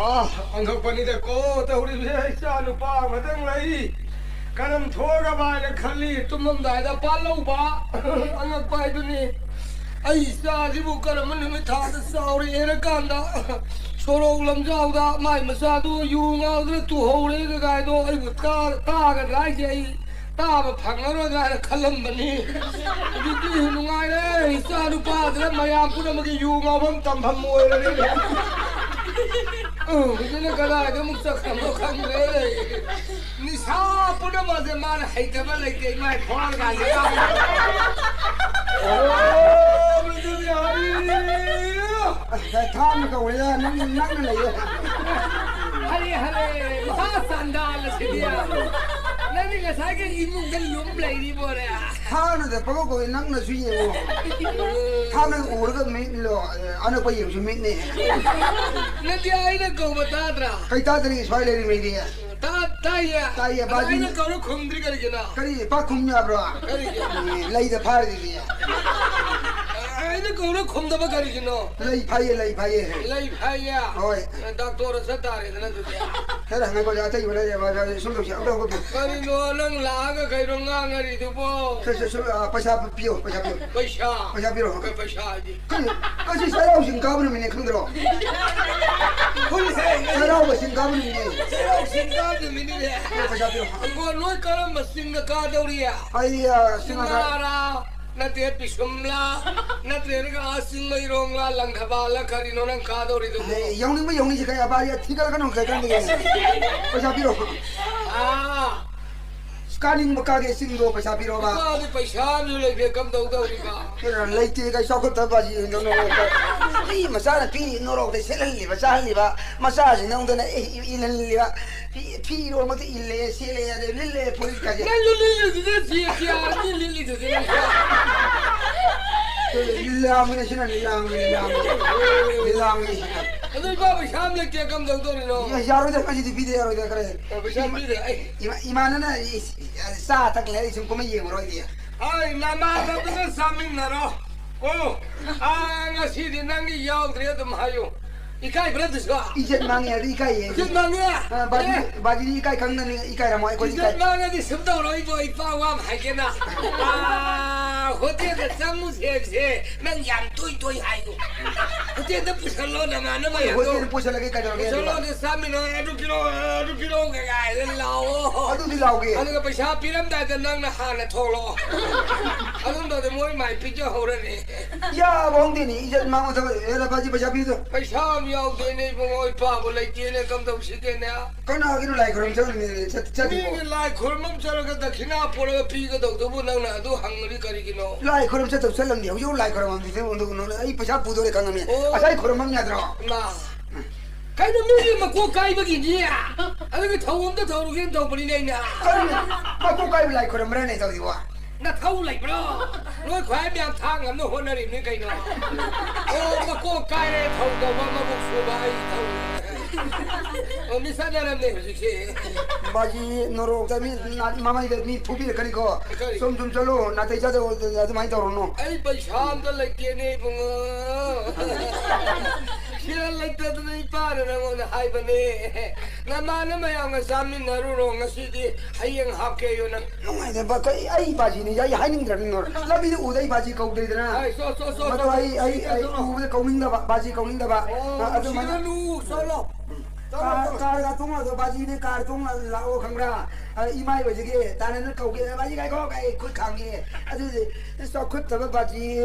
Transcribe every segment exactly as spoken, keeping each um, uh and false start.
ꯑꯥ, ꯑꯉꯛꯄꯅꯤꯗꯀꯣ ꯇꯧꯔꯤꯕꯁꯦ꯫ ꯏꯆꯥ ꯅꯨꯄꯥ ꯑꯃꯇꯪ ꯂꯩ, ꯀꯔꯝ ꯊꯣꯛꯑꯒꯕ ꯍꯥꯏꯅ ꯈꯜꯂꯤ꯫ ꯇꯨꯝꯃꯝꯗꯥꯏꯗ ꯄꯥꯜꯂꯧꯕ꯫ ꯑꯉꯛꯄ ꯍꯥꯏꯗꯨꯅꯤ꯫ ꯑꯩ ꯏꯆꯥꯁꯤꯕꯨ ꯀꯔꯝꯕ ꯅꯨꯃꯤꯠ ꯊꯥꯗ ꯆꯥꯎꯔꯛꯑꯦꯅ ꯀꯥꯟꯗ ꯁꯣꯔꯣꯛ ꯂꯝꯖꯥꯎꯗ ꯃꯥꯏ ꯃꯆꯥꯗꯨ ꯌꯨ ꯉꯥꯎꯗꯅ ꯇꯨꯍꯧꯔꯦ ꯀꯥꯏꯗꯣ ꯑꯩꯕꯨ ꯇꯥ-, ꯇꯥꯒꯗ꯭ꯔꯥ ꯍꯥꯏꯁꯦ ꯑꯩ ꯇꯥꯕ ꯐꯪꯉꯔꯣꯏꯗ꯭ꯔꯥ ꯍꯥꯏꯅ ꯈꯜꯂꯝꯕꯅꯤ꯫ ꯍꯧꯖꯤꯛꯇꯤ ꯅꯨꯡꯉꯥꯏꯔꯦ꯫ ꯏꯆꯥ ꯅꯨꯄꯥꯗꯨꯅ ꯃꯌꯥꯝ ꯄꯨꯝꯅꯃꯛꯀꯤ ꯌꯨ ꯉꯥꯎꯐꯝ ꯇꯝꯐꯝ ꯑꯣꯏꯔꯅꯤ꯫ ꯎꯝ, ꯍꯧꯖꯤꯛꯅ ꯀꯗꯥꯏꯗ ꯑꯃꯨꯛ ꯆꯠꯈ꯭ꯔꯕꯅꯣ ꯈꯪꯗ꯭ꯔꯦ꯫ ꯅꯤꯁꯥ ꯄꯨꯝꯅꯃꯛꯁꯦ ꯃꯥꯅ ꯍꯩꯇꯕ ꯂꯩꯇꯦ, ꯏꯃꯥꯏ ꯐꯣꯟ ꯀꯥꯟꯁꯦ꯫ ꯑꯣ, ꯃꯗꯨꯒꯤ ꯍꯥꯏꯔꯤ꯫ ꯑꯁ, ꯊꯥꯡꯅ ꯀꯧꯔꯦꯗ, ꯅꯪ, ꯅꯪꯅ ꯂꯩꯌꯦ꯫ ꯍꯔꯦ, ꯍꯔꯦ, ꯃꯍꯥ ꯆꯥꯟꯗꯥꯜ ꯑꯁꯤꯗꯤ꯫ ꯅꯪꯗꯤ ꯉꯁꯥꯏꯒꯤ ꯏꯃꯨꯡꯗ ꯂꯨꯝ ꯂꯩꯔꯤꯕꯣꯔꯦ? ꯊꯥꯡꯅꯗ ꯄꯪꯀꯧ ꯀꯧꯏ, ꯅꯪꯅꯁꯨ ꯌꯦꯡꯉꯣ꯫ ꯊꯥꯡꯅ ꯎꯔꯒ ꯃꯤꯠꯂꯣ, ꯑꯅꯛꯄ ꯌꯦꯡꯕꯁꯨ ꯃꯤꯠꯅꯦ꯫ ꯅꯠꯇꯦ, ꯑꯩꯅ ꯀꯧꯕ ꯇꯥꯗ꯭ꯔꯥ? ꯀꯩ ꯇꯥꯗ꯭ꯔꯤ, ꯁ꯭ꯋꯥꯏ ꯂꯩꯔꯤꯉꯩꯗꯤ꯫ ꯇꯥ-, ꯇꯥꯏꯌꯦ꯫ ꯇꯥꯏꯌꯦ, ꯑꯗꯣ ꯕꯥꯖꯤ꯫ ꯑꯩꯅ ꯀꯧꯔ ꯈꯨꯝꯗ꯭ꯔꯤ ꯀꯔꯤꯒꯤꯅꯣ? ꯀꯔꯤ, ꯄꯥꯛ ꯈꯨꯝ ꯌꯥꯕ꯭ꯔꯣ? ꯀꯔꯤꯒꯤ? ꯑꯦ, ꯂꯩꯗ ꯐꯥꯔꯤꯗꯨꯗꯤ꯫ ꯑꯩꯅ ꯀꯧꯔ ꯈꯨꯝꯗꯕ ꯀꯔꯤꯒꯤꯅꯣ? ꯂꯩ ꯐꯥꯏꯌꯦ, ꯂꯩ ꯐꯥꯏꯌꯦ꯫ ꯂꯩ ꯐꯥꯏꯌꯦ? ꯍꯣꯏ꯫ ꯗꯥꯛꯇꯣꯔ ꯆꯠ ꯇꯥꯔꯦꯗꯅ ꯑꯗꯨꯗꯤ꯫ ꯈꯔ ꯍꯪꯉꯛꯄꯁꯦ ꯑꯇꯩꯕ ꯂꯩꯔꯦ, ꯕꯥꯖꯤ, ꯁꯨꯝ ꯇꯧꯁꯤ, ꯑꯝꯇ ꯍꯧꯒꯠꯄꯤꯌꯨ꯫ ꯀꯔꯤꯅꯣ ꯅꯪ ꯂꯥꯛꯑꯒ ꯀꯩꯅꯣ ꯉꯥꯡꯉꯔꯤꯗꯨꯕꯣ? ꯁꯦ, ꯁꯦ, ꯁꯦ, ꯑ, ꯄꯩꯁꯥ ꯄꯤꯌꯣ, ꯄꯩꯁꯥ ꯄꯤꯌꯣ꯫ ꯄꯩꯁꯥ? ꯄꯩꯁꯥ ꯄꯤꯔꯣ꯫ ꯀꯩ ꯄꯩꯁꯥ ꯍꯥꯏꯗꯤ? ꯀꯩꯅꯣ, ꯉꯁꯤ ꯆꯩꯔꯥꯎ ꯆꯤꯡ ꯀꯥꯕ ꯅꯨꯃꯤꯠꯅꯦ, ꯈꯪꯗ꯭ꯔꯣ? ꯍꯨꯜꯂꯦ, ꯉꯁꯤ ꯆꯩꯔꯥꯎꯕ ꯆꯤꯡ ꯀꯥꯕ ꯅꯨꯃꯤꯠꯅꯦ꯫ ꯆꯩꯔꯥꯎ ꯆꯤꯡ ꯀꯥꯕ ꯅꯨꯃꯤꯠꯅꯤꯅꯦ꯫ ꯑꯦ, ꯄꯩꯁꯥ ꯄꯤꯔꯣ꯫ ꯑꯪꯒꯣ, ꯅꯣꯏ ꯀꯔꯝꯕ ꯆꯤꯡꯗ ꯀꯥꯗꯧꯔꯤ? ꯑꯩ, ꯑ, ꯆꯤꯡ ꯑꯁꯥ- ꯅꯥꯔꯥ? ꯅꯠꯇꯦ, ꯄꯤꯁꯨꯝꯂꯥ? ꯅꯠꯇ꯭ꯔꯒ ꯑꯥ ꯆꯤꯡꯃꯩꯔꯣꯡꯂꯥ, ꯂꯪꯊꯕꯥꯜꯂ ꯀꯔꯤꯅꯣ ꯅꯪ ꯀꯥꯗꯧꯔꯤꯗꯨꯕꯨ? ꯑꯦ, ꯌꯧꯅꯤꯡꯕ ꯌꯧꯅꯤꯡꯁꯤ ꯀꯩ ꯑꯕꯥ, ꯊꯤꯒꯠꯂꯒꯅꯨ, ꯀꯩ ꯀꯥꯟꯗꯒꯤ? ꯄꯩꯁꯥ ꯄꯤꯔꯣ꯫ ꯑꯥ꯫ ꯀꯥꯅꯤꯡꯕ ꯀꯥꯒꯦ ꯆꯤꯡꯗꯣ ꯄꯩꯁꯥ ꯄꯤꯔꯣꯕ꯫ ꯏꯄꯥꯗꯤ ꯄꯩꯁꯥ ꯑꯃꯁꯨ ꯂꯩꯇꯦ, ꯀꯝꯗꯧꯗꯧꯔꯤꯕ? ꯀꯩꯅꯣ ꯂꯩꯇꯦ ꯀꯥꯏ ꯆꯥꯎꯈꯠꯇꯕ ꯑꯁꯤ ꯀꯩꯅꯣ ꯃꯤ ꯃꯆꯥꯅ ꯄꯤꯔꯤ ꯅꯣꯔꯣꯛꯇ ꯁꯦꯠꯍꯜꯂꯤꯕ, ꯆꯥꯍꯜꯂꯤꯕ, ꯃꯆꯥꯁꯤꯡꯅ ꯑꯃꯨꯛꯇꯅ ꯑꯦ, ꯏ-, ꯏꯜꯍꯜꯂꯤꯕ, ꯐꯤ, ꯐꯤꯔꯣꯜꯃꯛꯇ ꯏꯜꯂꯦ, ꯁꯦꯠꯂꯦ, ꯑꯗꯩ ꯂꯤꯠꯂꯦ, ꯐꯨꯔꯤꯠ ꯀꯥꯁꯦ꯫ ꯅꯪꯁꯨ ꯂꯤꯠꯂꯤꯗꯨꯗꯤ ꯁꯤ, ꯁꯤ ꯑꯥꯔꯃꯤ ꯂꯤꯠꯂꯤꯗꯨꯗꯤ ꯅꯪꯁꯨ꯫ ꯂꯤꯂꯥꯡꯕꯅꯤ ꯁꯤꯅ, ꯂꯤꯂꯥꯡꯕꯅꯤ, ꯂꯤꯂꯥꯡꯕꯅꯤ꯫ ꯂꯤꯂꯥꯡꯕꯅꯤ꯫ ꯑꯗꯨ ꯏꯄꯥ ꯄꯩꯁꯥ ꯑꯃ ꯂꯩꯇꯦ, ꯀꯝꯗꯧꯗꯧꯔꯤꯅꯣ? ꯌꯥꯔꯣꯏꯗ, ꯉꯁꯤꯗꯤ ꯄꯤꯗ ꯌꯥꯔꯣꯏꯗ, ꯈꯔ꯫ ꯑ, ꯄꯩꯁꯥ ꯄꯤꯗꯦ, ꯑꯩ꯫ ꯏꯃꯥ-, ꯏꯃꯥꯟꯅꯅ ꯆꯥ ꯊꯛꯂꯦ, ꯑꯩ ꯁꯨꯝ ꯀꯨꯝꯍꯩ ꯌꯦꯡꯉꯨꯔꯣꯏꯒꯦ꯫ ꯍꯣꯏ, ꯅꯃꯥꯟꯅꯕꯗꯨꯒ ꯆꯥꯃꯤꯟꯅꯔꯣ꯫ ꯀꯣ, ꯑꯥ, ꯉꯁꯤꯗꯤ ꯅꯪꯒꯤ ꯌꯥꯎꯗ꯭ꯔꯦ ꯑꯗꯨꯝ ꯍꯥꯏꯌꯨ꯫ ꯏꯀꯥꯏꯕ꯭ꯔꯥ ꯑꯗꯨꯁꯨ? ꯏꯖꯠ ꯃꯥꯡꯉꯦ ꯍꯥꯏꯗꯤ ꯏꯀꯥꯏꯌꯦ꯫ ꯏꯖꯠ ꯃꯥꯡꯉꯦ? ꯑ, ꯕꯥꯖꯤ, ꯑꯦ? ꯕꯥꯖꯤꯗꯤ ꯏꯀꯥꯏ ꯈꯪꯗꯅꯤ, ꯏꯀꯥꯏꯔꯝꯃꯣ, ꯑꯩꯈꯣꯏꯗꯤ ꯏꯖꯠ ꯏꯀꯥꯏ꯫ ꯃꯥꯡꯉꯗꯤ ꯁꯨꯝ ꯇꯧꯔꯣ, ꯏꯕꯣ, ꯏꯄꯥ ꯋꯥ ꯑꯃ ꯍꯥꯏꯒꯦꯅ꯫ ꯑꯥ, ꯍꯣꯇꯦꯜꯗ ꯆꯪꯉꯨꯁꯦ ꯍꯥꯏꯕꯁꯦ ꯅꯪ ꯌꯥꯝ ꯇꯣꯏ ꯇꯣꯏ ꯍꯥꯏꯅꯨ꯫ ꯍꯣꯇꯦꯜꯗ ꯄꯨꯁꯜꯂꯣ ꯅꯃꯥꯟꯅꯕ ꯍꯣꯏ, ꯃꯌꯥꯝꯗꯣ꯫ ꯍꯣꯇꯦꯜꯗ ꯄꯨꯁꯜꯂꯒꯦ, ꯀꯩꯗꯧꯔꯒꯦ ꯄꯨꯁꯜꯂꯣ, ꯑꯗꯨꯒ? ꯑꯗꯨ ꯆꯥꯃꯤꯟꯅꯧ, ꯑꯗꯨ ꯄꯤꯔꯛꯑꯣ, ꯑꯗꯨ ꯄꯤꯔꯛꯑꯣ ꯀꯥꯏꯅ ꯂꯥꯛꯑꯣ꯫ ꯑꯗꯨꯗꯤ ꯂꯥꯎꯒꯦ꯫ ꯑꯗꯨꯒ ꯄꯩꯁꯥ ꯄꯤꯔꯝꯗꯥꯏꯗ ꯅꯪꯅ ꯍꯥꯟꯅ ꯊꯣꯛꯂꯛꯑꯣ꯫ ꯑꯗꯨꯝ ꯇꯧꯗꯤ ꯃꯣꯏ ꯃꯥꯏ ꯄꯤꯖꯍꯧꯔꯅꯤ꯫ ꯌꯥꯕ ꯍꯧꯗꯦꯅꯦ, ꯏꯖꯠ ꯃꯥꯡꯕ ꯊꯕꯛ꯫ ꯑꯦ, ꯕꯥꯖꯤ, ꯄꯩꯁꯥ ꯄꯤꯗꯣ꯫ ꯄꯩꯁꯥ ꯑꯃ ꯌꯥꯎꯗꯦꯅꯦ ꯏꯕꯨꯡꯉꯣ, ꯏꯄꯥꯕꯨ ꯂꯩꯇꯦꯅꯦ, ꯀꯝꯗꯧꯁꯤꯒꯦꯅꯦ? ꯀꯅꯥꯒꯤꯅꯣ ꯂꯥꯏ ꯈꯨꯔꯨꯝ ꯆꯠꯂꯤꯅꯦ? ꯆꯠ-, ꯆꯠꯂꯤꯕꯣ? ꯃꯤꯒꯤ ꯂꯥꯏ ꯈꯨꯔꯨꯝꯕꯝ ꯆꯠꯂꯒ ꯗꯈꯤꯅꯥ ꯄꯨꯔꯒ ꯄꯤꯒꯗꯧꯗꯨꯕꯨ ꯅꯪꯅ ꯑꯗꯨ ꯍꯪꯉꯗꯤ ꯀꯔꯤꯒꯤꯅꯣ? ꯂꯥꯏ ꯈꯨꯔꯨꯝ ꯆꯠꯇꯧ ꯆꯠꯂꯝꯗꯦ꯫ ꯍꯧꯖꯤꯛ ꯂꯥꯏ ꯈꯨꯔꯨꯝꯕꯝꯗꯤ ꯅꯪ ꯅꯪ ꯑꯩ ꯄꯩꯁꯥ ꯄꯨꯗꯣꯔꯦ ꯈꯪꯉꯝꯃꯦ꯫ ꯑꯣ꯫ ꯉꯁꯥꯏ ꯈꯨꯔꯨꯝꯕꯝ ꯌꯥꯗ꯭ꯔꯣ? ꯃꯥ꯫ ꯀꯩꯅꯣ ꯃꯤꯒꯤ ꯃꯀꯣꯛ ꯀꯥꯏꯕꯒꯤꯅꯤ? ꯑꯗꯨꯒꯤ ꯊꯧ ꯑꯝꯇ ꯇꯧꯔꯨꯒꯦꯅ ꯇꯧꯕꯅꯤꯅꯦ ꯑꯩꯅ꯫ ꯀꯔꯤꯅꯣ? ꯃꯀꯣꯛ ꯀꯥꯏꯕ ꯂꯥꯏ ꯈꯨꯔꯨꯝꯕ꯭ꯔꯥꯅꯦ ꯇꯧꯔꯤꯕꯣ? ꯅꯊꯧ ꯂꯩꯕ꯭ꯔꯣ? ꯅꯣꯏ ꯈ꯭ꯋꯥꯏ ꯃꯌꯥꯝ ꯊꯥꯡ ꯑꯃꯅ ꯍꯣꯠꯅꯔꯤꯕꯅꯤ ꯀꯩꯅꯣ꯫ ꯑꯣ, ꯃꯀꯣꯛ ꯀꯥꯏꯔꯦ ꯊꯧꯗꯕ ꯃꯕꯨꯛ ꯁꯨꯕ ꯑꯩ ꯊꯧ꯫ ꯑꯣ, ꯃꯤ ꯆꯠꯅꯔꯝꯅꯦ ꯍꯧꯖꯤꯛꯁꯦ꯫ ꯕꯥꯖꯤ ꯅꯣꯔꯣꯛꯇ ꯃꯤ ꯅꯥ-, ꯃꯃꯩꯗ ꯃꯤ ꯐꯨꯕꯤꯔꯛꯀꯅꯤꯀꯣ꯫ ꯀꯔꯤ? ꯁꯨꯝ ꯁꯨꯝ ꯆꯠꯂꯣ, ꯅꯥꯇꯩ ꯆꯥꯗꯕ ꯑꯗꯨꯃꯥꯏꯅ ꯇꯧꯔꯨꯅꯨ꯫ ꯑꯩ ꯄꯩꯁꯥ ꯑꯝꯇ ꯂꯩꯇꯦꯅꯦ ꯏꯕꯨꯡꯉꯣ꯫ ꯁꯦꯜ ꯂꯩꯇꯗꯅ ꯏꯄꯥꯅ ꯅꯪꯉꯣꯟꯗ ꯍꯥꯏꯕꯅꯦ꯫ ꯅꯃꯥꯟꯅꯕ ꯃꯌꯥꯝꯒ ꯆꯥꯃꯤꯟꯅꯔꯨꯔꯣ ꯉꯁꯤꯗꯤ꯫ ꯍꯌꯦꯡ ꯍꯥꯞꯀꯦꯌꯣ ꯅꯪ꯫ ꯅꯨꯡꯉꯥꯏꯇꯦ, ꯕ-, ꯀꯩ, ꯑꯩ ꯕꯥꯖꯤꯅꯦ, ꯑꯩ ꯍꯥꯏꯅꯤꯡꯗ꯭ꯔꯕꯅꯤ ꯅꯣꯔ꯫ ꯂꯝꯕꯤꯗ ꯎꯕꯗ ꯑꯩ ꯕꯥꯖꯤ ꯀꯧꯗ꯭ꯔꯤꯗꯅ꯫ ꯑꯩ ꯆꯣ, ꯆꯣ, ꯆꯣ, ꯃꯗꯣ ꯆꯣ, ꯑꯩ, ꯆꯣ, ꯑꯩ, ꯆꯣ, ꯑꯩ ꯆꯣ꯫ ꯎꯕꯗ ꯀꯧꯅꯤꯡꯗꯕ, ꯕꯥꯖꯤ ꯀꯧꯅꯤꯡꯗꯕ꯫ ꯑꯣ, ꯑ, ꯑꯗꯨꯃꯥꯏꯅ ꯅꯨꯡꯁꯤꯔꯅꯨ, ꯆꯣꯂꯣ꯫ ꯆꯣꯂꯣ, ꯀꯥꯔ, ꯆꯣꯂꯣ꯫ ꯀꯥꯔꯒ ꯇꯣꯡꯉꯒ ꯕꯥꯖꯤꯅꯦ, ꯀꯥꯔ ꯇꯣꯡꯉ ꯂꯥꯛꯑꯣ ꯈꯪꯕ꯭ꯔꯥ? ꯑ, ꯏꯃꯥ ꯏꯕꯁꯤꯒꯤ ꯇꯥꯟꯅꯅ ꯀꯧꯒꯦ, ꯕꯥꯖꯤ ꯉꯥꯏꯈꯣ, ꯑꯩ ꯈꯨꯠ ꯈꯥꯝꯒꯦ꯫ ꯑꯗꯨꯗꯤ ꯆꯥꯎꯈꯠꯇꯕ ꯕꯥꯖꯤ꯫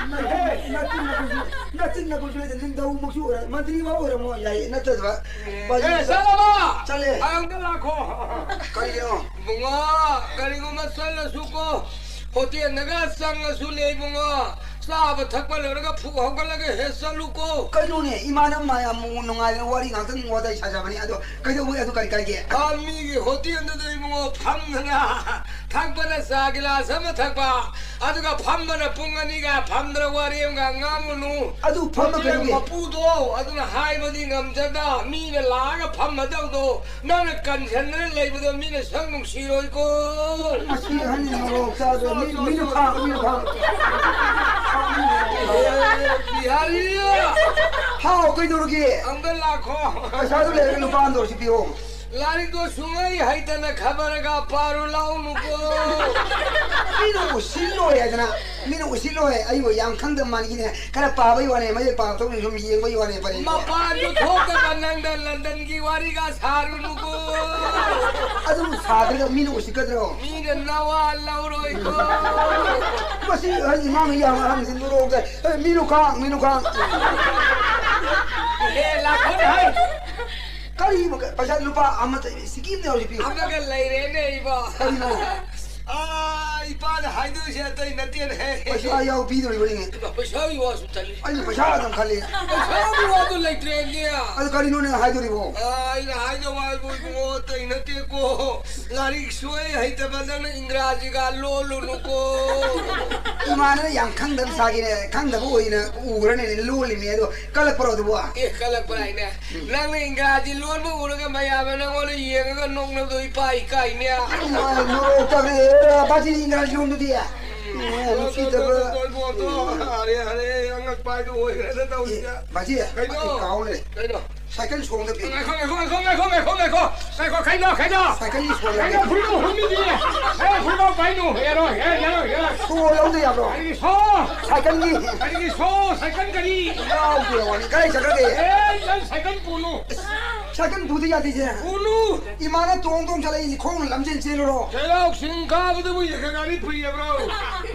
ꯅꯆꯤꯟ ꯅꯈꯨꯠꯁꯨ, ꯅꯆꯤꯟ ꯅꯈꯨꯠꯁꯨ ꯂꯩꯇꯦ, ꯅꯤꯡꯊꯧꯃꯛꯁꯨ ꯑꯣꯏꯔ-, ꯃꯟꯇ꯭ꯔꯤ ꯐꯥꯎ ꯑꯣꯏꯔꯝꯃꯣ ꯌꯥꯏ, ꯅꯠꯇ꯭ꯔꯗꯕ ꯕꯥꯖꯤ꯫ ꯑꯦ, ꯆꯠꯂꯕ? ꯆꯠꯂꯦ꯫ ꯑꯩ ꯑꯝꯇ ꯂꯥꯛꯈꯣ꯫ ꯀꯔꯤꯒꯤꯅꯣ? ꯏꯕꯨꯡꯉꯣ, ꯀꯔꯤꯒꯨꯝꯕ ꯆꯠꯂꯁꯨꯀꯣ, ꯍꯣꯇꯦꯜꯗꯒ ꯆꯪꯉꯁꯨꯅꯦ ꯏꯕꯨꯡꯉꯣ, ꯆꯥꯕ ꯊꯛꯄ ꯂꯣꯏꯔꯒ ꯐꯨꯛ ꯍꯧꯒꯠꯂꯒ ꯍꯦꯛ ꯆꯠꯂꯨꯀꯣ꯫ ꯀꯩꯅꯣꯅꯦ, ꯏꯃꯥꯅꯕ ꯃꯌꯥꯝ ꯅꯨꯡꯉꯥꯏꯗꯅ ꯋꯥꯔꯤ ꯉꯥꯛꯇꯪ ꯋꯥꯇꯥꯏ ꯁꯥꯖꯕꯅꯦ, ꯑꯗꯣ ꯀꯩꯗꯧꯕꯩ ꯑꯗꯨ ꯀꯔꯤ ꯀꯥꯏꯒꯦ? ꯑꯥ, ꯃꯤꯒꯤ ꯍꯣꯇꯦꯜꯗꯨꯗ ꯏꯕꯨꯡꯉꯣ ꯐꯝꯗꯅ ꯊꯛꯄꯅ ꯆꯥ ꯒꯤꯂꯥꯁ ꯑꯃ ꯊꯛꯄ, ꯑꯗꯨꯒ ꯐꯝꯕꯅ ꯄꯨꯡ ꯑꯅꯤꯒ ꯐꯝꯗꯅ ꯋꯥꯔꯤ ꯑꯃꯒ ꯉꯥꯡꯉꯨꯅꯨ꯫ ꯑꯗꯨ ꯐꯝꯕ ꯍꯣꯇꯦꯜ ꯀꯩꯗꯧꯒꯦ? ꯃꯄꯨꯗꯣ ꯑꯗꯨꯅ ꯍꯥꯏꯕꯗꯤ ꯉꯝꯖꯗ, ꯃꯤꯅ ꯂꯥꯛꯑꯒ ꯐꯝꯃꯗꯧꯗꯣ ꯅꯪꯅ ꯀꯟꯁꯤꯟꯗꯅ ꯂꯩꯕꯗꯣ ꯃꯤꯅ ꯁꯛ ꯅꯨꯡꯁꯤꯔꯣꯏꯀꯣ꯫ ꯃꯁꯤ ꯑꯍꯟꯅꯤ ꯃꯣꯔꯣꯛ ꯆꯥꯗꯣ꯫ ꯃꯤ-, ꯃꯤꯅ ꯐꯥꯕ, ꯃꯤꯅ ꯐꯥꯕ꯫ ꯕꯤꯍꯥꯔꯤ! ꯍꯥꯎ, ꯀꯩꯗꯧꯔꯒꯦ? ꯑꯝꯇ ꯂꯥꯛꯈꯣ꯫ ꯄꯩꯁꯥꯗꯨ ꯂꯩꯔꯒ ꯂꯨꯄꯥ ꯑꯃꯗ ꯑꯣꯏꯔꯁꯨ ꯄꯤꯌꯣ꯫ ꯂꯥꯏꯔꯤꯛꯇꯣ ꯁꯨꯡꯍꯩ ꯍꯩꯇꯅ ꯈꯕꯔꯒ ꯄꯥꯔꯨ ꯂꯥꯎꯅꯨꯀꯣ꯫ ꯃꯤꯅ ꯎꯁꯤꯠꯂꯣꯏ ꯍꯥꯏꯗꯅ, ꯃꯤꯅ ꯎꯁꯤꯠꯂꯣꯏ, ꯑꯩꯕꯨ ꯌꯥꯝ ꯈꯪꯗꯕ ꯃꯥꯟꯈꯤꯅꯦ꯫ ꯈꯔ ꯄꯥꯕꯩ ꯋꯥꯅꯦ, ꯃꯌꯦꯛ ꯄꯥꯕ ꯊꯣꯛꯅ ꯁꯨꯝ ꯌꯦꯡꯕꯩ ꯋꯥꯅꯦ, ꯄꯔꯦꯡ꯫ ꯃꯄꯥꯟꯁꯨ ꯊꯣꯛꯇꯕ ꯅꯪꯗ ꯂꯟꯗꯟꯒꯤ ꯋꯥꯔꯤꯒ ꯁꯥꯔꯨꯅꯨꯀꯣ꯫ ꯑꯗꯨꯕꯨ ꯁꯥꯗ꯭ꯔꯒ ꯃꯤꯅ ꯎꯁꯤꯠꯀꯗ꯭ꯔꯣ? ꯃꯤꯅ ꯅꯋꯥ ꯂꯧꯔꯣꯏꯀꯣ꯫ ꯃꯁꯤ ꯑꯍꯟꯁꯤ ꯃꯥꯅ ꯌꯥꯝ ꯑꯍꯟꯁꯤ ꯅꯣꯔꯣꯛꯇ, "ꯑꯦ, ꯃꯤꯅꯨ ꯈꯥꯡ, ꯃꯤꯅꯨ ꯈꯥꯡ"꯫ ꯑꯦ, ꯂꯥꯛꯈꯣꯅꯦ ꯍꯥꯏ꯫ ꯀꯔꯤ ꯃꯈ-, ꯄꯩꯁꯥ ꯂꯨꯄꯥ ꯑꯃꯠꯇ ꯁꯤꯀꯤ ꯑꯃꯗ ꯍꯧꯖꯤꯛ ꯄꯤꯌꯨ꯫ ꯑꯃꯒ ꯂꯩꯔꯦꯅꯦ ꯏꯕꯣ꯫ ꯀꯔꯤꯅꯣ? ꯑꯥ, ꯏꯄꯥꯅ ꯍꯥꯏꯗꯣꯏꯁꯦ ꯑꯇꯩ ꯅꯠꯇꯦꯅꯦ꯫ ꯄꯩꯁꯥ ꯌꯥꯎ ꯄꯤꯗꯣꯔꯤꯕꯅꯤꯅꯦ꯫ ꯄꯩꯁꯥꯒꯤ ꯋꯥꯁꯨ ꯆꯠꯂꯤ꯫ ꯑꯩꯅ ꯄꯩꯁꯥ ꯑꯗꯨꯝ ꯈꯜꯂꯤ꯫ ꯄꯩꯁꯥꯒꯤ ꯋꯥꯗꯨ ꯂꯩꯇ꯭ꯔꯦꯅꯦ꯫ ꯑꯗꯨ ꯀꯔꯤꯅꯣꯅꯦ ꯍꯥꯏꯗꯣꯔꯤꯕꯣ? ꯑꯥ, ꯑꯩꯅ ꯍꯥꯏꯗꯧ ꯍꯥꯏꯕꯨ ꯏꯕꯨꯡꯉꯣ ꯑꯇꯩ ꯅꯠꯇꯦꯀꯣ꯫ ꯂꯥꯏꯔꯤꯛ ꯁꯨꯡꯍꯩ ꯍꯩꯇꯕ ꯅꯪꯅ ꯏꯪꯒ꯭ꯔꯥꯖꯤꯒ ꯂꯣꯜꯂꯨꯅꯨꯀꯣ꯫ ꯏꯃꯥꯅ ꯌꯥꯝ ꯈꯪꯗꯕ ꯁꯥꯒꯤꯅꯦ, ꯈꯪꯗꯕ ꯑꯣꯏꯅ ꯎꯈ꯭ꯔꯅꯦ, ꯂꯣꯜꯂꯤꯃꯦ ꯑꯗꯣ ꯀꯜꯂꯛꯄ꯭ꯔꯣ ꯑꯗꯨꯕꯣ? ꯑꯦ, ꯀꯜꯂꯛꯄ꯭ꯔꯥ ꯍꯥꯏꯅꯦ? ꯅꯪꯅ ꯏꯪꯒ꯭ꯔꯥꯖꯤ ꯂꯣꯟꯕ ꯎꯔꯒ ꯃꯌꯥꯝꯅ ꯅꯪꯉꯣꯟꯗ ꯌꯦꯡꯉꯒ ꯅꯣꯛꯅꯕꯗꯣ ꯏꯄꯥ ꯏꯀꯥꯏꯅꯦ꯫ ꯏꯃꯥ, ꯅꯣꯛꯇꯕꯅꯦ, ꯕꯥꯖꯤ ꯏꯪꯒ꯭ꯔꯥꯖꯤ ꯂꯣꯟꯗꯨꯗꯤ꯫ ꯏꯃꯥ, ꯅꯨꯡꯁꯤꯗꯕ꯫ ꯇꯣ, ꯇꯣ, ꯇꯣ, ꯇꯣ, ꯇꯣ, ꯑꯔꯦ, ꯑꯔꯦ, ꯑꯉꯛꯄ ꯍꯥꯏꯗꯣ ꯑꯣꯏꯈ꯭ꯔꯦꯗ ꯇꯧꯔꯤꯁꯦ꯫ ꯑꯦ, ꯕꯥꯖꯤ, ꯀꯩꯅꯣ? ꯑꯩ ꯀꯥꯎ ꯂꯩꯔꯦ꯫ ꯀꯩꯅꯣ? ꯁꯥꯏꯀꯜ ꯁꯣꯡꯗ ꯄꯤꯌꯨ꯫ ꯉꯥꯏꯈꯣ, ꯉꯥꯏꯈꯣ, ꯉꯥꯏꯈꯣ, ꯉꯥꯏꯈꯣ, ꯉꯥꯏꯈꯣ, ꯉꯥꯏꯈꯣ, ꯀꯩꯅꯣ, ꯀꯩꯅꯣ? ꯁꯥꯏꯀꯜꯒꯤ ꯁꯣ ꯂꯧꯒꯦ꯫ ꯀꯩꯅꯣ, ꯐꯨꯔꯤꯠ ꯍꯨꯝꯃꯤꯗꯤ? ꯑꯦ, ꯐꯨꯔꯤꯠ ꯄꯥꯏꯅꯨ, ꯌꯥꯔꯣꯏ, ꯌꯥꯔꯣꯏ, ꯌꯥꯔꯣꯏ, ꯌꯥꯔꯣꯏ꯫ ꯁꯣ ꯂꯧꯗ ꯌꯥꯕ꯭ꯔꯣ? ꯀꯔꯤꯒꯤ ꯁꯣ? ꯁꯥꯏꯀꯜꯒꯤ꯫ ꯀꯔꯤꯒꯤ ꯁꯣ? ꯁꯥꯏꯀꯜ ꯀꯔꯤ? ꯌꯥꯎꯗꯦ ꯋꯥꯅꯤ, ꯀꯥꯏ ꯆꯠꯈ꯭ꯔꯒꯦ? ꯑꯦ, ꯅꯪ ꯁꯥꯏꯀꯜ ꯄꯨꯅꯨ꯫ ꯁꯥꯏꯀꯜ ꯄꯨꯗ ꯌꯥꯗꯦꯁꯦ꯫ ꯄꯨꯅꯨ꯫ ꯏꯃꯥꯅ ꯇꯣꯡ ꯇꯣꯡ ꯆꯠꯂꯛꯏꯁꯦ, ꯈꯣꯡꯅ ꯂꯝꯖꯦꯟ ꯆꯦꯜꯂꯨꯔꯣ꯫ ꯁꯦꯔꯥꯎ ꯆꯤꯡ ꯀꯥꯕꯗꯕꯨ ꯌꯦꯡꯈꯠ ꯒꯥꯔꯤ ꯄꯨꯏꯌꯦꯕ꯭ꯔꯣ?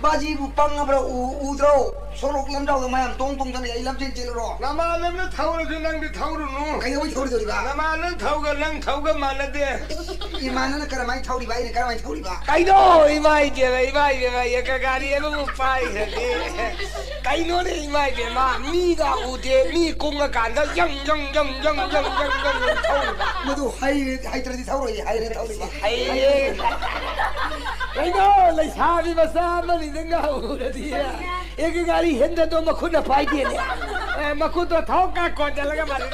ꯕꯥꯖꯤꯕꯨ ꯄꯪꯉꯕ꯭ꯔꯣ? ꯎ-, ꯎꯗ꯭ꯔꯣ? ꯁꯣꯔꯣꯛ ꯂꯝꯖꯥꯎꯗ ꯃꯌꯥꯝ ꯇꯣꯡ ꯇꯣꯡ ꯆꯠꯂꯤ, ꯑꯩ ꯂꯝꯖꯦꯟ ꯆꯦꯜꯂꯨꯔꯣ? ꯅꯃꯥꯟꯅꯕꯅ ꯊꯧꯔꯁꯨ ꯅꯪꯗꯤ ꯊꯧꯔꯨꯅꯨ꯫ ꯀꯩꯗꯧꯕꯩ ꯊꯧꯔꯣꯏꯗꯧꯔꯤꯕ? ꯅꯃꯥꯟꯅꯕ ꯊꯧꯒ ꯅꯪ ꯊꯧꯒ ꯃꯥꯟꯅꯗꯦ꯫ ꯏꯃꯥꯟꯅꯕꯅ ꯀꯔꯝꯍꯥꯏꯅ ꯊꯧꯔꯤꯕ, ꯑꯩꯅ ꯀꯔꯝꯍꯥꯏꯅ ꯊꯧꯔꯤꯕ? ꯀꯩꯅꯣ? ꯏꯃꯥ ꯏꯕꯦꯝꯃ, ꯏꯃꯥ ꯏꯕꯦꯝꯃ, ꯒꯥꯔꯤ ꯑꯃꯕꯨ ꯄꯥꯏꯈ꯭ꯔꯗꯤ꯫ ꯀꯩꯅꯣꯅꯦ ꯏꯃꯥ ꯏꯕꯦꯝꯃ, ꯃꯤꯒ ꯎꯗꯦ, ꯃꯤ ꯀꯨꯡꯉꯀꯥꯟꯗ ꯌꯪ, ꯌꯪ, ꯌꯪ ꯊꯧꯔꯤꯕ꯫ ꯃꯗꯨ ꯍꯩ-, ꯍꯩꯇ꯭ꯔꯗꯤ ꯊꯧꯔꯣꯏꯌꯦ, ꯍꯩꯔꯦ ꯊꯧꯔꯤꯕ꯫ ꯍꯩꯌꯦ꯫ ꯀꯩꯅꯣ, ꯂꯩꯁꯥꯕꯤ ꯃꯆꯥ ꯑꯃꯅꯤꯗ ꯉꯥꯎꯔꯗꯤ꯫ ꯑꯦ, ꯒꯥꯔꯤ ꯍꯦꯟꯗꯟꯗꯣ ꯃꯈꯨꯠꯅ ꯄꯥꯏꯗꯦꯅꯦ꯫ ꯑꯦ, ꯃꯈꯨꯠꯇꯣ ꯊꯥꯎ ꯀꯥ ꯀꯣꯟꯖꯜꯂꯒ ꯃꯥꯜꯂꯦ꯫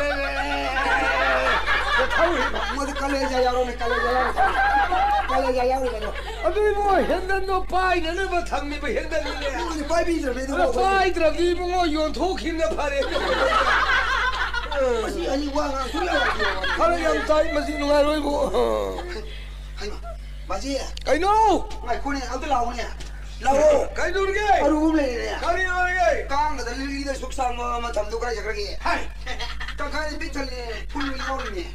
ꯊꯧꯔꯤꯕ꯫ ꯃꯗꯨ ꯀꯂꯦꯖꯥ ꯌꯥꯎꯔꯣꯅꯦ, ꯀꯂꯦꯖꯥ ꯌꯥꯎꯔꯣ꯫ ꯌꯥ- ꯌꯥ- ꯌꯥꯎꯔꯤ ꯀꯩꯅꯣ꯫ ꯑꯗꯨ ꯏꯕꯨꯡꯉꯣ, ꯍꯦꯟꯗꯜꯗꯣ ꯄꯥꯏꯅꯅꯕ ꯊꯝꯃꯤꯕ ꯍꯦꯟꯗꯜꯅꯤꯅꯦ꯫ ꯑꯗꯨꯕꯨꯗꯤ ꯄꯥꯏꯕꯤꯗ꯭ꯔꯕꯅꯤ ꯑꯗꯨ ꯑꯗꯣ ꯂꯧꯕꯗꯤ꯫ ꯄꯥꯏꯗ꯭ꯔꯕꯗꯤ ꯏꯕꯨꯡꯉꯣ, ꯌꯣꯟꯊꯣꯛꯈꯤꯕꯅ ꯐꯔꯦ꯫ ꯃꯁꯤ ꯑꯅꯤ ꯋꯥ ꯉꯥꯡ ꯁꯨꯡꯌꯥ ꯌꯥꯗꯦ꯫ ꯐꯔꯛ ꯌꯥꯝ ꯇꯥꯏ, ꯃꯁꯤ ꯅꯨꯡꯉꯥꯏꯔꯣꯏꯕꯨ꯫ ꯍꯩꯃꯥ, ꯕꯥꯖꯤ꯫ ꯀꯩꯅꯣ? ꯉꯥꯏꯈꯣꯅꯦ, ꯑꯝꯇ ꯂꯥꯛꯑꯣꯅꯦ꯫ ꯂꯥꯛꯑꯣ꯫ ꯀꯩꯗꯧꯔꯒꯦ? ꯑꯔꯨꯕ ꯑꯃ ꯂꯩꯔꯦꯅꯦ꯫ ꯀꯔꯤ ꯑꯣꯏꯔꯒꯦ? ꯀꯥꯡꯒꯗ ꯂꯤꯛꯂꯤꯗ ꯁꯨꯛ ꯁꯥꯡꯕ ꯑꯃ ꯊꯝꯗꯣ ꯀꯗꯥꯏ ꯆꯠꯈ꯭ꯔꯒꯦ? ꯍꯥꯏ! ꯇꯪꯈꯥꯏꯗ ꯄꯤꯛ ꯊꯜꯂꯦ, ꯐꯨꯜ ꯌꯥꯎꯔꯤꯅꯦ꯫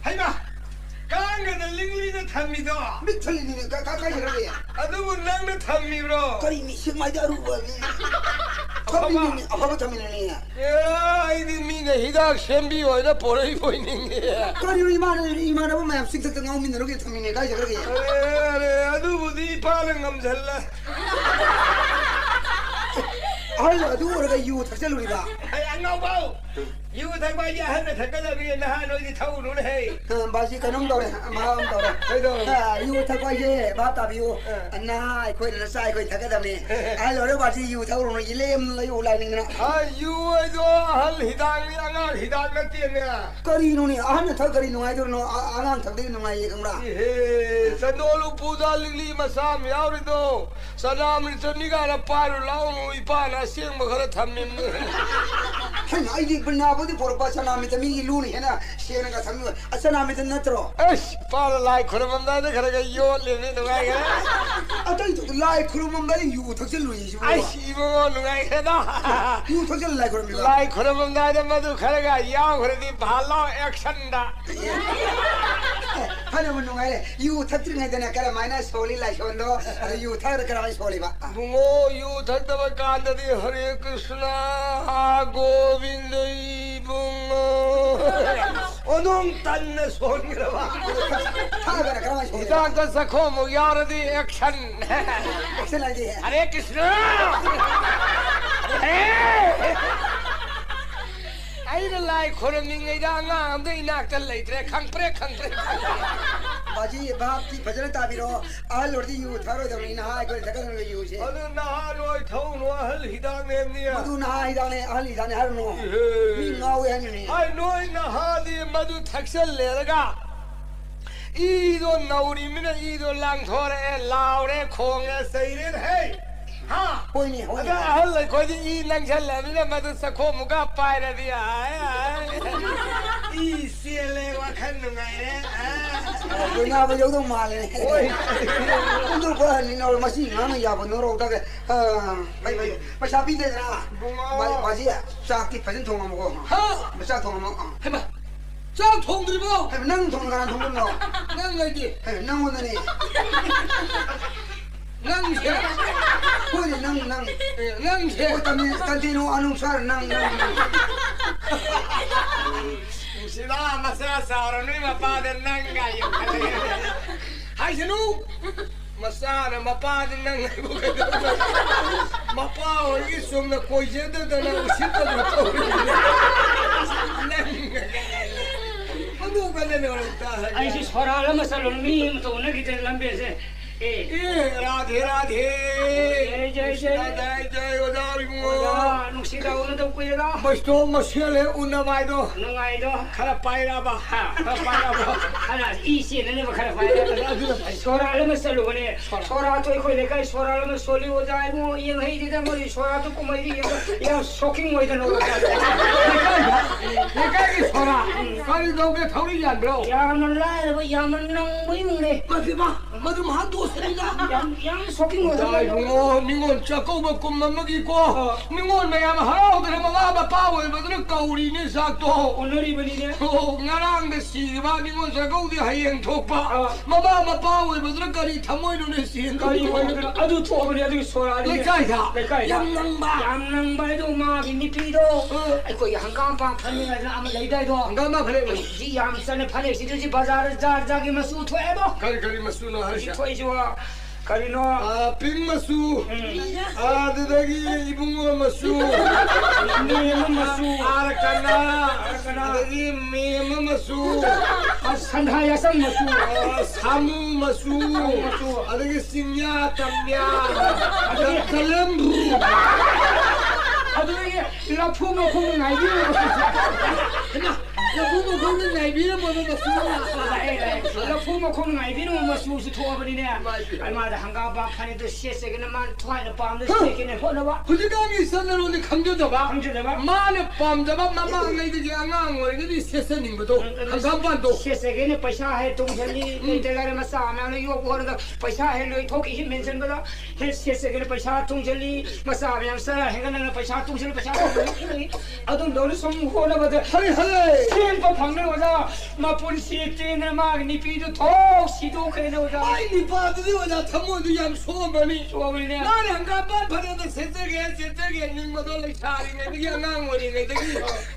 ꯍꯩꯃꯥ! ꯀꯥꯡꯒꯗ ꯂꯤꯛꯂꯤꯗ ꯊꯝꯃꯤꯗꯣ? ꯄꯤꯛ ꯊꯜꯂꯤꯅꯤꯅꯦ, ꯀ-, ꯀ-, ꯀꯥꯏ ꯆꯠꯈ꯭ꯔꯒꯦ? ꯑꯗꯨꯕꯨ ꯅꯪꯅ ꯊꯝꯃꯤꯕ꯭ꯔꯣ? ꯀꯔꯤ ꯃꯤ ꯁꯦꯛꯃꯥꯏꯗ ꯑꯔꯨꯕ ꯃꯤ? ꯑꯐꯕ? ꯊꯝꯃꯤꯅꯤꯅꯦ, ꯑꯐꯕ ꯊꯝꯃꯤꯅꯤꯅꯦ꯫ ꯑꯦ, ꯑꯩꯗꯤ ꯃꯤꯅ ꯍꯤꯗꯥꯛ ꯁꯦꯝꯕꯤꯌꯣ ꯍꯥꯏꯅ ꯄꯣꯔꯛꯏꯕꯣꯏ ꯅꯤꯡꯉꯦ꯫ ꯀꯔꯤꯅꯣ ꯏꯃꯥꯅ-, ꯏꯃꯥꯟꯅꯕ ꯃꯌꯥꯝ ꯆꯤꯡꯊꯛꯇ ꯉꯥꯎꯃꯤꯟꯅꯔꯨꯒꯦ ꯊꯝꯃꯤꯅꯦ, ꯀꯥꯏ ꯆꯠꯈ꯭ꯔꯒꯦ? ꯑꯔꯦ, ꯑꯔꯦ, ꯑꯗꯨꯕꯨꯗꯤ ꯏꯄꯥꯅ ꯉꯝꯁꯤꯜꯂꯦ꯫ ꯑꯍꯜ ꯑꯗꯨ ꯑꯣꯏꯔꯒ ꯌꯨ ꯊꯛꯆꯜꯂꯨꯔꯤꯕ? ꯑꯩ ꯑꯉꯥꯎꯕꯧ! ꯌꯨ ꯊꯛꯄ ꯍꯥꯏꯁꯦ ꯑꯍꯜꯅ ꯊꯛꯀꯗꯕꯅꯤ, ꯅꯍꯥ ꯅꯣꯏꯗꯤ ꯊꯛꯎꯅꯨꯅꯦ ꯍꯦ꯫ ꯑ, ꯕꯥꯖꯤ ꯀꯩꯅꯣꯝ ꯇꯧꯔꯦ, ꯚꯥꯞ ꯑꯃ ꯇꯧꯔꯦ꯫ ꯀꯩꯗꯧꯔꯕ? ꯑ, ꯌꯨ ꯊꯛꯄ ꯍꯥꯏꯁꯦ ꯚꯥꯞ ꯇꯥꯕꯤꯌꯨ꯫ ꯑ꯫ ꯅꯍꯥ ꯑꯩꯈꯣꯏꯅ ꯅꯆꯥ ꯑꯩꯈꯣꯏ ꯊꯛꯀꯗꯕꯅꯤ꯫ ꯑꯍꯜ ꯑꯣꯏꯔ ꯕꯥꯖꯤ ꯌꯨ ꯊꯛꯎꯔꯨꯅꯨ, ꯏꯂꯦꯝ ꯂꯩꯌꯨ ꯂꯥꯏꯅꯤꯡꯗꯅ꯫ ꯑ, ꯌꯨ ꯍꯥꯏꯗꯣ ꯑꯍꯜ ꯍꯤꯗꯥꯛꯅꯤ, ꯑꯉꯥꯡ ꯍꯤꯗꯥꯛ ꯅꯠꯇꯦꯅꯦ꯫ ꯀꯔꯤꯅꯣꯅꯦ? ꯑꯍꯟꯅ ꯊꯛ ꯀꯔꯤ ꯅꯨꯡꯉꯥꯏꯗꯣꯏꯅꯣ? ꯑ-, ꯑꯉꯥꯡ ꯊꯛꯇꯗꯤ ꯅꯨꯡꯉꯥꯏꯌꯦ ꯈꯪꯕ꯭ꯔꯥ? ꯏꯍꯦ, ꯆꯟꯗꯣꯜ ꯎꯄꯨꯗ ꯂꯤꯛꯂꯤ ꯃꯆꯥ ꯑꯃ ꯌꯥꯎꯔꯤꯗꯣ, ꯆꯅꯥꯝꯅꯤ ꯆꯅꯤꯒꯥꯅ ꯄꯥꯏꯔꯨ ꯂꯥꯎꯅꯨ, ꯏꯄꯥꯅ ꯑꯁꯦꯡꯕ ꯈꯔ ꯊꯝꯃꯤꯕꯅꯤ꯫ ꯍꯩꯃꯥ, ꯑꯩꯗꯤ ꯕ꯭ꯔꯤꯟꯗꯥꯕꯟꯗꯤ ꯄꯣꯔꯛꯄ ꯆꯅꯥꯝꯅꯤꯇ ꯃꯤꯒꯤ ꯂꯨꯅ ꯍꯦꯟꯅ ꯁꯦꯡꯅꯒ ꯊꯝꯃꯤ꯫ ꯑ, ꯆꯅꯥꯝꯅꯤꯇ ꯅꯠꯇ꯭ꯔꯣ? ꯑꯁ, ꯏꯄꯥꯅ ꯂꯥꯏ ꯈꯨꯔꯨꯝꯃꯝꯗꯥꯏꯗ ꯈꯔ ꯈꯔ ꯌꯣꯠꯂꯤꯕꯅꯤ, ꯅꯨꯡꯉꯥꯏꯈ꯭ꯔꯦ꯫ ꯑꯇꯩ ꯊꯣꯛꯇ ꯂꯥꯏ ꯈꯨꯔꯨꯝꯃꯝꯗꯥꯏꯗ ꯌꯨ ꯊꯛꯆꯜꯂꯨꯏ ꯁꯤꯕꯨ꯫ ꯑꯁ, ꯏꯕꯨꯡꯉꯣ, ꯅꯨꯡꯉꯥꯏꯈ꯭ꯔꯦꯗ꯫ ꯌꯨ ꯊꯛꯆꯜꯂ ꯂꯥꯏ ꯈꯨꯔꯨꯝꯃꯤꯕ? ꯂꯥꯏ ꯈꯨꯔꯨꯝꯃꯝꯗꯥꯏꯗ ꯃꯗꯨ ꯈꯔꯒ ꯌꯥꯎꯈ꯭ꯔꯗꯤ ꯚꯥꯂꯣ ꯑꯦꯛꯁꯟꯗ꯫ ꯐꯅꯕ ꯅꯨꯡꯉꯥꯏꯔꯦ꯫ ꯌꯨ ꯊꯛꯇ꯭ꯔꯤꯉꯩꯗꯅꯦ ꯀꯔꯝꯍꯥꯏꯅ ꯁꯣꯜꯂꯤ ꯂꯥꯏꯁꯣꯟꯗꯣ? ꯑꯗꯨ ꯌꯨ ꯊꯛꯑꯒ ꯀꯔꯝꯍꯥꯏꯅ ꯁꯣꯜꯂꯤꯕ? ꯏꯕꯨꯡꯉꯣ, ꯌꯨ ꯊꯛꯇꯕ ꯀꯥꯟꯗꯗꯤ ꯍꯔꯦ ꯀ꯭ꯔꯤꯁꯅ, ꯒꯣꯕꯤꯟꯗ ꯏꯕꯨꯡꯉꯣ꯫ ꯑꯣꯟꯊꯣꯡ ꯇꯟꯅ ꯁꯣꯟꯈ꯭ꯔꯕ꯫ ꯊꯛꯑꯒꯅ ꯀꯔꯝꯍꯥꯏꯅ ꯁꯣꯜꯂꯤꯕ? ꯍꯤꯗꯥꯛꯇ ꯆꯈꯣꯝꯃꯨꯛ ꯌꯥꯎꯔꯗꯤ ꯑꯦꯛꯁꯟ꯫ ꯑꯦꯛꯁꯟ ꯍꯥꯏꯗꯤ? ꯍꯔꯦ ꯀ꯭ꯔꯤꯁꯅ! ꯍꯔꯦ! ꯑꯩꯅ ꯂꯥꯏ ꯈꯣꯏꯔꯝꯃꯤꯉꯩꯗ ꯑꯉꯥꯡ ꯑꯝꯇ ꯏꯅꯥꯛꯇ ꯂꯩꯇ꯭ꯔꯦ꯫ ꯈꯪꯄ꯭ꯔꯦꯛ, ꯈꯪꯄ꯭ꯔꯦꯛ, ꯈꯪꯄ꯭ꯔꯦꯛ꯫ ꯕꯥꯖꯤ, ꯚꯥꯞꯇꯤ ꯐꯖꯅ ꯇꯥꯕꯤꯔꯣ꯫ ꯑꯍꯜ ꯑꯣꯏꯔꯗꯤ ꯌꯨ ꯊꯛꯑꯔꯣꯏꯗꯕꯅꯤ, ꯅꯍꯥ ꯑꯩꯈꯣꯏꯅ ꯊꯛꯀꯗꯕꯅꯤ ꯌꯨꯁꯦ꯫ ꯑꯗꯨ ꯅꯍꯥ ꯅꯣꯏ ꯊꯛꯎꯅꯨ, ꯑꯍꯜ ꯍꯤꯗꯥꯛꯅꯦ ꯍꯥꯏꯕꯅꯤ꯫ ꯃꯗꯨ ꯅꯍꯥ ꯍꯤꯗꯥꯛꯅꯦ, ꯑꯍꯜ ꯍꯤꯗꯥꯛꯅꯦ ꯍꯥꯏꯔꯨꯅꯨ꯫ ꯏꯍꯦ꯫ ꯃꯤ ꯉꯥꯎꯋꯦ ꯍꯥꯏꯅꯨꯅꯦ꯫ ꯍꯥꯏ, ꯅꯣꯏ ꯅꯍꯥꯗꯤ ꯃꯗꯨ ꯊꯛꯆꯜꯂꯦꯔꯒ ꯏꯗꯣ ꯅꯧꯔꯤꯃꯤꯅ ꯏꯗꯣ ꯂꯥꯡꯊꯣꯔꯛꯑꯦ, ꯂꯥꯎꯔꯦ, ꯈꯣꯡꯉꯦ, ꯆꯩꯔꯦ, ꯍꯦ! ꯍꯥ! ꯍꯣꯏꯅꯦ, ꯍꯣꯏꯅꯦ꯫ ꯑꯗꯣ ꯑꯍꯜ ꯑꯩꯈꯣꯏꯗꯤ ꯏ ꯅꯪꯁꯜꯂꯕꯅꯤꯅ ꯃꯗꯨ ꯆꯈꯣꯝ ꯃꯨꯛꯀ ꯄꯥꯏꯔꯗꯤ ꯍꯥꯏ, ꯍꯥꯏ꯫ ꯏ ꯆꯦꯜꯂꯦ, ꯋꯥꯈꯜ ꯅꯨꯡꯉꯥꯏꯔꯦ꯫ ꯑ꯫ ꯑ, ꯂꯣꯏꯅꯕ ꯌꯧꯗꯧ ꯃꯥꯜꯂꯦ꯫ ꯍꯣꯏ꯫ ꯍꯨꯟꯗꯣꯛꯄ ꯍꯟꯅꯤꯡꯉꯧꯔꯦ, ꯃꯁꯤ ꯉꯥꯡꯅ ꯌꯥꯕ ꯅꯣꯔꯣꯛꯇꯒ꯫ ꯑ, ꯃꯩ, ꯃꯩ, ꯄꯩꯁꯥ ꯄꯤꯗꯦꯗꯅ꯫ ꯏꯕꯨꯡꯉꯣ꯫ ꯃꯥ-, ꯃꯥꯁꯤ ꯆꯥꯛꯇꯤ ꯐꯖꯅ ꯊꯣꯡꯉꯝꯃꯨꯀꯣ꯫ ꯍꯥ? ꯆꯥꯛ ꯊꯣꯡꯉꯝꯃꯣ꯫ ꯑ꯫ ꯍꯩꯃꯥ! ꯆꯥꯛ ꯊꯣꯡꯗ꯭ꯔꯤꯕꯣ? ꯍꯩꯃꯥ, ꯅꯪ ꯊꯣꯡ-, ꯀꯅꯥ ꯊꯣꯡꯗꯣꯏꯅꯣ? ꯅꯪ ꯑꯩꯗꯤ꯫ ꯍꯩꯃꯥ, ꯅꯪꯉꯣꯟꯗꯅꯦ꯫ ꯅꯪꯁꯦ꯫ ꯍꯣꯏꯅꯦ, ꯅꯪ, ꯅꯪ꯫ ꯑꯦ, ꯅꯪꯁꯦ꯫ ꯍꯣꯏ, ꯇꯝꯃꯤ-, ꯀꯟꯇꯤꯅꯨ ꯑꯅꯨꯁꯥꯔ ꯅꯪ, ꯅꯪ, ꯅꯪ꯫ ꯅꯨꯡꯁꯤꯕ ꯃꯆꯥ ꯆꯥꯎꯔ ꯅꯣꯏ ꯃꯄꯥꯗ ꯅꯪ ꯀꯥꯏ ꯌꯣꯛꯈꯠꯂꯛꯑꯦ꯫ ꯍꯥꯏꯁꯅꯨ꯫ ꯃꯆꯥꯅ ꯃꯄꯥꯗ ꯅꯪ ꯍꯥꯏꯕꯨ ꯀꯩꯗꯧꯕ? ꯃꯄꯥ ꯍꯣꯏꯒꯤ ꯆꯨꯝꯅ ꯀꯣꯏꯖꯗꯗꯅ ꯎꯁꯤꯠꯇꯗꯅ ꯇꯧꯔꯤꯅꯦ꯫ ꯅꯪ ꯀꯥꯏ꯫ ꯑꯗꯨ ꯀꯩꯅꯣ ꯇꯥ-, ꯑꯩꯁꯤ ꯁꯣꯔꯥꯜ ꯑꯃ ꯆꯠꯂꯨꯔ ꯃꯤ ꯑꯃꯇ ꯎꯅꯈꯤꯗ꯭ꯔꯦ ꯂꯝꯕꯦꯜꯁꯦ꯫ ꯑꯦ꯫ ꯑꯦ, ꯔꯥꯙꯦ, ꯔꯥꯙꯦ꯫ ꯖꯩ, ꯖꯩ, ꯖꯩ꯫ ꯖꯩ, ꯖꯩ, ꯑꯣꯖꯥ ꯏꯕꯨꯡꯉꯣ꯫ ꯑꯣꯖꯥ, ꯅꯨꯡꯁꯤꯗ ꯎꯅꯗꯕ ꯀꯨꯏꯔꯦꯗ꯫ ꯃꯩꯁꯇꯣꯝ ꯃꯁꯦꯜ ꯍꯦꯛ ꯎꯅꯕ ꯍꯥꯏꯗꯣ꯫ ꯅꯨꯡꯉꯥꯏꯗꯣ꯫ ꯈꯔ ꯄꯥꯏꯔꯕ? ꯍꯥ꯫ ꯈꯔ ꯄꯥꯏꯔꯕ? ꯈꯔ ꯏ ꯆꯦꯟꯅꯅꯕ ꯈꯔ ꯄꯥꯏꯔꯕ? ꯑꯗꯨꯅ ꯐꯩ꯫ ꯁꯣꯔꯥꯠ ꯑꯃ ꯆꯠꯂꯨꯕꯅꯦ꯫ ꯁꯣꯔꯥꯠ꯫ ꯁꯣꯔꯥꯠꯇꯣ ꯑꯩꯈꯣꯏ ꯂꯩꯀꯥꯏ ꯁꯣꯔꯥꯠ ꯑꯃ ꯁꯣꯜꯂꯤ ꯑꯣꯖꯥ ꯏꯕꯨꯡꯉꯣ, ꯌꯦꯡꯍꯩꯗꯦꯗ ꯃꯣꯏ ꯁꯣꯔꯥꯠꯇꯣ ꯀꯨꯝꯍꯩꯗꯤ ꯌꯥꯝ, ꯌꯥꯝ shocking ꯑꯣꯏꯗꯅ ꯑꯣꯖꯥ꯫ ꯂꯩꯀꯥꯏꯗ? ꯂꯩꯀꯥꯏꯒꯤ ꯁꯣꯔꯥꯠ? ꯎꯝ꯫ ꯀꯔꯤ ꯇꯧꯒꯦ ꯊꯧꯔꯤ ꯌꯥꯟꯕ꯭ꯔꯣ? ꯌꯥꯝꯅ ꯂꯥꯏꯔꯕ, ꯌꯥꯝꯅ ꯅꯪꯕ ꯏꯃꯨꯡꯅꯦ꯫ ꯃꯁꯤꯃ ꯃꯗꯨ ꯃꯍꯥ ꯗꯣꯁꯅꯤꯗ꯫ ꯌꯥꯝ, ꯌꯥꯝ shocking ꯑꯣꯏꯕ ꯏꯕꯨꯡꯉꯣ, ꯅꯤꯉꯣꯜ ꯆꯥꯛꯀꯧꯕ ꯀꯨꯝ ꯑꯃꯒꯤꯀꯣ, ꯑꯥ꯫ ꯅꯤꯉꯣꯜ ꯃꯌꯥꯝ ꯍꯔꯥꯎꯗꯅ ꯃꯃꯥ ꯃꯄꯥ ꯑꯣꯏꯕꯗꯨꯅ ꯀꯧꯔꯤꯅꯦ ꯆꯥꯛꯇꯣ꯫ ꯎꯅꯔꯤꯕꯅꯤꯅꯦ꯫ ꯑꯣ, ꯉꯔꯥꯡꯗ ꯁꯤꯈꯤꯕ ꯅꯤꯉꯣꯜ ꯆꯥꯛꯀꯧꯕꯗꯤ ꯍꯌꯦꯡ ꯊꯣꯛꯄ꯫ ꯑꯥ꯫ ꯃꯃꯥ ꯃꯄꯥ ꯑꯣꯏꯕꯗꯨꯅ ꯀꯔꯤ ꯊꯃꯣꯏꯅꯣꯅꯦ ꯆꯦꯟꯗꯣꯏꯗꯣ? ꯀꯔꯤ ꯑꯣꯏꯕꯗꯨꯅ? ꯑꯗꯨ ꯊꯣꯛꯑꯕꯅꯤ ꯑꯗꯨꯒꯤ ꯁꯣꯔꯥꯅꯤꯅꯦ꯫ ꯂꯩꯀꯥꯏꯗ? ꯂꯩꯀꯥꯏꯗ꯫ ꯌꯥꯝ ꯅꯪꯕ? ꯌꯥꯝ ꯅꯪꯕ ꯍꯥꯏꯗꯣ ꯃꯥꯒꯤ ꯅꯨꯄꯤꯗꯣ꯫ ꯑꯥ꯫ ꯑꯩꯈꯣꯏꯒꯤ ꯍꯪꯒꯥꯝ ꯄꯥꯝ ꯐꯅꯦꯛ ꯍꯥꯏꯗꯅ ꯑꯃ ꯂꯩꯗꯥꯏꯗꯣ? ꯍꯪꯒꯥꯝ ꯄꯥꯝ ꯐꯅꯦꯛ ꯂꯩ꯫ ꯁꯤ ꯌꯥꯝ ꯆꯠꯅ ꯐꯅꯦꯛꯁꯤꯗ ꯁꯤ ꯕꯖꯥꯔꯗ ꯖꯥꯠ ꯖꯥꯠꯀꯤ ꯃꯆꯨ ꯊꯣꯛꯑꯦꯕꯣ꯫ ꯀꯔꯤ, ꯀꯔꯤ ꯃꯆꯨꯅꯣ ꯍꯧꯖꯤꯛ ꯍꯥꯏꯁꯦ? ꯊꯣꯛꯏꯁꯤꯕꯣ ꯀꯔꯤꯅꯣ? ꯑꯥ, pink ꯃꯆꯨ꯫ ꯎꯝ꯫ ꯑꯥ, ꯑꯗꯨꯗꯒꯤ ꯏꯕꯨꯡꯉꯣ ꯃꯆꯨ꯫ ꯃꯦꯝꯃ ꯃꯆꯨ꯫ ꯑꯥꯔꯀꯅꯥ꯫ ꯑꯥꯔꯀꯅꯥ꯫ ꯑꯗꯒꯤ ꯃꯦꯝꯃ ꯃꯆꯨ꯫ ꯑꯥ, ꯁꯟꯊꯥ ꯌꯥꯆꯪ ꯃꯆꯨ꯫ ꯑꯥ, ꯁꯥꯃꯨ ꯃꯆꯨ꯫ ꯁꯥꯃꯨ ꯃꯆꯨ꯫ ꯑꯗꯒꯤ ꯆꯤꯡꯌꯥ ꯇꯝꯌꯥ꯫ ꯑꯗꯒꯤ ꯀꯂꯝꯕꯨ꯫ ꯑꯗꯨꯗꯒꯤ ꯂꯐꯨ ꯃꯈꯣꯡ ꯉꯥꯏꯕꯤꯔꯣ꯫ ꯍꯩꯃꯥ, ꯂꯐꯨ ꯃꯈꯣꯡꯗ ꯉꯥꯏꯕꯤꯔꯝꯃꯣ ꯃꯆꯨ꯫ ꯂꯐꯨ ꯃꯈꯣꯡ ꯉꯥꯏꯕꯤꯅꯨ, ꯃꯆꯨꯁꯨ ꯊꯣꯛꯑꯕꯅꯤꯅꯦ꯫ ꯏꯃꯥꯏ ꯄꯦꯝꯃ꯫ ꯑꯩ ꯃꯥꯗ ꯍꯪꯒꯥꯝꯄꯥꯟ ꯐꯅꯦꯛꯇꯣ ꯁꯦꯠꯆꯒꯦꯅ ꯃꯥꯅ ꯊꯋꯥꯏꯅ ꯄꯥꯝꯗ ꯍ! ꯁꯦꯠꯀꯦꯅ ꯍꯣꯠꯅꯕ꯫ ꯍꯧꯖꯤꯛꯀꯥꯟꯒꯤ ꯆꯠꯅꯔꯣꯜꯗꯤ ꯈꯪꯖꯗꯕ꯫ ꯈꯪꯖꯗꯕ꯫ ꯃꯥꯅ ꯄꯥꯝꯖꯕ ꯃꯃꯥꯡꯉꯩꯗꯒꯤ ꯑꯉꯥꯡ ꯑꯣꯏꯔꯤꯉꯩꯗꯒꯤ ꯁꯦꯠꯆꯅꯤꯡꯕꯗꯣ꯫ ꯎꯝ, ꯑꯗꯨ ꯍꯪꯒꯥꯝꯄꯥꯟꯗꯣ꯫ ꯁꯦꯠꯆꯒꯦꯅ ꯄꯩꯁꯥ ꯍꯦꯛ ꯇꯨꯡꯁꯤꯜꯂꯤ, ꯎꯝ꯫ ꯂꯩꯇ ꯂꯥꯏꯔ ꯃꯆꯥ ꯃꯌꯥꯝꯅ ꯌꯣꯛꯄ ꯍꯣꯠꯅꯕꯗ ꯄꯩꯁꯥ ꯍꯦꯛ ꯂꯣꯏꯊꯣꯛꯈꯤ, ꯍꯦꯛ ꯃꯦꯟꯁꯤꯟꯕꯗ ꯍꯦꯛ ꯁꯦꯠꯆꯒꯦꯅ ꯄꯩꯁꯥ ꯇꯨꯡꯁꯤꯜꯂꯤ, ꯃꯆꯥ ꯃꯌꯥꯝ ꯆꯔꯥ ꯍꯦꯟꯒꯠꯅꯅ ꯄꯩꯁꯥ ꯇꯨꯡꯁꯤꯜꯂꯤ, ꯄꯩꯁꯥ ꯇꯨꯡꯁꯤꯜꯂꯤ꯫ ꯑꯗꯨꯝꯗꯧꯅ ꯁꯨꯝ ꯍꯣꯠꯅꯕꯗ ꯍꯩ ꯍꯩ! ꯁꯦꯝꯕ ꯐꯪꯗ꯭ꯔꯦ ꯑꯣꯖꯥ꯫ ꯃꯄꯨꯟꯁꯤ ꯇꯦꯟꯅ ꯃꯥꯒꯤ ꯅꯨꯄꯤꯗꯨ ꯊꯣꯛ ꯁꯤꯗꯣꯛꯈ꯭ꯔꯦꯅꯦ ꯑꯣꯖꯥ꯫ ꯑꯩ ꯅꯨꯄꯥꯗꯨꯗꯤ ꯑꯣꯖꯥ ꯊꯃꯣꯏꯗꯨ ꯌꯥꯝ ꯁꯣꯛꯑꯝꯃꯅꯤ꯫ ꯁꯣꯛꯑꯝꯃꯅꯤꯅꯦ꯫ ꯃꯥꯅ ꯍꯪꯒꯥꯝꯄꯥꯟ ꯐꯅꯦꯛꯇ ꯁꯦꯠꯆꯒꯦ, ꯁꯦꯠꯆꯒꯦ ꯅꯤꯡꯕꯗꯣ ꯂꯩꯁꯥꯔꯤꯉꯩꯗꯒꯤ ꯑꯉꯥꯡ ꯑꯣꯏꯔꯤꯉꯩꯗꯒꯤ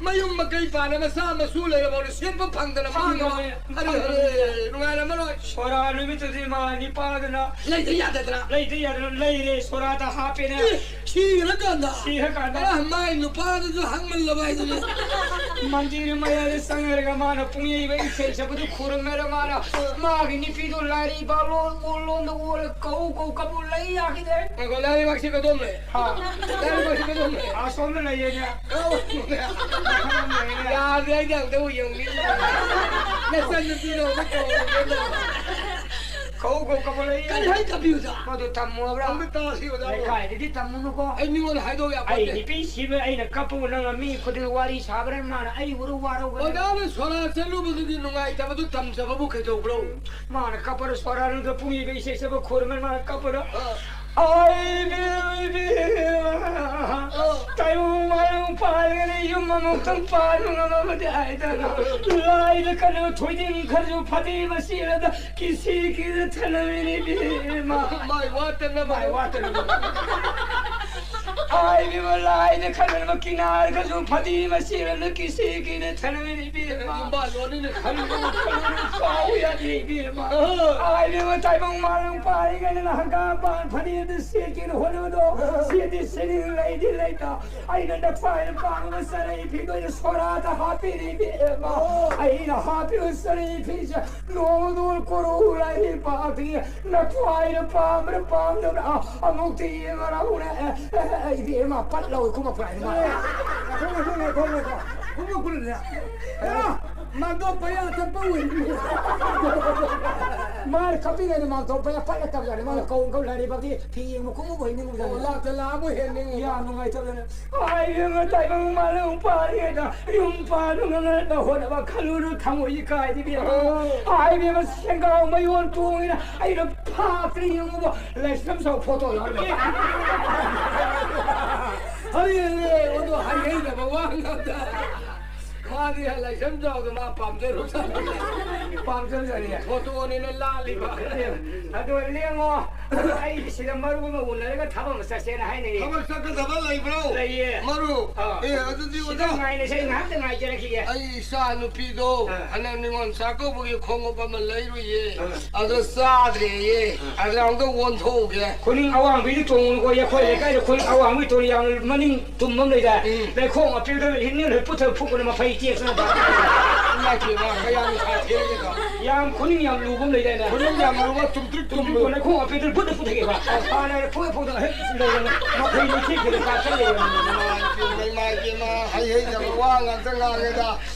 ꯃꯌꯨꯝ ꯃꯀꯩ ꯄꯥꯟꯅ ꯃꯆꯥ ꯃꯁꯨ ꯂꯩꯔꯕ ꯁꯦꯠꯄ ꯐꯪꯗꯅ ꯃꯥꯡꯉꯕ꯫ ꯐꯪꯗꯕꯅꯦ꯫ ꯑꯔꯦ, ꯑꯔꯦ, ꯅꯨꯡꯉꯥꯏꯔꯝꯃꯔꯣꯏ꯫ ꯁꯣꯔꯥ ꯅꯨꯃꯤꯠꯇꯨꯗꯤ ꯃꯥ ꯅꯤꯄꯥꯗꯨꯅ ꯂꯩꯇ ꯌꯥꯗꯗꯅ꯫ ꯂꯩꯇ ꯌꯥꯗꯅ ꯂꯩꯔꯦ, ꯁꯣꯔꯥꯗ ꯍꯥꯞꯄꯦꯅꯦ꯫ ꯑꯦ, ꯁꯤꯔꯀꯥꯟꯗ? ꯁꯤꯔꯀꯥꯟꯗ꯫ ꯑꯦ, ꯃꯥꯏ ꯅꯨꯄꯥꯗꯨꯁꯨ ꯍꯪꯃꯜꯂꯕ ꯍꯥꯏꯗꯨꯅꯤ꯫ ꯃꯟꯗꯤꯔ ꯃꯌꯥꯗ ꯆꯪꯉꯔꯒ ꯃꯥꯅ ꯄꯨꯡꯌꯩꯕ ꯏꯁꯩ ꯁꯛꯄꯗꯨ ꯈꯨꯔꯨꯝꯃꯦꯔ ꯃꯥꯅ꯫ ꯃꯥꯒꯤ ꯅꯨꯄꯤꯗꯨ ꯂꯥꯏꯔꯩ ꯕꯥꯂꯣꯟ ꯑꯣꯜꯂꯣꯟꯗ ꯑꯣꯜꯂ ꯀꯧ ꯀꯧ ꯀꯕꯨ ꯂꯩ ꯌꯥꯈꯤꯗ꯭ꯔꯦ꯫ ꯉꯥꯏꯈꯣ, ꯂꯥꯏꯔꯩꯕꯥꯛꯁꯤ ꯀꯗꯣꯝ ꯂꯩ? ꯍꯥ? ꯂꯥꯏꯔꯩꯕꯥꯛꯁꯤ ꯀꯗꯣꯝ ꯂꯩ? ꯑꯁꯣꯝꯗ ꯂꯩꯌꯦꯅꯦ꯫ ꯌꯥꯗ꯭ꯔꯦ, ꯑꯩꯗꯤ ꯑꯝꯇꯕꯨ ꯌꯦꯡꯅꯤꯡꯗ꯭ꯔꯦ꯫ ꯅꯆꯟꯅꯨꯄꯤꯗꯣ ꯑꯝꯇ ꯀꯧꯔꯨꯒꯦ ꯇꯧꯕ꯫ ꯀꯧ, ꯀꯧ, ꯀꯧ, ꯂꯩ꯫ ꯀꯔꯤ ꯍꯥꯏ ꯇꯝꯕꯤꯌꯨꯗ? ꯃꯗꯨ ꯇꯝꯃꯣꯕ꯭ꯔꯥ? ꯑꯝꯇ ꯇꯥꯁꯤ, ꯑꯣꯖꯥ꯫ ꯂꯩꯀꯥꯏꯗꯗꯤ ꯇꯝꯃꯨꯅꯨꯀꯣ꯫ ꯑꯩ ꯃꯤꯉꯣꯟꯗ ꯍꯥꯏꯗꯣꯛ ꯑꯩ ꯌꯥꯄꯣꯠꯇꯦ꯫ ꯅꯨꯄꯤ ꯁꯤꯕ ꯑꯩꯅ ꯀꯞꯄꯕꯨ ꯅꯪ ꯃꯤ ꯈꯨꯗꯤꯡ ꯋꯥꯔꯤ ꯁꯥꯕ꯭ꯔꯥ? ꯃꯥꯅ ꯑꯩ ꯎꯔ ꯋꯥꯔꯧꯒꯅꯤ꯫ ꯑꯣꯖꯥꯅ ꯁꯣꯔꯥ ꯆꯠꯂꯨꯕꯗꯨꯒꯤ ꯅꯨꯡꯉꯥꯏꯇꯕꯗꯨ ꯇꯝꯖꯕꯕꯨ ꯀꯩꯗꯧꯕ꯭ꯔꯣ? ꯃꯥꯅ ꯀꯞꯄꯗ ꯁꯣꯔꯥꯅꯨꯗ ꯄꯨꯡꯌꯩꯕ ꯏꯁꯩ ꯁꯛꯄ ꯈꯨꯔꯨꯝꯃꯦ ꯃꯥꯅ ꯀꯞꯄꯗ꯫ ꯑꯥ꯫ ꯑꯥꯏ ꯏꯕꯦꯝ, ꯏꯕꯦꯝ꯫ ꯑꯥ꯫ ꯇꯥꯏꯕꯪ ꯃꯥꯂꯪ ꯄꯥꯜꯂꯒꯅꯤ ꯌꯨꯝ ꯑꯃꯨꯛꯇꯪ ꯄꯥꯟꯕ ꯉꯝꯃꯕꯗꯤ ꯍꯥꯏꯗꯅ꯫ ꯂꯥꯏꯗ ꯀꯟꯅ ꯊꯣꯏꯗꯤꯡ ꯈꯔꯁꯨ ꯐꯗꯤ ꯃꯆꯦꯔꯗ ꯀꯤꯁꯤ ꯀꯤꯗ ꯊꯅꯃꯤꯅꯤ ꯏꯕꯦꯝꯃ꯫ ꯃꯥꯏ ꯋꯥꯠꯇꯅꯕ꯫ ꯃꯥꯏ ꯋꯥꯠꯇꯅꯕ꯫ ꯑꯥꯏ ꯏꯕꯦꯝꯃ ꯂꯥꯏꯗ ꯈꯟꯅꯕ ꯀꯤꯅꯥꯔꯒꯁꯨ ꯐꯗꯤ ꯃꯆꯦꯔꯗ ꯀꯤꯁꯤ ꯀꯤꯗ ꯊꯅꯃꯤꯅꯤ ꯏꯕꯦꯝꯃ꯫ ꯌꯨꯝꯕꯥꯜꯂꯣꯟꯅꯤꯅ ꯈꯜꯂꯨ꯫ ꯀꯥꯎ ꯌꯥꯗꯦ ꯏꯕꯦꯝꯃ꯫ ꯑꯥ꯫ ꯑꯥ, ꯏꯕꯦꯝꯃ, ꯇꯥꯏꯕꯪ ꯃꯥꯂꯪ ꯄꯥꯔꯤꯉꯩꯗ ꯅꯪ ꯍꯪꯒꯥꯝ ꯄꯥꯟ ꯐꯅꯦꯛ ꯑꯗꯨ ꯁꯦꯠꯀꯦꯅ ꯍꯣꯠꯅꯕꯗꯣ, ꯁꯦꯠꯇꯤ ꯁꯦꯠꯅꯤꯡ ꯂꯩꯗꯤ ꯂꯩꯇ꯫ ꯑꯩꯅ ꯅꯈ꯭ꯋꯥꯏꯗ ꯄꯥꯝꯕ ꯆꯔꯩ ꯐꯤꯗꯣ ꯑꯩꯅ ꯁꯣꯔꯥꯗ ꯍꯥꯞꯄꯤꯔꯤ ꯏꯕꯦꯝꯃ꯫ ꯑꯩꯅ ꯍꯥꯞꯄꯤꯕ ꯆꯔꯩ ꯐꯤꯁꯦ ꯅꯣꯡꯃꯗꯣ ꯀꯣꯔꯧ ꯂꯥꯏꯔꯩ ꯄꯥꯛꯇꯒꯤ ꯅꯈ꯭ꯋꯥꯏꯗ ꯄꯥꯝꯕ꯭ꯔꯥ ꯄꯥꯝꯗꯕ꯭ꯔꯥ ꯑꯃꯨꯛꯇ ꯌꯦꯡꯉꯔꯧꯅꯦ꯫ ꯑꯦ, ꯑꯦ, ꯑꯦ, ꯏꯕꯦꯝꯃ, ꯄꯠ ꯂꯧꯏ ꯀꯨꯝꯃꯛꯄ꯭ꯔꯥ ꯍꯥꯏꯗꯤ ꯃꯥ꯫ ꯉꯥꯏꯈꯣ, ꯉꯥꯏꯈꯣ, ꯉꯥꯏꯈꯣ, ꯉꯥꯏꯈꯣ꯫ ꯀꯨꯝꯃꯛꯄꯅꯅꯦ꯫ ꯑ, ꯃꯥꯟꯗꯣꯞ ꯄꯌꯥ ꯆꯠꯄ ꯎꯏ꯫ ꯃꯥꯅ ꯀꯞꯄꯤꯉꯩꯗ ꯃꯥꯟꯗꯣꯞ ꯄꯌꯥ ꯄꯠꯂ ꯇꯧꯖꯥꯠꯅꯤ꯫ ꯃꯥꯅ ꯀꯧ ꯀꯧ ꯂꯥꯏꯔꯩꯕꯥꯛꯇꯤ ꯐꯤ ꯌꯦꯡꯕ ꯀꯨꯝꯃꯕꯨ ꯍꯦꯟꯅꯤꯡꯉꯨꯖꯥꯠꯅꯤ꯫ ꯑꯣ, ꯂꯥꯛꯇ ꯂꯥꯛꯑꯕꯨ ꯍꯦꯟꯅꯤꯡꯉꯤ꯫ ꯌꯥꯝ ꯅꯨꯡꯉꯥꯏꯇꯕꯅꯦ꯫ ꯍꯥꯏ, ꯏꯕꯦꯝꯃ, ꯇꯥꯏꯕꯪ ꯃꯥꯂꯪ ꯄꯥꯔꯤꯉꯩꯗ ꯌꯨꯝ ꯄꯥꯟꯅꯕ ꯍꯣꯠꯅꯕ ꯈꯜꯂꯨꯅꯨ, ꯊꯃꯣꯏ ꯏꯀꯥꯏꯗꯤ ꯏꯕꯦꯝꯃ꯫ ꯑꯣ꯫ ꯍꯥꯏ, ꯏꯕꯦꯝꯃ, ꯁꯦꯡꯒꯥꯎ ꯃꯌꯣꯟ ꯇꯣꯡꯉꯤꯅ ꯑꯩꯅ ꯐꯥꯛꯇ꯭ꯔꯤ ꯌꯦꯡꯉꯨꯕ, ꯂꯥꯏꯁ꯭ꯔꯝ ꯆꯥꯎ ꯐꯣꯇꯣ ꯌꯥꯎꯔꯝꯃꯦ꯫ ꯑꯔꯦ, ꯑꯗꯣ ꯍꯥꯏꯍꯩꯗꯕ ꯋꯥ ꯉꯥꯛꯇ꯫ ꯃꯥꯗꯤ ꯂꯥꯏꯁ꯭ꯔꯝ ꯆꯥꯎꯗꯣ ꯃꯥ ꯄꯥꯝꯖꯔꯨꯖꯥꯠꯅꯤ꯫ ꯄꯥꯝꯖꯔꯨꯖꯥꯠꯅꯤ꯫ ꯐꯣꯇꯣꯅꯤꯅ ꯂꯥꯜꯂꯤꯕ꯫ ꯑꯗꯣ ꯂꯦꯡꯉꯣ, ꯑꯩ ꯁꯤꯗ ꯃꯔꯨꯞ ꯑꯃ ꯎꯅꯔꯒ ꯊꯕꯛ ꯑꯃ ꯆꯠꯁꯦꯅ ꯍꯥꯏꯅꯩꯌꯦ꯫ ꯊꯕꯛ ꯆꯠꯀꯗꯕ ꯂꯩꯕ꯭ꯔꯣ? ꯂꯩꯌꯦ꯫ ꯃꯔꯨꯞ? ꯑꯥ꯫ ꯑꯦ, ꯑꯗꯨꯗꯤ ꯁꯤꯗ ꯑꯣꯖꯥ, ꯉꯥꯏꯅꯁꯦ, ꯑꯩ ꯉꯥꯏꯍꯥꯛꯇ ꯉꯥꯏꯖꯔꯛꯈꯤꯒꯦ꯫ ꯑꯩ ꯏꯆꯥ ꯅꯨꯄꯤꯗꯣ ꯑꯥ꯫ ꯍꯟꯗꯛ ꯅꯤꯉꯣꯜ ꯆꯥꯛꯀꯧꯕꯒꯤ ꯈꯣꯡꯎꯞ ꯑꯃ ꯂꯩꯔꯨꯏꯌꯦ꯫ ꯑꯥ꯫ ꯑꯗꯣ ꯆꯥꯗ꯭ꯔꯦꯌꯦ꯫ ꯑꯥ꯫ ꯑꯗꯨꯅ ꯑꯝꯇ ꯑꯣꯟꯊꯣꯛꯎꯒꯦ꯫ ꯈꯨꯅꯤꯡ ꯑꯋꯥꯡꯕꯤꯗꯤ ꯇꯣꯡꯉꯨꯀꯣ, ꯑꯩꯈꯣꯏ ꯂꯩꯀꯥꯏꯗ ꯈꯨꯅꯤꯡ ꯑꯋꯥꯡꯕꯤ ꯇꯣꯡꯉꯤ, ꯌꯥꯝ ꯃꯅꯤꯡ ꯇꯨꯝꯕ ꯑꯃ ꯂꯩꯗꯥꯏ? ꯎꯝ꯫ ꯂꯩꯈꯣꯝ ꯑꯄꯤꯛꯄꯗ ꯍꯤꯡꯅ ꯂꯣꯏ ꯄꯨꯊ ꯐꯨꯛꯄꯅ ꯃꯐꯩ ꯇꯦꯛꯇꯅ ꯕꯥ-, ꯏꯃꯥꯏ ꯄꯦꯝꯃ, ꯀꯌꯥꯝ ꯁꯥꯊꯤꯔꯒꯦꯗꯣ? ꯌꯥꯝ ꯈꯨꯅꯤꯡ ꯌꯥꯝ ꯂꯨꯕ ꯑꯃ ꯂꯩꯗꯥꯏꯅꯦ? ꯈꯨꯅꯤꯡ ꯌꯥꯝ ꯂꯨꯕ ꯇꯨꯝꯇ꯭ꯔꯤꯛ ꯇꯨꯝꯇ꯭ꯔꯤꯛ ꯇꯨꯝꯕ꯫ ꯇꯨꯝ ꯂꯩꯈꯣꯝ ꯑꯄꯤꯛꯄꯗ ꯕꯨꯠ ꯐꯨꯊꯒꯦꯕ꯫ ꯑꯣ꯫ ꯍꯥꯟꯅ ꯐꯨꯛꯑꯦ ꯐꯨꯛꯇꯅ ꯍꯦꯛ ꯂꯩꯔꯝꯃꯦ꯫ ꯃꯐꯩ ꯂꯩꯊꯦꯛꯈꯤꯗꯅ ꯀꯥꯞꯁꯜꯂꯦ꯫ ꯏꯃꯥꯏ ꯄꯦꯝꯃ, ꯏꯃꯥꯏ ꯄꯦꯝꯃ, ꯍꯩ ꯍꯩꯇꯕ ꯋꯥ ꯉꯥꯛꯇ ꯉꯥꯡꯉꯦꯗ꯫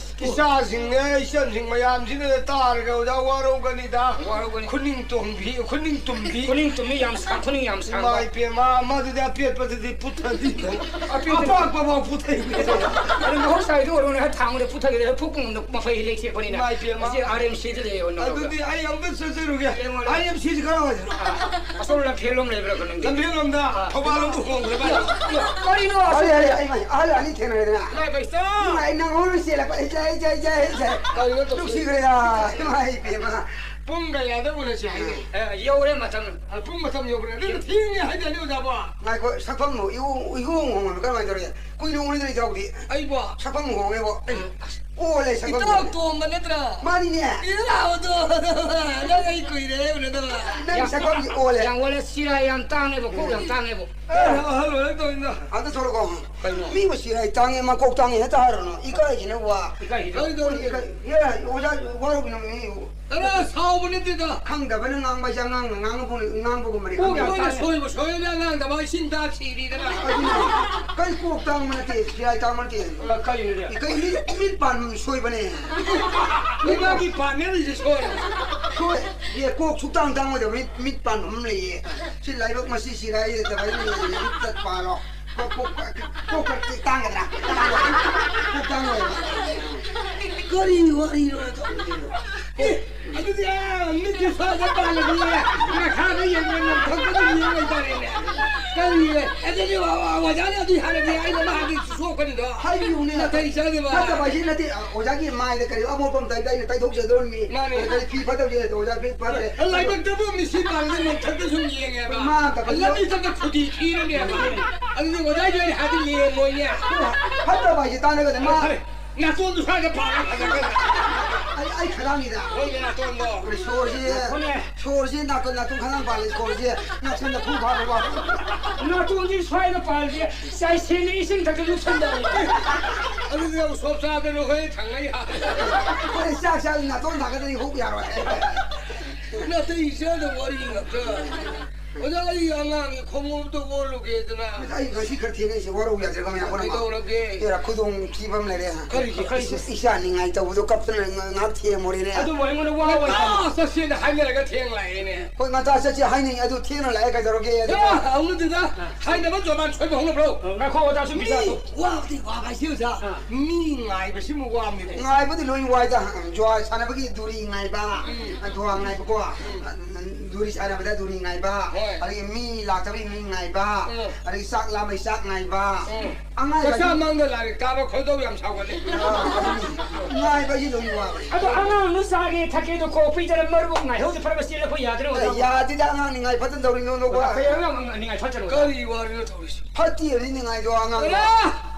ꯏꯆꯥꯁꯤꯡꯅꯦ, ꯏꯆꯟꯁꯤꯡ ꯃꯌꯥꯝꯁꯤꯅ ꯇꯥꯔꯒ ꯑꯣꯖꯥ ꯋꯥꯔꯧꯒꯅꯤꯗ꯫ ꯋꯥꯔꯧꯒꯅꯤ꯫ ꯈꯨꯅꯤꯡ ꯇꯣꯡꯕꯤ, ꯈꯨꯅꯤꯡ ꯇꯨꯝꯕꯤ꯫ ꯈꯨꯅꯤꯡ ꯇꯨꯝꯕꯤ ꯌꯥꯝ ꯁꯥꯡ-, ꯈꯨꯅꯤꯡ ꯌꯥꯝ ꯁꯥꯡꯕ꯫ ꯏꯃꯥ ꯏꯄꯦꯝꯃ, ꯃꯗꯨꯗꯤ ꯑꯄꯦꯠꯄꯗꯨꯗꯤ ꯄꯨꯊꯕꯤ꯫ ꯑꯄꯦꯠꯄ-, ꯑꯄꯥꯛꯄꯐꯥꯎ ꯄꯨꯊꯩ꯫ ꯑꯗꯨ ꯃꯍꯧꯁꯥꯒꯤꯗꯤ ꯑꯣꯏꯔꯣꯅꯦ, ꯍꯦꯛ ꯊꯥꯡꯕꯗ ꯄꯨꯊꯈꯤꯗ ꯍꯦꯛ ꯐꯨꯛ ꯃꯐꯩ ꯂꯩꯊꯦꯛꯄꯅꯤꯅ꯫ ꯏꯃꯥ ꯏꯄꯦꯝꯃ꯫ ꯑꯁꯤ ꯑꯥꯔ ꯑꯦꯝ ꯁꯤꯗ ꯂꯩꯌꯦꯕ ꯅꯪ꯫ ꯑꯗꯨꯗꯤ ꯑꯩ ꯑꯃꯨꯛꯇ ꯆꯠꯆꯔꯨꯒꯦ꯫ ꯌꯦꯡꯉꯣ, ꯌꯦꯡꯉꯣ꯫ ꯑꯥꯔ ꯑꯦꯝ ꯁꯤꯁꯤ ꯀꯔꯥꯏꯋꯥꯏꯗꯅꯣ? ꯑꯥ, ꯑꯁꯣꯝ ꯂꯝꯐꯦꯜꯂꯣꯝ ꯂꯩꯕ꯭ꯔꯥ ꯀꯩꯅꯣ? ꯂꯝꯐꯦꯜꯂꯣꯝꯗ, ꯑꯥ꯫ ꯊꯧꯕꯥꯜꯂꯣꯝꯗ ꯍꯣꯡꯈ꯭ꯔꯦ ꯚꯥꯏ꯫ ꯀꯔꯤꯅꯣ? ꯑꯍꯜ, ꯑꯍꯜ, ꯑꯍꯜ, ꯑꯍꯜ ꯑꯅꯤ ꯊꯦꯡꯅꯔꯦꯗꯅ꯫ ꯂꯥꯏ ꯕꯩꯁꯥ꯫ ꯏꯃꯥꯏ, ꯅꯪ ꯍꯧꯅ ꯆꯦꯜꯂꯛꯄ, ꯏꯆꯦ, ꯏꯆꯦ, ꯏꯆꯦ, ꯏꯆꯦ꯫ ꯀꯔꯤꯅꯣ ꯇꯧꯔꯤꯁꯦ? ꯅꯨꯡꯁꯤꯈ꯭ꯔꯦꯗ, ꯏꯃꯥ ꯏꯄꯦꯝꯃ꯫ ꯄꯨꯡ ꯀꯌꯥꯗ ꯎꯅꯁꯤ ꯍꯥꯏꯅꯣ? ꯑꯦ, ꯌꯧꯔꯦ ꯃꯇꯝ꯫ ꯑ, ꯄꯨꯡ ꯃꯇꯝ ꯌꯧꯈ꯭ꯔꯦ꯫ ꯑꯗꯨꯗꯤ ꯊꯦꯡꯉꯦ ꯍꯥꯏꯗꯥꯏꯅꯦ, ꯑꯣꯖꯥꯕꯣ? ꯉꯥꯏꯈꯣ, ꯁꯛꯐꯝꯕꯨ ꯏꯍꯣꯡ, ꯏꯍꯣꯡ ꯍꯣꯡꯉꯝꯃꯤ꯫ ꯀꯔꯝꯍꯥꯏꯅ ꯇꯧꯔꯒꯦ? ꯀꯨꯏꯅ ꯎꯅꯗ꯭ꯔꯤ ꯏꯇꯥꯎꯗꯤ꯫ ꯑꯩꯕꯣ? ꯁꯛꯐꯝ ꯍꯣꯡꯉꯦꯕꯣ꯫ ꯑꯩ, ꯑꯁ, ꯑꯣꯜꯂꯦ ꯁꯛꯐꯝꯁꯦ꯫ ꯏꯇꯥꯎ ꯇꯣꯝꯕ ꯅꯠꯇ꯭ꯔꯥ? ꯃꯥꯅꯤꯅꯦ꯫ ꯏꯔꯥꯎꯗꯣ꯫ ꯅꯪ ꯑꯩ ꯀꯨꯏꯔꯦ ꯎꯅꯗꯕ꯫ ꯅꯪ ꯁꯛꯐꯝꯁꯦ ꯑꯣꯜꯂꯦ꯫ ꯌꯥꯝ ꯑꯣꯜꯂꯦ, ꯆꯤꯔꯥꯏ ꯌꯥꯝ ꯇꯥꯡꯉꯦꯕ, ꯀꯣꯛ ꯌꯥꯝ ꯇꯥꯡꯉꯦꯕ꯫ ꯑꯦ, ꯑꯍꯜ ꯑꯣꯏꯔꯛꯇꯧꯅꯤꯅ꯫ ꯑꯝꯇ ꯊꯣꯛꯂꯛꯑꯣ꯫ ꯀꯩꯅꯣ? ꯃꯤꯕꯨ ꯆꯤꯔꯥꯏ ꯇꯥꯡꯉꯦ, ꯃꯀꯣꯛ ꯇꯥꯡꯉꯦ ꯍꯦꯛꯇ ꯍꯥꯏꯔꯨꯅꯨ꯫ ꯏꯀꯥꯏꯁꯤꯅ ꯋꯥ꯫ ꯏꯀꯥꯏꯁꯤꯗ꯫ ꯀꯔꯤ ꯇꯧꯔꯤ? ꯏꯀꯥꯏ-, ꯑꯦ, ꯑꯣꯖꯥ ꯋꯥꯔꯧꯕꯤꯅꯨ ꯃꯤ꯫ ꯑꯔꯦ, ꯁꯥꯎꯕ ꯅꯠꯇꯦꯗ꯫ ꯈꯪꯗꯕꯅ ꯉꯥꯡꯕ ꯍꯥꯏꯁꯦ ꯑꯉꯥꯡꯅ ꯉꯥꯡꯕꯕꯨ-, ꯉꯥꯡꯕꯒꯨꯝꯕꯅꯤ꯫ ꯀꯣꯛ ꯌꯥꯝ ꯈꯪꯗꯕꯅ ꯇꯥꯡꯉꯦ꯫ ꯁꯣꯏꯕ ꯁꯣꯏꯅ ꯉꯥꯡꯗꯕ ꯏꯁꯤꯡ ꯊꯥ ꯁꯤꯔꯤꯗꯅ꯫ ꯑꯗꯨꯅ ꯀꯔꯤ ꯀꯣꯛ ꯇꯥꯡꯕ ꯅꯠꯇꯦ, ꯆꯤꯔꯥꯏ ꯇꯥꯡꯕ ꯅꯠꯇꯦ꯫ ꯑ, ꯀꯔꯤꯅꯣꯅꯦ? ꯀꯔꯤ ꯃꯤ, ꯃꯤꯠ ꯄꯥꯟꯕ ꯁꯣꯏꯕꯅꯦ꯫ ꯃꯤ ꯃꯥꯒꯤ ꯄꯥꯟꯅꯔꯤꯁꯦ ꯁꯣꯏ꯫ ꯁꯣꯏ꯫ ꯑꯦ, ꯀꯣꯛ ꯁꯨꯛꯇꯥꯡ ꯇꯥꯡꯉꯣꯏꯗꯕ ꯃꯤꯠ, ꯃꯤꯠ ꯄꯥꯟꯕ ꯑꯃ ꯂꯩꯌꯦ꯫ ꯁꯤ ꯂꯥꯏꯕꯛ ꯃꯁꯤ ꯁꯤꯔꯥꯏ ꯂꯩꯇꯕ ꯑꯩꯅ ꯂꯩꯌꯦ꯫ ꯃꯤꯠꯇ ꯄꯥꯜꯂꯣ꯫ ꯀꯣꯛ, ꯀꯣꯛ, ꯀꯣꯛ ꯈꯔ ꯇꯥꯡꯒꯗ꯭ꯔꯥ? ꯀꯣꯛ ꯇꯥꯡꯉꯣꯏꯕ꯫ ꯀꯔꯤ ꯋꯥꯔꯤꯅꯣ ꯇꯧꯔꯤꯁꯤꯕꯣ? ꯑꯦ, ꯑꯗꯨꯗꯤ, ꯑꯥ, ꯃꯤꯠꯀꯤ ꯁ꯭ꯋꯥꯏꯗ ꯄꯥꯜꯂꯗꯤ, ꯃꯈꯥꯗ ꯌꯦꯡꯕ ꯅꯣꯡꯊꯛꯇ ꯑꯗꯨꯝ ꯌꯦꯡ ꯂꯩꯇꯥꯔꯦꯅꯦ꯫ ꯀꯔꯤ? ꯑꯗꯨꯗꯤ, ꯑꯣ, ꯑꯣ, ꯑꯣꯖꯥꯅ ꯑꯗꯨ ꯍꯥꯏꯔꯗꯤ ꯑꯩꯅ ꯃꯥꯒꯤ ꯁꯣꯛꯀꯅꯤꯗꯣ꯫ ꯍꯥꯏꯕꯤꯌꯨꯅꯦ꯫ ꯅꯥꯇꯩ ꯆꯥꯗꯕ꯫ ꯐꯠꯇꯕ ꯍꯥꯏꯁꯤ ꯅꯠꯇꯦ, ꯑꯣꯖꯥꯒꯤ ꯃꯥꯏꯗ ꯀꯔꯤ ꯑꯃꯣꯠꯄ ꯑꯃ ꯇꯥꯏ-, ꯑꯩꯅ ꯇꯩꯊꯣꯛꯆꯗꯧꯔꯤꯃꯤ꯫ ꯃꯥꯅꯦ꯫ ꯀꯔꯤ ꯐꯤ ꯐꯠꯇꯕꯁꯦ ꯑꯣꯖꯥ ꯐꯤ ꯐꯠꯇ꯭ꯔꯦ꯫ ꯂꯥꯏꯕꯛꯇꯕꯨ ꯃꯤꯁꯤ ꯄꯥꯜꯂꯗꯤ ꯅꯣꯡꯊꯛꯇ ꯁꯨꯝ ꯌꯦꯡꯉꯦꯕ꯫ ꯃꯥ ꯇꯧꯕ ꯂꯝꯕꯤ ꯆꯠꯄꯗ ꯈꯨꯗꯤ ꯊꯤꯔꯅꯦꯕ꯫ ꯑꯗꯨꯗꯤ ꯑꯣꯖꯥꯒꯤ ꯑꯩ ꯍꯥꯏꯗꯤ ꯌꯦꯡꯉꯣꯏꯅꯦ꯫ ꯐꯠꯇꯕ ꯍꯥꯏꯁꯤ ꯇꯥꯟꯅꯒꯗꯕ꯫ ꯃꯥ ꯐꯔꯦ꯫ ꯅꯥꯇꯣꯟꯗꯨ ꯁ꯭ꯋꯥꯏꯗ ꯄꯥꯜꯂ ꯐꯖꯈ꯭ꯔꯦ꯫ ꯑꯩ, ꯑꯩ ꯈꯗꯥꯡꯒꯤꯗ꯫ ꯍꯣꯏꯅꯦ, ꯅꯥꯇꯣꯟꯗꯣ꯫ ꯁꯣꯔꯁꯤ, ꯍꯣꯏꯅꯦ꯫ ꯁꯣꯔꯁꯤ ꯅꯥꯇꯣꯟ, ꯅꯥꯇꯣꯟ ꯈꯗꯥꯡ ꯄꯥꯜꯂꯤ, ꯁꯣꯔꯁꯤ ꯅꯥꯇꯣꯟꯗ ꯈꯨ ꯐꯥꯕ ꯋꯥ꯫ ꯅꯥꯇꯣꯟꯁꯤ ꯁ꯭ꯋꯥꯏꯗ ꯄꯥꯜꯂꯤ, ꯆꯥꯏꯁꯦꯟꯅ ꯏꯁꯤꯡ ꯊꯛꯇ ꯂꯨꯞꯁꯟꯗꯧꯔꯤ꯫ ꯑꯗꯨꯗꯤ ꯎꯁꯣꯞ ꯆꯥꯗꯅ ꯑꯩꯈꯣꯏ ꯊꯪꯅ ꯌꯥ-, ꯑꯩꯈꯣꯏ ꯆꯥꯛ ꯆꯥ ꯅꯥꯇꯣꯟ ꯊꯥꯡꯒꯠꯇ꯭ꯔꯗꯤ ꯍꯨꯛ ꯌꯥꯔꯣꯏ꯫ ꯅꯥꯇꯩ ꯆꯥꯗꯕ ꯋꯥꯔꯤ ꯉꯥꯛꯇ꯫ ꯑꯣꯖꯥ, ꯑꯩ ꯑꯉꯥꯡꯒꯤ ꯈꯣꯡꯎꯞꯇꯨ ꯑꯣꯜꯂꯨꯒꯦꯗꯅ꯫ ꯑꯩ ꯉꯁꯤ ꯈꯔ ꯊꯦꯡꯉꯩꯁꯦ, ꯋꯥꯔꯧ ꯌꯥꯗ꯭ꯔꯦ, ꯀꯃꯥꯏꯅ ꯀꯩꯗꯧꯔꯒꯦ? ꯑꯦꯔꯥ, ꯈꯨꯗꯣꯡ ꯊꯤꯕ ꯑꯃ ꯂꯩꯔꯦ꯫ ꯀꯔꯤꯒꯤ? ꯀꯔꯤꯒꯤ? ꯏꯆꯥ ꯅꯤꯡꯉꯥꯏ ꯇꯧꯕꯗꯣ ꯀꯞꯇꯅ ꯉ-, ꯉꯥꯏꯍꯥꯛ ꯊꯦꯝꯃꯨꯔꯦꯅꯦ꯫ ꯑꯗꯨꯕꯨ ꯑꯩꯉꯣꯟꯗ ꯋꯥ ꯑꯣꯏ ꯉꯟꯇꯥ ꯆꯠꯁꯦꯅ ꯍꯥꯏꯅꯔꯒ ꯊꯦꯡ ꯂꯥꯛꯑꯦꯅꯦ꯫ ꯍꯣꯏ, ꯉꯟꯇꯥ ꯆꯠꯁꯦ ꯍꯥꯏꯅꯩ, ꯑꯗꯨ ꯊꯦꯡꯅ ꯂꯥꯛꯑꯦ, ꯀꯩꯗꯧꯔꯒꯦ? ꯑꯗꯨꯕꯨ ꯑꯦ, ꯍꯧꯅꯗꯦꯗ꯫ ꯍꯥꯏꯅꯕ ꯖꯣꯕꯥꯟ ꯁꯣꯏꯕ ꯍꯧꯅꯕ꯭ꯔꯣ? ꯉꯥꯏꯈꯣ, ꯑꯣꯖꯥ, ꯁꯨꯝ ꯃꯤ ꯕꯤꯆꯥꯔ ꯇꯧ꯫ ꯋꯥꯕꯗꯤ ꯋꯥꯕ ꯍꯥꯏꯁꯤ, ꯑꯣꯖꯥ꯫ ꯑꯥ꯫ ꯃꯤ ꯉꯥꯏꯕꯁꯤꯃ ꯋꯥꯕꯅꯤꯀꯣ꯫ ꯉꯥꯏꯕꯗꯤ ꯂꯣꯏ ꯋꯥꯏꯗ꯫ ꯖꯨꯋꯥ ꯁꯥꯟꯅꯕꯒꯤ ꯗꯨꯔꯤ ꯉꯥꯏꯕ, ꯎꯝ꯫ ꯖꯨꯋꯥ ꯉꯥꯏꯕꯀꯣ꯫ ꯎꯝ꯫ ꯗꯨꯔꯤ ꯁꯥꯟꯅꯕꯗ ꯗꯨꯔꯤ ꯉꯥꯏꯕ, ꯍꯣꯏ꯫ ꯑꯗꯒꯤ ꯃꯤ ꯂꯥꯛꯇꯕꯒꯤ ꯃꯤ ꯉꯥꯏꯕ, ꯎꯝ꯫ ꯑꯗꯒꯤ ꯆꯥꯛ ꯂꯥꯝꯕꯩ ꯆꯥꯛ ꯉꯥꯏꯕ꯫ ꯎꯝ꯫ ꯑꯉꯥꯏꯕ ꯆꯥꯛꯆꯥ ꯃꯥꯡꯗ ꯂꯥꯏꯔꯤꯛ ꯇꯥꯕ ꯈꯣꯏꯗꯧ ꯌꯥꯝ ꯁꯥꯎꯒꯠꯂꯤ꯫ ꯑꯥ, ꯑꯗꯨꯅꯤ꯫ ꯉꯥꯏꯕ ꯍꯥꯏꯁꯤ ꯂꯣꯏ ꯋꯥꯕꯅꯤ꯫ ꯑꯗꯣ ꯑꯉꯥꯡꯗꯨ ꯆꯥꯒꯦ ꯊꯛꯀꯦꯗꯣ ꯀꯣꯛ ꯄꯤꯗꯅ ꯃꯔꯨ ꯉꯥꯏꯍꯧꯗ ꯐꯔꯕ ꯆꯦꯜꯂꯛꯄ ꯌꯥꯗ꯭ꯔꯦ, ꯑꯣꯖꯥ꯫ ꯑꯦ, ꯌꯥꯗꯦꯗ, ꯑꯉꯥꯡ ꯅꯤꯡꯉꯥꯏ ꯐꯠꯇꯅ ꯇꯧꯔꯤꯅꯣ, ꯅꯣꯛꯄ꯫ ꯑꯣꯖꯥ, ꯀꯩ ꯑꯉꯥꯡ ꯅꯤꯡꯉꯥꯏ ꯐꯠꯇꯅꯣ, ꯑꯣꯖꯥ? ꯀꯔꯤ ꯋꯥꯔꯤꯅꯣ ꯇꯧꯔꯤꯁꯤ? ꯐꯠꯇꯦ, ꯅꯤꯡꯉꯥꯏꯗꯣ ꯑꯉꯥꯡ꯫ ꯑꯣꯖꯥ!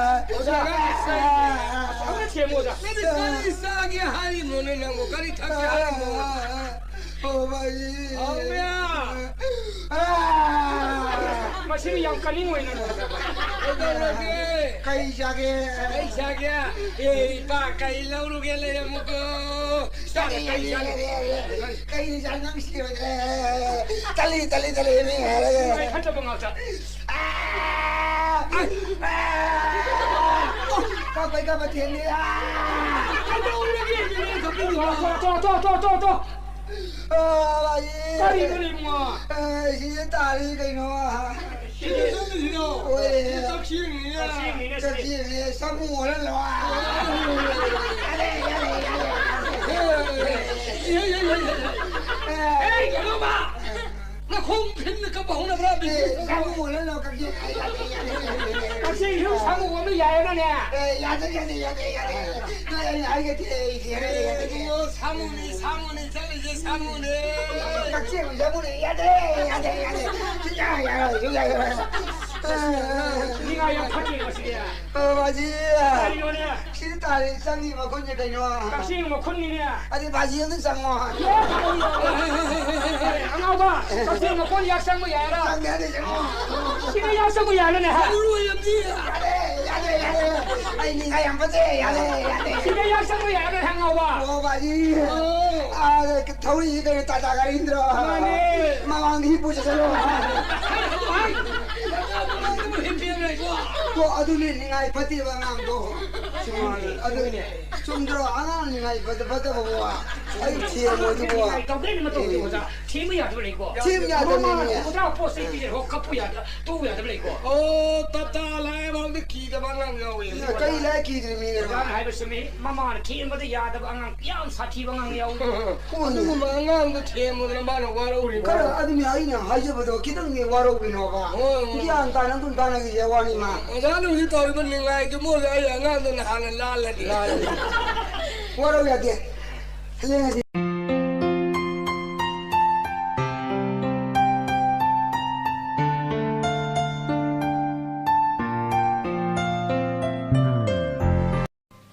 ꯑꯣꯖꯥ, ꯀꯔꯤ ꯆꯥꯒꯦ? ꯑꯁ, ꯑꯃ ꯁꯦꯝꯃꯨ, ꯑꯣꯖꯥ꯫ ꯅꯪꯗꯤ ꯀꯔꯤ ꯆꯥꯒꯦ ꯍꯥꯏꯔꯤꯅꯣꯅꯦ ꯅꯪꯕꯨ? ꯀꯔꯤ ꯊꯛꯀꯦ ꯍꯥꯏꯔꯤꯅꯣ? ꯑꯣ, ꯃꯥꯏ꯫ ꯍꯥꯎꯕ꯭ꯔꯥ? ꯑꯥ! ꯃꯁꯤ ꯌꯥꯝ ꯀꯅꯤꯡ ꯑꯣꯏꯅ꯫ ꯀꯩꯗꯧꯔꯒꯦ? ꯀꯩ ꯆꯥꯒꯦ? ꯀꯩ ꯆꯥꯒꯦ? ꯑꯦ, ꯏꯄꯥ, ꯀꯩ ꯂꯧꯔꯨꯒꯦ ꯂꯩꯔꯝꯃꯨꯀꯣ꯫ ꯆꯥꯒꯦ, ꯀꯩ ꯆꯥꯒꯦ? ꯀꯩ ꯆꯥ-, ꯅꯪ ꯁꯤꯔꯣꯏꯗ꯭ꯔꯦ꯫ ꯇꯜꯂꯤ, ꯇꯜꯂꯤ, ꯇꯜꯂꯤ, ꯃꯤ ꯍꯥꯏꯔꯒ꯫ ꯐꯠꯇꯕ ꯉꯥꯛꯇ꯫ ꯑꯥ! ꯑꯥ! ꯀꯞꯄꯩ ꯀꯞꯄ ꯊꯦꯡꯉꯦ꯫ ꯑꯥ! ꯇꯣ, ꯇꯣ, ꯇꯣ, ꯇꯣ, ꯇꯣ꯫ ꯑꯥ, ꯚꯥꯏ꯫ ꯀꯔꯤꯅꯣ ꯏꯕꯨꯡꯉꯣ? ꯑꯥ, ꯁꯤꯗ ꯇꯥꯔꯤ ꯀꯩꯅꯣ꯫ ꯁꯤꯗ ꯆꯪꯉꯤꯁꯤꯅꯣ? ꯍꯣꯏ꯫ ꯀꯛꯆꯦꯡꯅꯤꯅꯦ꯫ ꯀꯛꯆꯦꯡꯅꯤꯅꯦ ꯁꯤꯗꯤ꯫ ꯀꯛꯆꯦꯡꯅꯦ, ꯁꯥꯃꯨ ꯑꯣꯜꯍꯜꯂꯣ꯫ ꯌꯥꯔꯦ, ꯌꯥꯔꯦ, ꯌꯥꯔꯦ꯫ ꯑꯦ, ꯀꯩꯅꯣꯕ? ꯅꯈꯣꯡ ꯐꯤꯟꯅ ꯀꯞꯄ ꯍꯧꯅꯕ꯭ꯔꯥ? ꯑꯦ, ꯁꯥꯃꯨ ꯑꯣꯜꯍꯜꯂꯣ, ꯀꯛꯆꯦꯡ꯫ ꯀꯛꯆꯦꯡ ꯁꯥꯃꯨ ꯑꯣꯟꯕ ꯌꯥꯏꯌꯦꯕꯅꯦ? ꯑꯦ, ꯌꯥꯗꯦ, ꯌꯥꯗꯦ, ꯌꯥꯗꯦ, ꯌꯥꯗꯦ꯫ ꯅꯣꯏ ꯑꯩꯅ ꯍꯥꯏꯒꯗꯤ ꯑꯩ ꯌꯥꯔꯦ, ꯌꯥꯔꯦ꯫ ꯑꯣ, ꯁꯥꯃꯨꯅꯤ, ꯁꯥꯃꯨꯅꯤ, ꯆꯠꯂꯤꯁꯦ ꯁꯥꯃꯨꯅꯤ꯫ ꯀꯛꯆꯦꯡ ꯁꯥꯃꯨꯅꯤ, ꯌꯥꯗꯦ, ꯌꯥꯗꯦ, ꯌꯥꯗꯦ꯫ ꯁꯨꯡꯌꯥ ꯌꯥꯔꯣꯏ, ꯁꯨꯡꯌꯥ ꯌꯥꯔꯣꯏ꯫ ꯅꯤꯡꯉꯥꯏ ꯌꯥꯝ ꯐꯠꯇꯦ ꯉꯁꯤꯗꯤ꯫ ꯑꯣ, ꯃꯥꯖꯤ꯫ ꯀꯔꯤꯅꯣꯅꯦ? ꯁꯤꯗ ꯇꯥꯔꯤ ꯆꯪꯉꯤ ꯃꯈꯨꯟꯁꯦ ꯀꯩꯅꯣ? ꯀꯛꯆꯦꯡ ꯃꯈꯨꯟꯅꯤꯅꯦ꯫ ꯑꯗꯨꯗꯤ ꯕꯥꯖꯤ ꯑꯝꯇ ꯆꯪꯉꯣ꯫ ꯑꯉꯥꯎꯕ, ꯀꯛꯆꯦꯡ ꯃꯈꯣꯟ ꯌꯥꯛ ꯆꯪꯕ ꯌꯥꯔ? ꯆꯪꯗꯦ, ꯌꯥꯗꯦ, ꯆꯪꯉꯣ꯫ ꯁꯤꯗ ꯌꯥꯛ ꯆꯪꯕ ꯌꯥꯔꯅꯦ, ꯍꯥ? ꯌꯥꯗꯦ, ꯌꯥꯗꯦ, ꯌꯥꯗꯦ꯫ ꯑꯩ ꯅꯤꯡꯉꯥꯏ ꯌꯥꯝ ꯐꯠꯇꯦ, ꯌꯥꯗꯦ, ꯌꯥꯗꯦ꯫ ꯁꯤꯗ ꯌꯥꯛ ꯆꯪꯕ ꯌꯥꯔꯅꯦ, ꯑꯉꯥꯎꯕ? ꯑꯣ, ꯕꯥꯖꯤ꯫ ꯑꯣ꯫ ꯑꯥ, ꯊꯧꯔꯤ ꯀꯩꯅꯣ, ꯇꯥꯇꯥ ꯒꯥꯔꯤꯗ꯭ꯔꯣ? ꯃꯥꯅꯦ꯫ ꯃꯃꯥꯡꯗ ꯍꯤꯞꯄꯨ ꯆꯠꯁꯜꯂꯣ꯫ ꯍꯥꯏ, ꯍꯥꯏ꯫ ꯃꯃꯥꯡꯗ ꯍꯤꯞꯄꯤꯔ ꯂꯩꯀꯣ꯫ ꯑꯣ, ꯑꯗꯨꯅꯦ ꯅꯤꯡꯉꯥꯏ ꯐꯠꯇꯦꯕ ꯑꯉꯥꯡꯗꯣ꯫ ꯆꯨꯝꯃꯦ, ꯑꯗꯨꯅꯦ꯫ ꯆꯨꯝꯗ꯭ꯔꯣ? ꯑꯉꯥꯡ ꯅꯤꯡꯉꯥꯏ ꯐꯠꯇ-, ꯐꯠꯇꯕ ꯋꯥ꯫ ꯑꯩ ꯊꯦꯝꯃꯣꯏ ꯑꯗꯨꯕꯨ꯫ ꯅꯤꯡꯉꯥꯏ ꯇꯧꯒꯦꯅ ꯃꯇꯧ ꯇꯧꯕꯗ ꯊꯦꯝꯕ ꯌꯥꯗꯕ ꯂꯩꯀꯣ꯫ ꯊꯦꯝ ꯌꯥꯗꯕꯅꯦ, ꯃꯃꯥꯅ ꯅꯤꯡꯉꯥꯏ꯫ ꯄꯨꯔꯥ ꯄꯣꯠ ꯆꯩ ꯄꯤꯖꯔꯦ, ꯍꯣ, ꯀꯞꯄꯨ ꯌꯥꯗ-, ꯇꯣꯛꯎ ꯌꯥꯗꯕ ꯂꯩꯀꯣ꯫ ꯑꯣ, ꯇꯇꯥ ꯂꯥꯏꯕꯥꯎꯗ ꯀꯤꯗꯕ ꯑꯉꯥꯡ ꯌꯥꯎꯋꯦ꯫ ꯀꯩ ꯂꯥꯏ ꯀꯤꯗ꯭ꯔꯤꯃꯤꯅꯦ? ꯑꯣꯖꯥꯅ ꯍꯥꯏꯕ ꯆꯨꯝꯃꯤ, ꯃꯃꯥꯅ ꯊꯦꯝꯕꯗ ꯌꯥꯗꯕ ꯑꯉꯥꯡ ꯌꯥꯝ ꯁꯥꯊꯤꯕ ꯑꯉꯥꯡ ꯌꯥꯎꯏ꯫ ꯍꯣꯏꯅꯦ꯫ ꯑꯗꯨꯒꯨꯝꯕ ꯑꯉꯥꯡꯗꯣ ꯊꯦꯝꯕꯗꯨꯅ ꯃꯥꯅ ꯋꯥꯔꯧꯔꯤꯕ꯫ ꯈꯔ ꯑꯗꯨꯅꯤ ꯑꯩꯅ ꯍꯥꯏꯖꯕꯗꯣ ꯈꯤꯇꯪꯗꯤ ꯋꯥꯔꯧꯕꯤꯅꯣꯕ꯫ ꯍꯣꯏ, ꯍꯣꯏ꯫ ꯒ꯭ꯌꯥꯟ ꯇꯥꯅ ꯑꯗꯨꯝ ꯇꯥꯟꯅꯈꯤꯁꯦ ꯋꯥꯅꯤ ꯃꯥ꯫ ꯑꯣꯖꯥꯅ ꯍꯧꯖꯤꯛ ꯇꯧꯔꯤꯕ ꯅꯤꯡꯉꯥꯏꯗꯨ ꯃꯣꯏꯗ ꯑꯩ ꯑꯉꯥꯡꯗꯨꯅ ꯍꯥꯟꯅ ꯂꯥꯜꯂꯗꯤ꯫ ꯂꯥꯜꯂꯗꯤ꯫ ꯋꯥꯔꯧ ꯌꯥꯗꯦ꯫ ꯍꯌꯦꯡ ꯍꯥꯏꯗꯤ꯫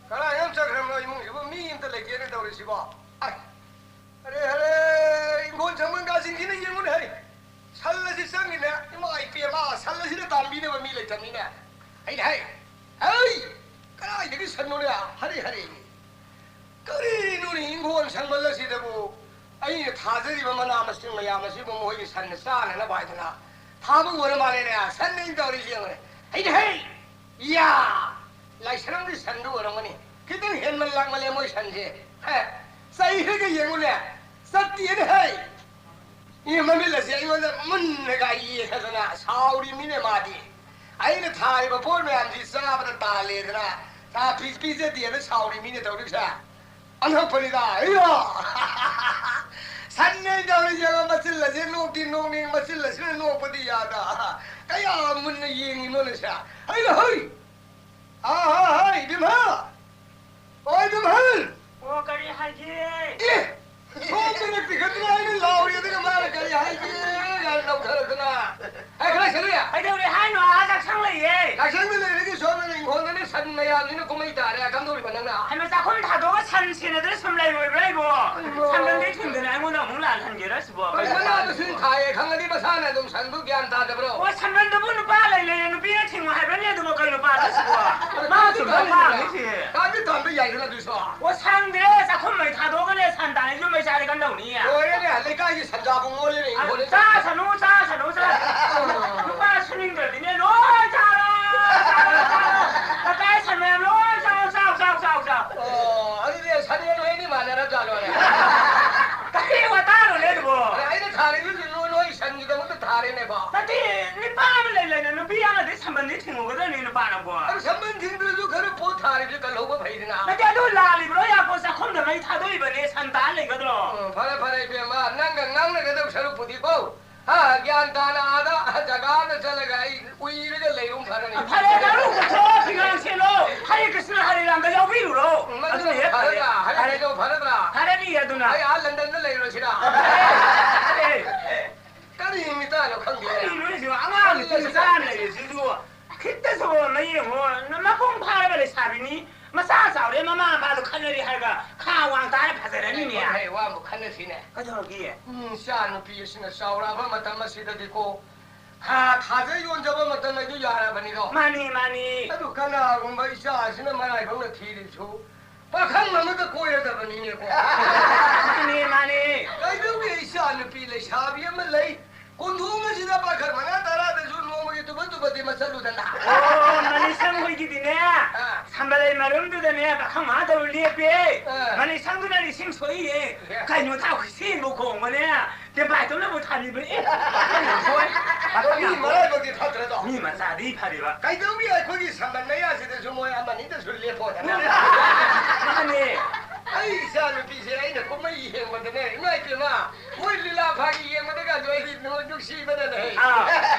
ꯀꯅꯥ ꯌꯥꯝ ꯆꯠꯈ꯭ꯔꯕꯅꯣ ꯏꯃꯨꯡꯁꯤꯕꯨ? ꯃꯤ ꯑꯝꯇ ꯂꯩꯇꯦꯅꯦ ꯇꯧꯔꯤꯁꯤꯕꯣ꯫ ꯑꯥꯏ! ꯑꯔꯦ ꯍꯔꯦ! ꯃꯤ ꯂꯩꯇꯕꯅꯤꯅ꯫ ꯑꯩꯅ ꯍꯥꯏ, "ꯍꯩ! ꯀꯗꯥꯏꯗꯒꯤ ꯁꯟꯅꯣꯅꯦ? ꯍꯔꯦ, ꯍꯔꯦ! ꯀꯔꯤꯅꯣꯅꯦ ꯏꯪꯈꯣꯜ ꯁꯪꯕꯜ ꯑꯁꯤꯗꯕꯨ ꯑꯩꯅ ꯊꯥꯖꯔꯤꯕ ꯃꯅꯥ ꯃꯁꯤꯡ ꯃꯌꯥꯝ ꯑꯁꯤꯕꯨ ꯃꯈꯣꯏꯒꯤ ꯁꯟꯅ ꯆꯥꯅꯅꯕ ꯍꯥꯏꯗꯅ ꯊꯥꯕ ꯑꯣꯏꯔ ꯃꯥꯜꯂꯦꯅꯦ꯫ ꯁꯟꯅ ꯑꯩꯅ ꯇꯧꯔꯤꯁꯤ ꯌꯦꯡꯉꯨꯅꯦ꯫ ꯍꯩꯗ ꯍꯩ! ꯌꯥ! ꯂꯥꯏꯁ꯭ꯔꯝꯒꯤ ꯁꯟꯗꯨ ꯑꯣꯏꯔꯝꯒꯅꯤ꯫ ꯈꯤꯇꯪ ꯍꯦꯟꯃꯟ ꯂꯥꯡꯃꯜꯂꯦ ꯃꯣꯏ ꯁꯟꯁꯦ꯫ ꯍꯦ! ꯆꯩ ꯈꯔꯒ ꯌꯦꯡꯉꯨꯅꯦ꯫ ꯆꯠꯇꯦꯅꯦ ꯍꯩ!" ꯏ ꯃꯃꯤꯠ ꯑꯁꯤ ꯑꯩꯉꯣꯟꯗ ꯃꯨꯟꯅꯒ ꯌꯦꯡꯗꯅ ꯁꯥꯎꯔꯤꯕꯅꯤꯅꯦ ꯃꯥꯗꯤ꯫ ꯑꯩꯅ ꯊꯥꯔꯤꯕ ꯄꯣꯠ ꯃꯌꯥꯝꯁꯤ ꯆꯥꯕꯗ ꯇꯥꯜꯂꯦꯗꯅ ꯆꯥ ꯄꯤ-, ꯄꯤꯖꯗꯦꯅ ꯁꯥꯎꯔꯤꯕꯅꯤꯅꯦ ꯇꯧꯔꯤꯕꯁꯦ꯫ ꯑꯉꯛꯄꯅꯤꯗ, ꯑꯩꯌꯣ! ꯁꯟꯅꯦ ꯇꯧꯔꯤꯁꯦ, ꯃꯆꯤꯜ ꯑꯁꯤ ꯅꯣꯛꯇꯤ ꯅꯣꯛꯅꯤꯡ, ꯃꯆꯤꯜ ꯑꯁꯤꯅ ꯅꯣꯛꯄꯗꯤ ꯌꯥꯗ꯫ ꯀꯌꯥ ꯃꯨꯟꯅ ꯌꯦꯡꯉꯤꯅꯣꯅꯦ ꯁꯦ? ꯍꯩ ꯍꯩ! ꯑꯥ, ꯍꯥ, ꯍꯥ, ꯏꯕꯦꯝꯃ! ꯑꯣ, ꯏꯕꯦꯝꯃ! ꯑꯣ, ꯀꯔꯤ ꯍꯥꯏꯒꯦ? ꯑꯦ! ꯁꯣꯝꯗꯅ ꯄꯤꯈꯠꯇꯅ ꯑꯩꯅ ꯂꯥꯎꯔꯤ, ꯑꯗꯨꯒ ꯃꯥꯅ ꯀꯔꯤ ꯍꯥꯏꯒꯦ? ꯀꯥꯏꯅ ꯂꯧꯊꯔꯛꯇꯅ꯫ ꯑꯦ, ꯀꯗꯥꯏ ꯆꯠꯂꯨꯏ? ꯀꯩꯗꯧꯔꯦ ꯍꯥꯏꯅꯣ? ꯑꯥ, ꯆꯥꯛꯁꯪ ꯂꯩꯌꯦ꯫ ꯆꯥꯛꯁꯪꯗ ꯂꯩꯔꯒ ꯁꯣꯝꯗꯅ ꯏꯪꯈꯣꯜꯗꯅ ꯁꯟ ꯃꯌꯥꯝꯁꯤꯅ ꯀꯨꯝꯍꯩ ꯇꯥꯔꯦ, ꯀꯝꯗꯧꯔꯤꯕ ꯅꯪꯅ? ꯍꯩꯃꯥ, ꯆꯥꯛꯈꯨꯝ ꯊꯥꯗꯣꯛꯑꯒ ꯁꯟ ꯁꯦꯟꯅꯗꯅ ꯁꯨꯝ ꯂꯩꯔꯣꯏꯕ꯭ꯔꯥ ꯑꯩꯕꯣ? ꯀꯩꯅꯣ? ꯁꯝꯕꯟꯗꯩ ꯊꯤꯡꯗꯅ ꯑꯩꯉꯣꯟꯗ ꯑꯃꯨꯛ ꯂꯥꯜꯍꯟꯒꯦꯔꯥ? ꯀꯩꯅꯣ, ꯃꯅꯥ ꯃꯁꯤꯡ ꯊꯥꯏꯌꯦ ꯈꯪꯉꯗꯤ ꯃꯁꯥꯅ ꯑꯗꯨꯝ ꯁꯟꯗꯨ ꯒ꯭ꯌꯥꯟ ꯇꯥꯗꯕ꯭ꯔꯣ? ꯑꯣ, ꯁꯝꯕꯟꯗꯨꯕꯨ ꯅꯨꯄꯥ ꯂꯩ ꯂꯩꯅ ꯅꯨꯄꯤꯅ ꯊꯤꯡꯉꯣ ꯍꯥꯏꯕ꯭ꯔꯅꯦ ꯑꯗꯨꯕꯨ? ꯀꯩ ꯅꯨꯄꯥꯅꯣ ꯁꯤꯕꯣ? ꯃꯥ ꯆꯨꯝꯕ ꯄꯥꯝꯃꯤ ꯁꯤ꯫ ꯇꯥꯟꯗꯤ ꯇꯥꯟꯕ ꯌꯥꯏꯗꯅ ꯑꯗꯨꯁꯨ꯫ ꯑꯣ, ꯁꯪꯗ꯭ꯔꯦ, ꯆꯥꯛꯈꯨꯝ ꯃꯩ ꯊꯥꯗꯣꯛꯑꯒꯅꯦ ꯁꯟ ꯇꯥꯟꯅ ꯌꯨꯝ ꯃꯩ ꯆꯥꯔꯦ ꯀꯝꯗꯧꯅꯤ? ꯂꯣꯏꯔꯦꯅꯦ, ꯂꯩꯀꯥꯏꯒꯤ ꯁꯟꯖꯥꯕꯨꯡ ꯑꯣꯜꯂꯦꯅꯦ, ꯑ, ꯏꯪꯈꯣꯜꯅꯦ꯫ ꯆꯥꯁꯅꯨ, ꯆꯥꯁꯅꯨ, ꯆꯥꯁꯅꯨ꯫ ꯅꯨꯄꯥ ꯁꯨꯅꯤꯡꯗ꯭ꯔꯗꯤꯅꯦ, ꯂꯣꯏ ꯆꯥꯔꯣ, ꯆꯥꯔꯣ, ꯆꯥꯔꯣ꯫ ꯂꯩꯀꯥꯏ ꯁꯟ ꯃꯌꯥꯝ ꯂꯣꯏ ꯆꯥꯎ, ꯆꯥꯎ, ꯆꯥꯎ, ꯆꯥꯎ, ꯆꯥꯎ꯫ ꯑꯣ, ꯑꯗꯨꯗꯤ ꯁꯟ ꯌꯦꯟ ꯍꯨꯏꯗꯤ ꯃꯥꯟꯅꯔ ꯖꯥꯠꯂꯣꯅꯦ? ꯀꯔꯤ ꯋꯥꯇꯥꯅꯣꯅꯦ ꯑꯗꯨꯕꯣ? ꯑꯩꯅ ꯊꯥꯔꯤꯗꯨꯁꯨ ꯅꯣꯏ, ꯅꯣꯏ ꯁꯟꯒꯤꯗꯃꯛꯇ ꯊꯥꯔꯤꯅꯦꯕꯣ꯫ ꯅꯠꯇꯦ, ꯅꯨꯄꯥ ꯑꯃ ꯂꯩ ꯂꯩꯅ ꯅꯨꯄꯤ ꯑꯃꯗꯤ ꯁꯝꯕꯟꯗꯤ ꯊꯤꯡꯉꯨꯒꯗꯕꯅꯤ ꯅꯨꯄꯥꯅꯕꯣ꯫ ꯑꯗꯨ ꯁꯝꯕꯟ ꯊꯤꯡꯗ꯭ꯔꯁꯨ ꯈꯔ ꯄꯣꯠ ꯊꯥꯔꯤꯗꯨ ꯀꯜꯍꯧꯕ ꯐꯩꯗꯅ꯫ ꯅꯠꯇꯦ, ꯑꯗꯨ ꯂꯥꯜꯂꯤꯕ꯭ꯔꯣ? ꯌꯥꯄꯣ ꯆꯥꯛꯈꯨꯝꯗ ꯃꯩ ꯊꯥꯗꯣꯛꯏꯕꯅꯦ, ꯁꯟ ꯇꯥ ꯂꯩꯒꯗ꯭ꯔꯣ? ꯎꯝ, ꯐꯔꯦ, ꯐꯔꯦ, ꯏꯕꯦꯝꯃ, ꯅꯪꯒ ꯉꯥꯡꯅꯒꯗꯧ ꯁꯔꯨꯛꯄꯨꯗꯤꯀꯣ, ꯍꯥ, ꯒ꯭ꯌꯥꯟ ꯇꯥꯅ ꯑꯥꯗ ꯖꯒꯥ ꯑꯃꯗ ꯆꯠꯂꯒ ꯑꯩ ꯎꯏꯔꯒ ꯂꯩꯔꯨꯝ ꯐꯔꯅꯤ꯫ ꯐꯔꯦ, ꯅꯪ ꯂꯨ ꯀꯣꯛꯊꯣꯛꯑꯣ, ꯐꯤꯉꯥꯡ ꯁꯦꯜꯂꯣ, ꯍꯔꯦ ꯀ꯭ꯔꯤꯁꯅ ꯍꯔꯦ ꯔꯥꯝꯗ ꯌꯥꯎꯕꯤꯔꯨꯔꯣ꯫ ꯃꯗꯨꯅ ꯑꯗꯨꯅ ꯍꯦꯛ ꯐꯔꯦ꯫ ꯐꯔꯗ꯭ꯔꯥ? ꯍꯔꯦ ꯀ꯭ꯔꯤꯁꯅ ꯐꯔꯗ꯭ꯔꯥ? ꯐꯔꯅꯤ ꯑꯗꯨꯅ꯫ ꯑꯩ ꯑꯥ ꯂꯟꯗꯟꯗ ꯂꯩꯔꯨꯔꯁꯤꯔꯥ? ꯐꯔꯦ꯫ ꯀꯔꯤ ꯃꯤꯇꯥꯅꯣ ꯈꯪꯗꯦ꯫ ꯀꯔꯤꯅꯣ ꯍꯥꯏꯁꯤꯕꯣ? ꯑꯉꯥꯡ ꯅꯨꯄꯤ ꯃꯆꯥ ꯑꯃ ꯂꯩꯔꯤꯁꯤꯁꯨ ꯈꯤꯇꯁꯨ ꯃꯌꯦꯡꯉꯣ, ꯃꯄꯨꯡ ꯐꯥꯔꯕ ꯂꯩꯁꯥꯕꯤꯅꯤ, ꯃꯆꯥ ꯆꯥꯎꯔꯦ, ꯃꯃꯥ ꯃꯄꯥꯗꯣ ꯈꯠꯅꯔꯤ ꯍꯥꯏꯔꯒ ꯈꯥ ꯋꯥꯡ ꯇꯥꯔ ꯐꯖꯔꯅꯤꯅꯦ꯫ ꯍꯩ, ꯋꯥꯕꯨ ꯈꯠꯅꯁꯤꯅꯦ꯫ ꯀꯩꯗꯧꯔꯒꯦ? ꯎꯝ, ꯏꯆꯥ ꯅꯨꯄꯤ ꯑꯁꯤꯅ ꯆꯥꯎꯔꯛꯑꯕ ꯃꯇꯝ ꯑꯁꯤꯗꯗꯤꯀꯣ, ꯊꯥ ꯊꯥꯖ ꯌꯣꯟꯖꯕ ꯃꯇꯝ ꯑꯗꯨ ꯌꯥꯔꯕꯅꯤꯗꯣ꯫ ꯃꯥꯅꯤ, ꯃꯥꯅꯤ꯫ ꯑꯗꯨ ꯀꯅꯥꯒꯨꯝꯕ ꯏꯆꯥꯁꯤꯅ ꯃꯔꯥꯏꯕꯛꯅ ꯊꯤꯔꯤꯁꯨ ꯄꯥꯈꯪ ꯑꯃꯗ ꯀꯣꯏꯔꯗꯕꯅꯤꯅꯦꯀꯣ꯫ ꯃꯥꯅꯤ, ꯃꯥꯅꯤ꯫ ꯀꯩꯗꯧꯒꯦ, ꯏꯆꯥ ꯅꯨꯄꯤ ꯂꯩꯁꯥꯕꯤ ꯑꯃ ꯂꯩ, ꯀꯣꯟꯊꯣꯡ ꯑꯁꯤꯗ ꯄꯥꯈꯪ ꯃꯉꯥ ꯇꯔꯥꯗꯁꯨ ꯅꯣꯡꯃꯒꯤ ꯇꯨꯕ ꯇꯨꯕꯗꯤ ꯃꯆꯜꯂꯨꯗꯅ꯫ ꯑꯣ, ꯃꯅꯤꯁꯪ ꯍꯣꯏꯒꯤꯗꯤꯅꯦ, ꯑꯥ꯫ ꯁꯝꯕꯜ ꯂꯩ ꯃꯔꯨꯝꯗꯨꯗꯅꯦ ꯄꯥꯈꯪ ꯃꯉꯥ ꯇꯔꯨꯛ ꯂꯦꯞꯄꯦ꯫ ꯑꯥ꯫ ꯃꯅꯤꯁꯪꯗꯨꯅ ꯂꯤꯁꯤꯡ ꯁꯣꯛꯏꯌꯦ꯫ ꯑꯦ꯫ ꯀꯩꯅꯣ ꯊꯥꯎ ꯈꯨꯠꯁꯦꯝꯕꯨ ꯈꯣꯡꯕꯅꯦ꯫ ꯇꯦꯝꯄꯥꯏ ꯇꯧꯅꯕ ꯊꯥꯕꯤꯕꯅꯤ꯫ ꯑꯦ, ꯍꯣꯏ꯫ ꯃꯤ ꯃꯔꯥꯏꯕꯛꯇꯤ ꯐꯠꯇ꯭ꯔꯗꯣ? ꯃꯤ ꯃꯆꯥꯗꯤ ꯐꯔꯤꯕ꯫ ꯀꯩꯗꯧꯔꯤ ꯑꯩꯈꯣꯏꯒꯤ ꯁꯝꯕꯟ ꯃꯌꯥꯁꯤꯗꯁꯨ ꯃꯣꯏ ꯑꯃꯅꯤꯗꯁꯨ ꯂꯦꯞꯄꯣꯗꯅ꯫ ꯃꯥꯅꯦ꯫ ꯑꯩ ꯏꯆꯥ ꯅꯨꯄꯤꯁꯦ ꯑꯩꯅ ꯀꯨꯝꯍꯩ ꯌꯦꯡꯕꯗꯅꯦ, ꯏꯃꯥ ꯏꯄꯦꯝꯃ, ꯃꯣꯏ ꯂꯤꯂꯥ ꯐꯥꯒꯤ ꯌꯦꯡꯕꯗꯒꯁꯨ ꯑꯩꯗꯤ ꯅꯨꯡ-, ꯅꯨꯡꯁꯤꯕꯅꯅꯦ꯫ ꯑꯥ꯫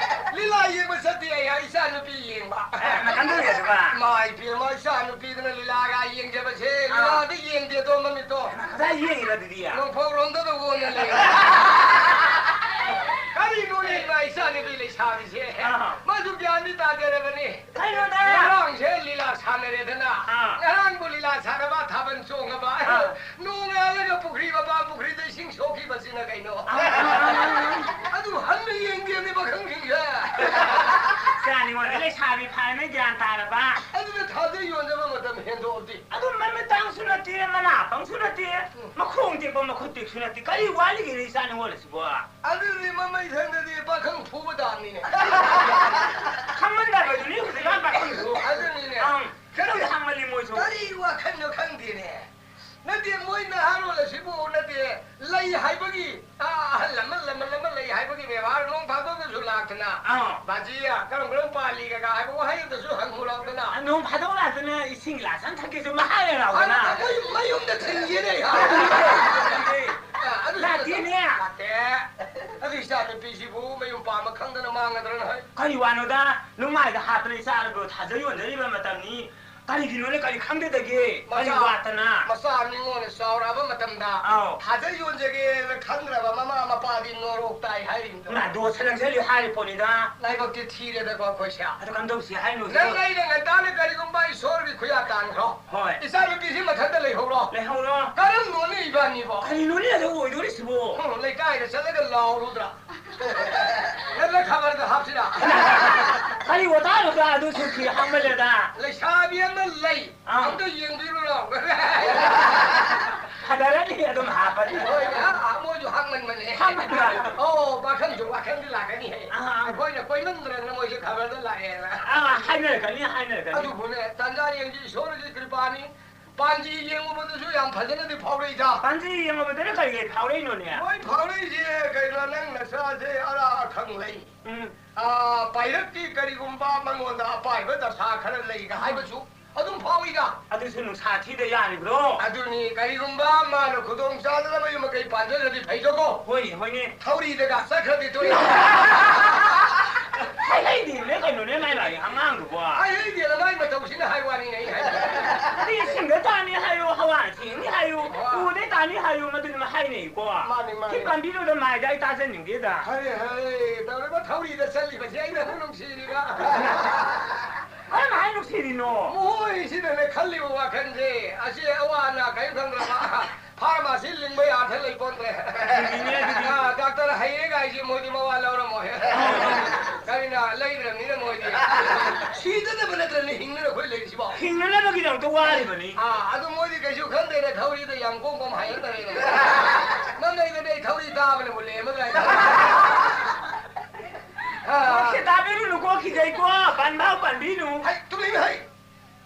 ꯂꯤꯂꯥ ꯌꯦꯡꯕ ꯆꯠꯇꯦ ꯑꯩ, ꯏꯆꯥ ꯅꯨꯄꯤ ꯌꯦꯡꯕ꯫ ꯑꯦ, ꯃꯊꯟꯗ ꯌꯦꯡꯗꯕ? ꯏꯃꯥ ꯏꯄꯦꯝꯃ, ꯏꯆꯥ ꯅꯨꯄꯤꯗꯨꯅ ꯂꯤꯂꯥꯒ ꯌꯦꯡꯖꯕꯁꯦ, ꯑꯥ꯫ ꯂꯤꯂꯥꯗ ꯌꯦꯡꯗꯦꯗꯣ ꯃꯃꯤꯠꯇꯣ꯫ ꯀꯗꯥꯏ ꯌꯦꯡꯉꯤꯕ ꯑꯗꯨꯗꯤ? ꯅꯣꯡꯄꯣꯛꯂꯣꯝꯗ ꯑꯣꯏꯅ ꯂꯩ꯫ ꯀꯔꯤꯅꯣꯅꯦ ꯏꯃꯥ, ꯏꯆꯥ ꯅꯨꯄꯤ ꯂꯩꯁꯥꯕꯤꯁꯦ? ꯑꯥ꯫ ꯃꯥꯁꯨ ꯒ꯭ꯌꯥꯟꯗꯤ ꯇꯥꯖꯔꯕꯅꯤ꯫ ꯀꯩꯅꯣꯗ? ꯉꯔꯥꯡꯁꯦ ꯂꯤꯂꯥ ꯁꯥꯟꯅꯔꯦꯗꯅ꯫ ꯑꯥ꯫ ꯉꯔꯥꯡꯕꯨ ꯂꯤꯂꯥ ꯁꯥꯟꯅꯕ ꯊꯥꯕꯜ ꯆꯣꯡꯉꯕ꯫ ꯑꯥ꯫ ꯅꯣꯡꯉꯥꯜꯂꯒ ꯄꯨꯈ꯭ꯔꯤ ꯃꯄꯥꯟ ꯄꯨꯈ꯭ꯔꯤꯗ ꯏꯁꯤꯡ ꯁꯣꯛꯈꯤꯕꯁꯤꯅ ꯀꯩꯅꯣ? ꯑꯥ, ꯑꯥ, ꯑꯥ, ꯑꯥ꯫ ꯑꯗꯨ ꯍꯟꯅ ꯌꯦꯡꯗꯦꯅꯦ ꯄꯥꯈꯪꯁꯤꯡꯁꯦ꯫ ꯏꯆꯥ ꯅꯤꯉꯣꯜꯗꯤ ꯂꯩꯁꯥꯕꯤ ꯐꯥꯔꯦꯅ ꯒ꯭ꯌꯥꯟ ꯇꯥꯔꯕ? ꯑꯗꯨꯅ ꯊꯥꯖ ꯌꯣꯟꯖꯕ ꯃꯇꯝ ꯍꯦꯟꯗꯣꯛꯑꯕꯗꯤ꯫ ꯑꯗꯨ ꯃꯃꯤꯠ ꯇꯥꯡꯁꯨ ꯅꯠꯇꯦ, ꯃꯅꯥ ꯄꯪꯁꯨ ꯅꯠꯇꯦ, ꯎꯝ꯫ ꯃꯈꯣꯡ ꯇꯦꯛꯄ ꯃꯈꯨꯠ ꯇꯦꯛꯁꯨ ꯅꯠꯇꯦ꯫ ꯀꯔꯤ ꯋꯥꯠꯂꯤꯒꯦꯅꯦ ꯏꯆꯥ ꯅꯤꯉꯣꯜ ꯑꯁꯤꯕꯣ? ꯑꯗꯨꯗꯤ ꯃꯃꯩ ꯊꯪꯗꯗꯤ ꯄꯥꯈꯪ ꯐꯨꯕ ꯇꯥꯕꯅꯤꯅꯦ꯫ ꯈꯪꯃꯟꯗꯕꯗꯨꯅꯤ ꯍꯧꯖꯤꯛꯀꯥꯟ ꯄꯥꯈꯪꯁꯨ꯫ ꯑꯗꯨꯅꯤꯅꯦ꯫ ꯑꯪ, ꯈꯔ ꯈꯪꯃꯜꯂꯤ ꯃꯣꯏꯁꯨ꯫ ꯀꯔꯤ ꯋꯥꯈꯜꯅꯣ ꯈꯪꯗꯦꯅꯦ꯫ ꯅꯠꯇꯦ, ꯃꯣꯏ ꯅꯍꯥꯔꯣꯜ ꯑꯁꯤꯕꯨ ꯅꯠꯇꯦ, ꯂꯩ ꯍꯥꯏꯕꯒꯤ, ꯑꯥ, ꯑꯍꯜ ꯂꯃꯟ, ꯂꯃꯟ ꯑꯃ ꯂꯩ ꯍꯥꯏꯕꯒꯤ ꯕꯦꯕꯥꯔ ꯅꯣꯡ ꯐꯥꯗꯣꯛꯇꯁꯨ ꯂꯥꯛꯇꯅ, ꯑꯥ꯫ "ꯕꯥꯖꯤ, ꯀꯔꯝ ꯀꯔꯝ ꯄꯥꯜꯂꯤꯒꯒ" ꯍꯥꯏꯕ ꯋꯥꯍꯩ ꯑꯃꯇꯁꯨ ꯍꯪꯉꯨ ꯂꯥꯎꯗꯅ꯫ ꯅꯣꯡ ꯐꯥꯗꯣꯛ ꯂꯥꯛꯇꯅ ꯏꯁꯤꯡ ꯒꯤꯂꯥꯁ ꯑꯃ ꯊꯛꯀꯦꯁꯨ ꯃꯍꯥꯏ ꯂꯥꯎꯗꯅ꯫ ꯑꯗꯨ ꯑꯩꯈꯣꯏ ꯃꯌꯨꯝꯗ ꯊꯤꯟꯒꯦꯅꯦ꯫ ꯑꯥ, ꯑꯗꯨ ꯂꯥꯛꯇꯦꯅꯦ꯫ ꯂꯥꯛꯇꯦ꯫ ꯑꯗꯨ ꯏꯆꯥ ꯅꯨꯄꯤꯁꯤꯕꯨ ꯃꯌꯨꯝ ꯄꯥꯟꯕ ꯈꯪꯗꯅ ꯃꯥꯡꯉꯗ꯭ꯔꯅ ꯍꯥꯏ꯫ ꯀꯔꯤ ꯋꯥꯅꯣꯗ? ꯅꯨꯡꯃꯥꯏꯗ ꯍꯥꯞꯇꯅ ꯏꯆꯥ ꯑꯗꯨꯕꯨ ꯊꯥꯖ ꯌꯣꯟꯖꯔꯤꯕ ꯃꯇꯝꯅꯤ꯫ ꯀꯔꯤꯒꯤꯅꯣꯅꯦ, ꯀꯔꯤ ꯈꯪꯗꯗꯒꯦ? ꯀꯔꯤ ꯃꯆꯥ, ꯋꯥꯠꯇꯅ? ꯃꯆꯥ ꯅꯤꯉꯣꯜꯅ ꯆꯥꯎꯔꯛꯑꯕ ꯃꯇꯝꯗ ꯑꯥꯎ꯫ ꯊꯥꯖ ꯌꯣꯟꯖꯒꯦꯅ ꯈꯟꯗ꯭ꯔꯕ ꯃꯃꯥ ꯃꯄꯥꯗꯤ ꯅꯣꯔꯣꯛ ꯇꯥꯏ ꯍꯥꯏꯔꯤꯕꯗꯣ꯫ ꯃꯥ ꯗꯣꯁ ꯅꯪꯁꯜꯂꯤ ꯍꯥꯏꯔꯤ ꯄꯣꯠꯅꯤꯗ꯫ ꯂꯥꯏꯕꯛꯇꯤ ꯊꯤꯔꯦꯗꯀꯣ ꯑꯩꯈꯣꯏꯁꯦ꯫ ꯑꯗꯨ ꯀꯝꯗꯧꯁꯤ ꯍꯥꯏꯅꯣ ꯅꯪ ꯍꯧꯖꯤꯛ? ꯑꯩꯅ ꯉꯟꯇꯥꯅ ꯀꯔꯤꯒꯨꯝꯕ ꯏꯁꯣꯔꯒꯤ ꯈꯨꯌꯥ ꯇꯥꯟꯈ꯭ꯔꯣ꯫ ꯍꯣꯏ꯫ ꯏꯆꯥ ꯅꯨꯄꯤꯁꯤ ꯃꯊꯟꯇ ꯂꯩꯍꯧꯔꯣ꯫ ꯂꯩꯍꯧꯔꯣ꯫ ꯀꯔꯝꯅꯣꯅꯦ ꯏꯕꯥꯅꯤꯕꯣ? ꯀꯔꯤꯅꯣꯅꯦ ꯑꯗꯨ ꯑꯣꯏꯗꯣꯔꯤꯁꯤꯕꯣ? ꯍꯨꯝ, ꯂꯩꯀꯥꯏꯗ ꯆꯠꯂꯒ ꯂꯥꯎꯔꯨꯗ꯭ꯔꯥ? ꯅꯪꯅ ꯈꯕꯔꯗ ꯍꯥꯞꯁꯤꯔꯥ? ꯀꯔꯤ ꯋꯥꯇꯥꯅꯣꯗ, ꯑꯗꯨꯁꯨ ꯊꯤ ꯍꯥꯞꯃꯜꯂꯦꯗ꯫ ꯂꯩꯁꯥꯕꯤ ꯑꯃ ꯂꯩ꯫ ꯑꯥ꯫ ꯑꯝꯇ ꯌꯦꯡꯕꯤꯔꯨꯔꯣ꯫ ꯐꯖꯔꯅꯤ ꯑꯗꯨꯝ ꯍꯥꯞꯄꯗꯤ꯫ ꯍꯣꯏ, ꯑꯥ, ꯑꯥ, ꯃꯣꯏꯁꯨ ꯍꯥꯞꯃꯟꯕꯅꯦ꯫ ꯍꯥꯞꯃꯟꯕ꯫ ꯑꯣ, ꯄꯥꯈꯪꯁꯨ ꯋꯥꯈꯜꯗꯤ ꯂꯥꯛꯀꯅꯤ ꯍꯦ꯫ ꯑꯥ, ꯑꯥ꯫ ꯑꯩꯈꯣꯏꯅ ꯀꯣꯏꯃꯟꯗ꯭ꯔꯒꯅ ꯃꯣꯏꯁꯨ ꯈꯕꯔꯗ ꯂꯥꯛꯑꯦꯅ꯫ ꯑꯥ, ꯍꯥꯏꯅꯔꯛꯀꯅꯤ, ꯍꯥꯏꯅꯔꯛꯀꯅꯤ꯫ ꯑꯗꯨꯕꯨꯅꯦ, ꯇꯥꯟꯖꯥ ꯌꯦꯡꯁꯤ, ꯏꯁꯣꯔꯒꯤ ꯀ꯭ꯔꯤꯄꯥꯅꯤ꯫ ꯄꯥꯟꯖꯤ ꯌꯦꯡꯉꯨꯕꯗꯁꯨ ꯌꯥꯝ ꯐꯖꯅꯗꯤ ꯐꯥꯎꯔꯛꯏꯗ꯫ ꯄꯥꯟꯖꯤ ꯌꯦꯡꯉꯨꯕꯗꯅ ꯀꯔꯤ ꯀꯔꯤ ꯐꯥꯎꯔꯛꯏꯅꯣꯅꯦ? ꯃꯣꯏ ꯐꯥꯎꯔꯛꯏꯁꯦ ꯀꯩꯅꯣ, ꯅꯪ ꯅꯆꯥꯁꯦ ꯑꯔꯥ ꯑꯈꯪ ꯂꯩ꯫ ꯎꯝ꯫ ꯑꯥ, ꯄꯥꯏꯔꯛꯀꯤ ꯀꯔꯤꯒꯨꯝꯕ ꯃꯉꯣꯟꯗ ꯑꯄꯥꯏꯕ ꯗꯁꯥ ꯈꯔ ꯂꯩꯒ ꯍꯥꯏꯕꯁꯨ ꯑꯗꯨꯝ ꯐꯥꯎꯏꯗ꯫ ꯑꯗꯨꯁꯨ ꯅꯨꯡꯁꯥ ꯊꯤꯗ ꯌꯥꯔꯤꯕ꯭ꯔꯣ? ꯑꯗꯨꯅꯤ, ꯀꯔꯤꯒꯨꯝꯕ ꯃꯥꯅ ꯈꯨꯗꯣꯡ ꯆꯥꯗꯅꯕ ꯌꯨꯝ ꯃꯀꯩ ꯄꯥꯟꯖꯈ꯭ꯔꯗꯤ ꯐꯩꯗꯀꯣ꯫ ꯍꯣꯏꯅꯦ, ꯍꯣꯏꯅꯦ꯫ ꯊꯧꯔꯤꯗꯒ ꯆꯠꯈ꯭ꯔꯗꯤ ꯇꯣꯛꯑꯦ꯫ ꯍꯥꯏꯍꯩꯗꯦꯅꯦ ꯀꯩꯅꯣꯅꯦ ꯃꯥꯏ ꯃꯥꯒꯤ ꯑꯉꯥꯡꯗꯨꯕꯣ꯫ ꯍꯥꯏꯍꯩꯗꯦꯅ ꯃꯥꯏ ꯃꯇꯧꯁꯤꯅ ꯍꯥꯏ ꯋꯥꯅꯤꯅꯦ ꯑꯩ ꯍꯥꯏꯁꯦ꯫ ꯑꯗꯩ ꯏꯁꯤꯡꯗ ꯇꯥꯅꯤ ꯍꯥꯏꯌꯨ, ꯍꯋꯥ ꯊꯦꯡꯅꯤ ꯍꯥꯏꯌꯨ, ꯍꯣꯏ꯫ ꯎꯗꯩ ꯇꯥꯅꯤ ꯍꯥꯏꯌꯨ, ꯃꯗꯨꯗꯤ ꯑꯃ ꯍꯥꯏꯅꯩꯀꯣ꯫ ꯃꯥꯅꯤ, ꯃꯥꯅꯤ꯫ ꯁꯤ ꯄꯥꯝꯕꯤꯗꯨꯗ ꯃꯥꯏꯗ ꯑꯩ ꯇꯥꯖꯅꯤꯡꯗꯦꯗ꯫ ꯍꯔꯦ, ꯍꯔꯦ, ꯇꯧꯔꯤꯕ ꯊꯧꯔꯤꯗ ꯆꯠꯂꯤꯕꯁꯦ ꯑꯩꯅ ꯑꯃꯨꯛ ꯅꯨꯡꯁꯤꯔꯤꯕ꯫ ꯀꯔꯝ ꯍꯥꯏ ꯅꯨꯡꯁꯤꯔꯤꯅꯣ? ꯃꯈꯣꯏꯁꯤꯅꯅꯦ ꯈꯜꯂꯤꯕ ꯋꯥꯈꯜꯁꯦ, ꯑꯁꯤ ꯑꯋꯥ ꯑꯅꯥ ꯀꯔꯤꯝ ꯈꯪꯗ꯭ꯔꯕ ꯐꯥꯔꯃꯥꯁꯤ ꯂꯤꯡꯕ ꯌꯥꯊ ꯂꯩ ꯄꯣꯟꯗ꯭ꯔꯦ꯫ ꯆꯨꯝꯃꯤꯅꯦ ꯑꯗꯨꯗꯤ꯫ ꯑꯥ, ꯗꯥꯛꯇꯔ ꯍꯩꯔꯦꯒ ꯍꯥꯏꯁꯦ ꯃꯣꯏꯗꯤ ꯃꯋꯥ ꯂꯧꯔꯝꯃꯣꯏ꯫ ꯀꯔꯤꯅ ꯂꯩꯗ꯭ꯔꯕꯅꯤꯅ ꯃꯣꯏꯗꯤ꯫ ꯁꯤꯗꯅꯕ ꯅꯠꯇ꯭ꯔꯅꯦ ꯍꯤꯡꯅꯅ ꯑꯩꯈꯣꯏ ꯂꯩꯔꯤꯁꯤꯕꯣ꯫ ꯍꯤꯡꯅꯅꯕꯒꯤꯗꯃꯛꯇ ꯋꯥꯔꯤꯕꯅꯤ꯫ ꯑꯥ, ꯑꯗꯨ ꯃꯣꯏꯗꯤ ꯀꯩꯁꯨ ꯈꯟꯗꯦꯅꯦ, ꯊꯧꯔꯤꯗ ꯌꯥꯝ ꯀꯣꯝ ꯀꯣꯝ ꯍꯥꯏꯔꯛꯇꯔꯦꯅꯦ꯫ ꯅꯪ ꯂꯩꯗꯅꯦ ꯑꯩ ꯊꯧꯔꯤ ꯇꯥꯕꯅꯕꯨ ꯂꯦꯝꯃꯗ꯭ꯔꯥ ꯍꯥꯏꯅ꯫ ꯑꯥ꯫ ꯀꯣꯛꯁꯦ ꯇꯥꯕꯤꯔꯨꯅꯨꯀꯣ, ꯀꯤꯖꯩꯀꯣ, ꯄꯥꯟꯕ ꯄꯥꯟꯕꯤꯅꯨ꯫ ꯍꯩ, ꯇꯨꯃꯤꯟ ꯍꯩ꯫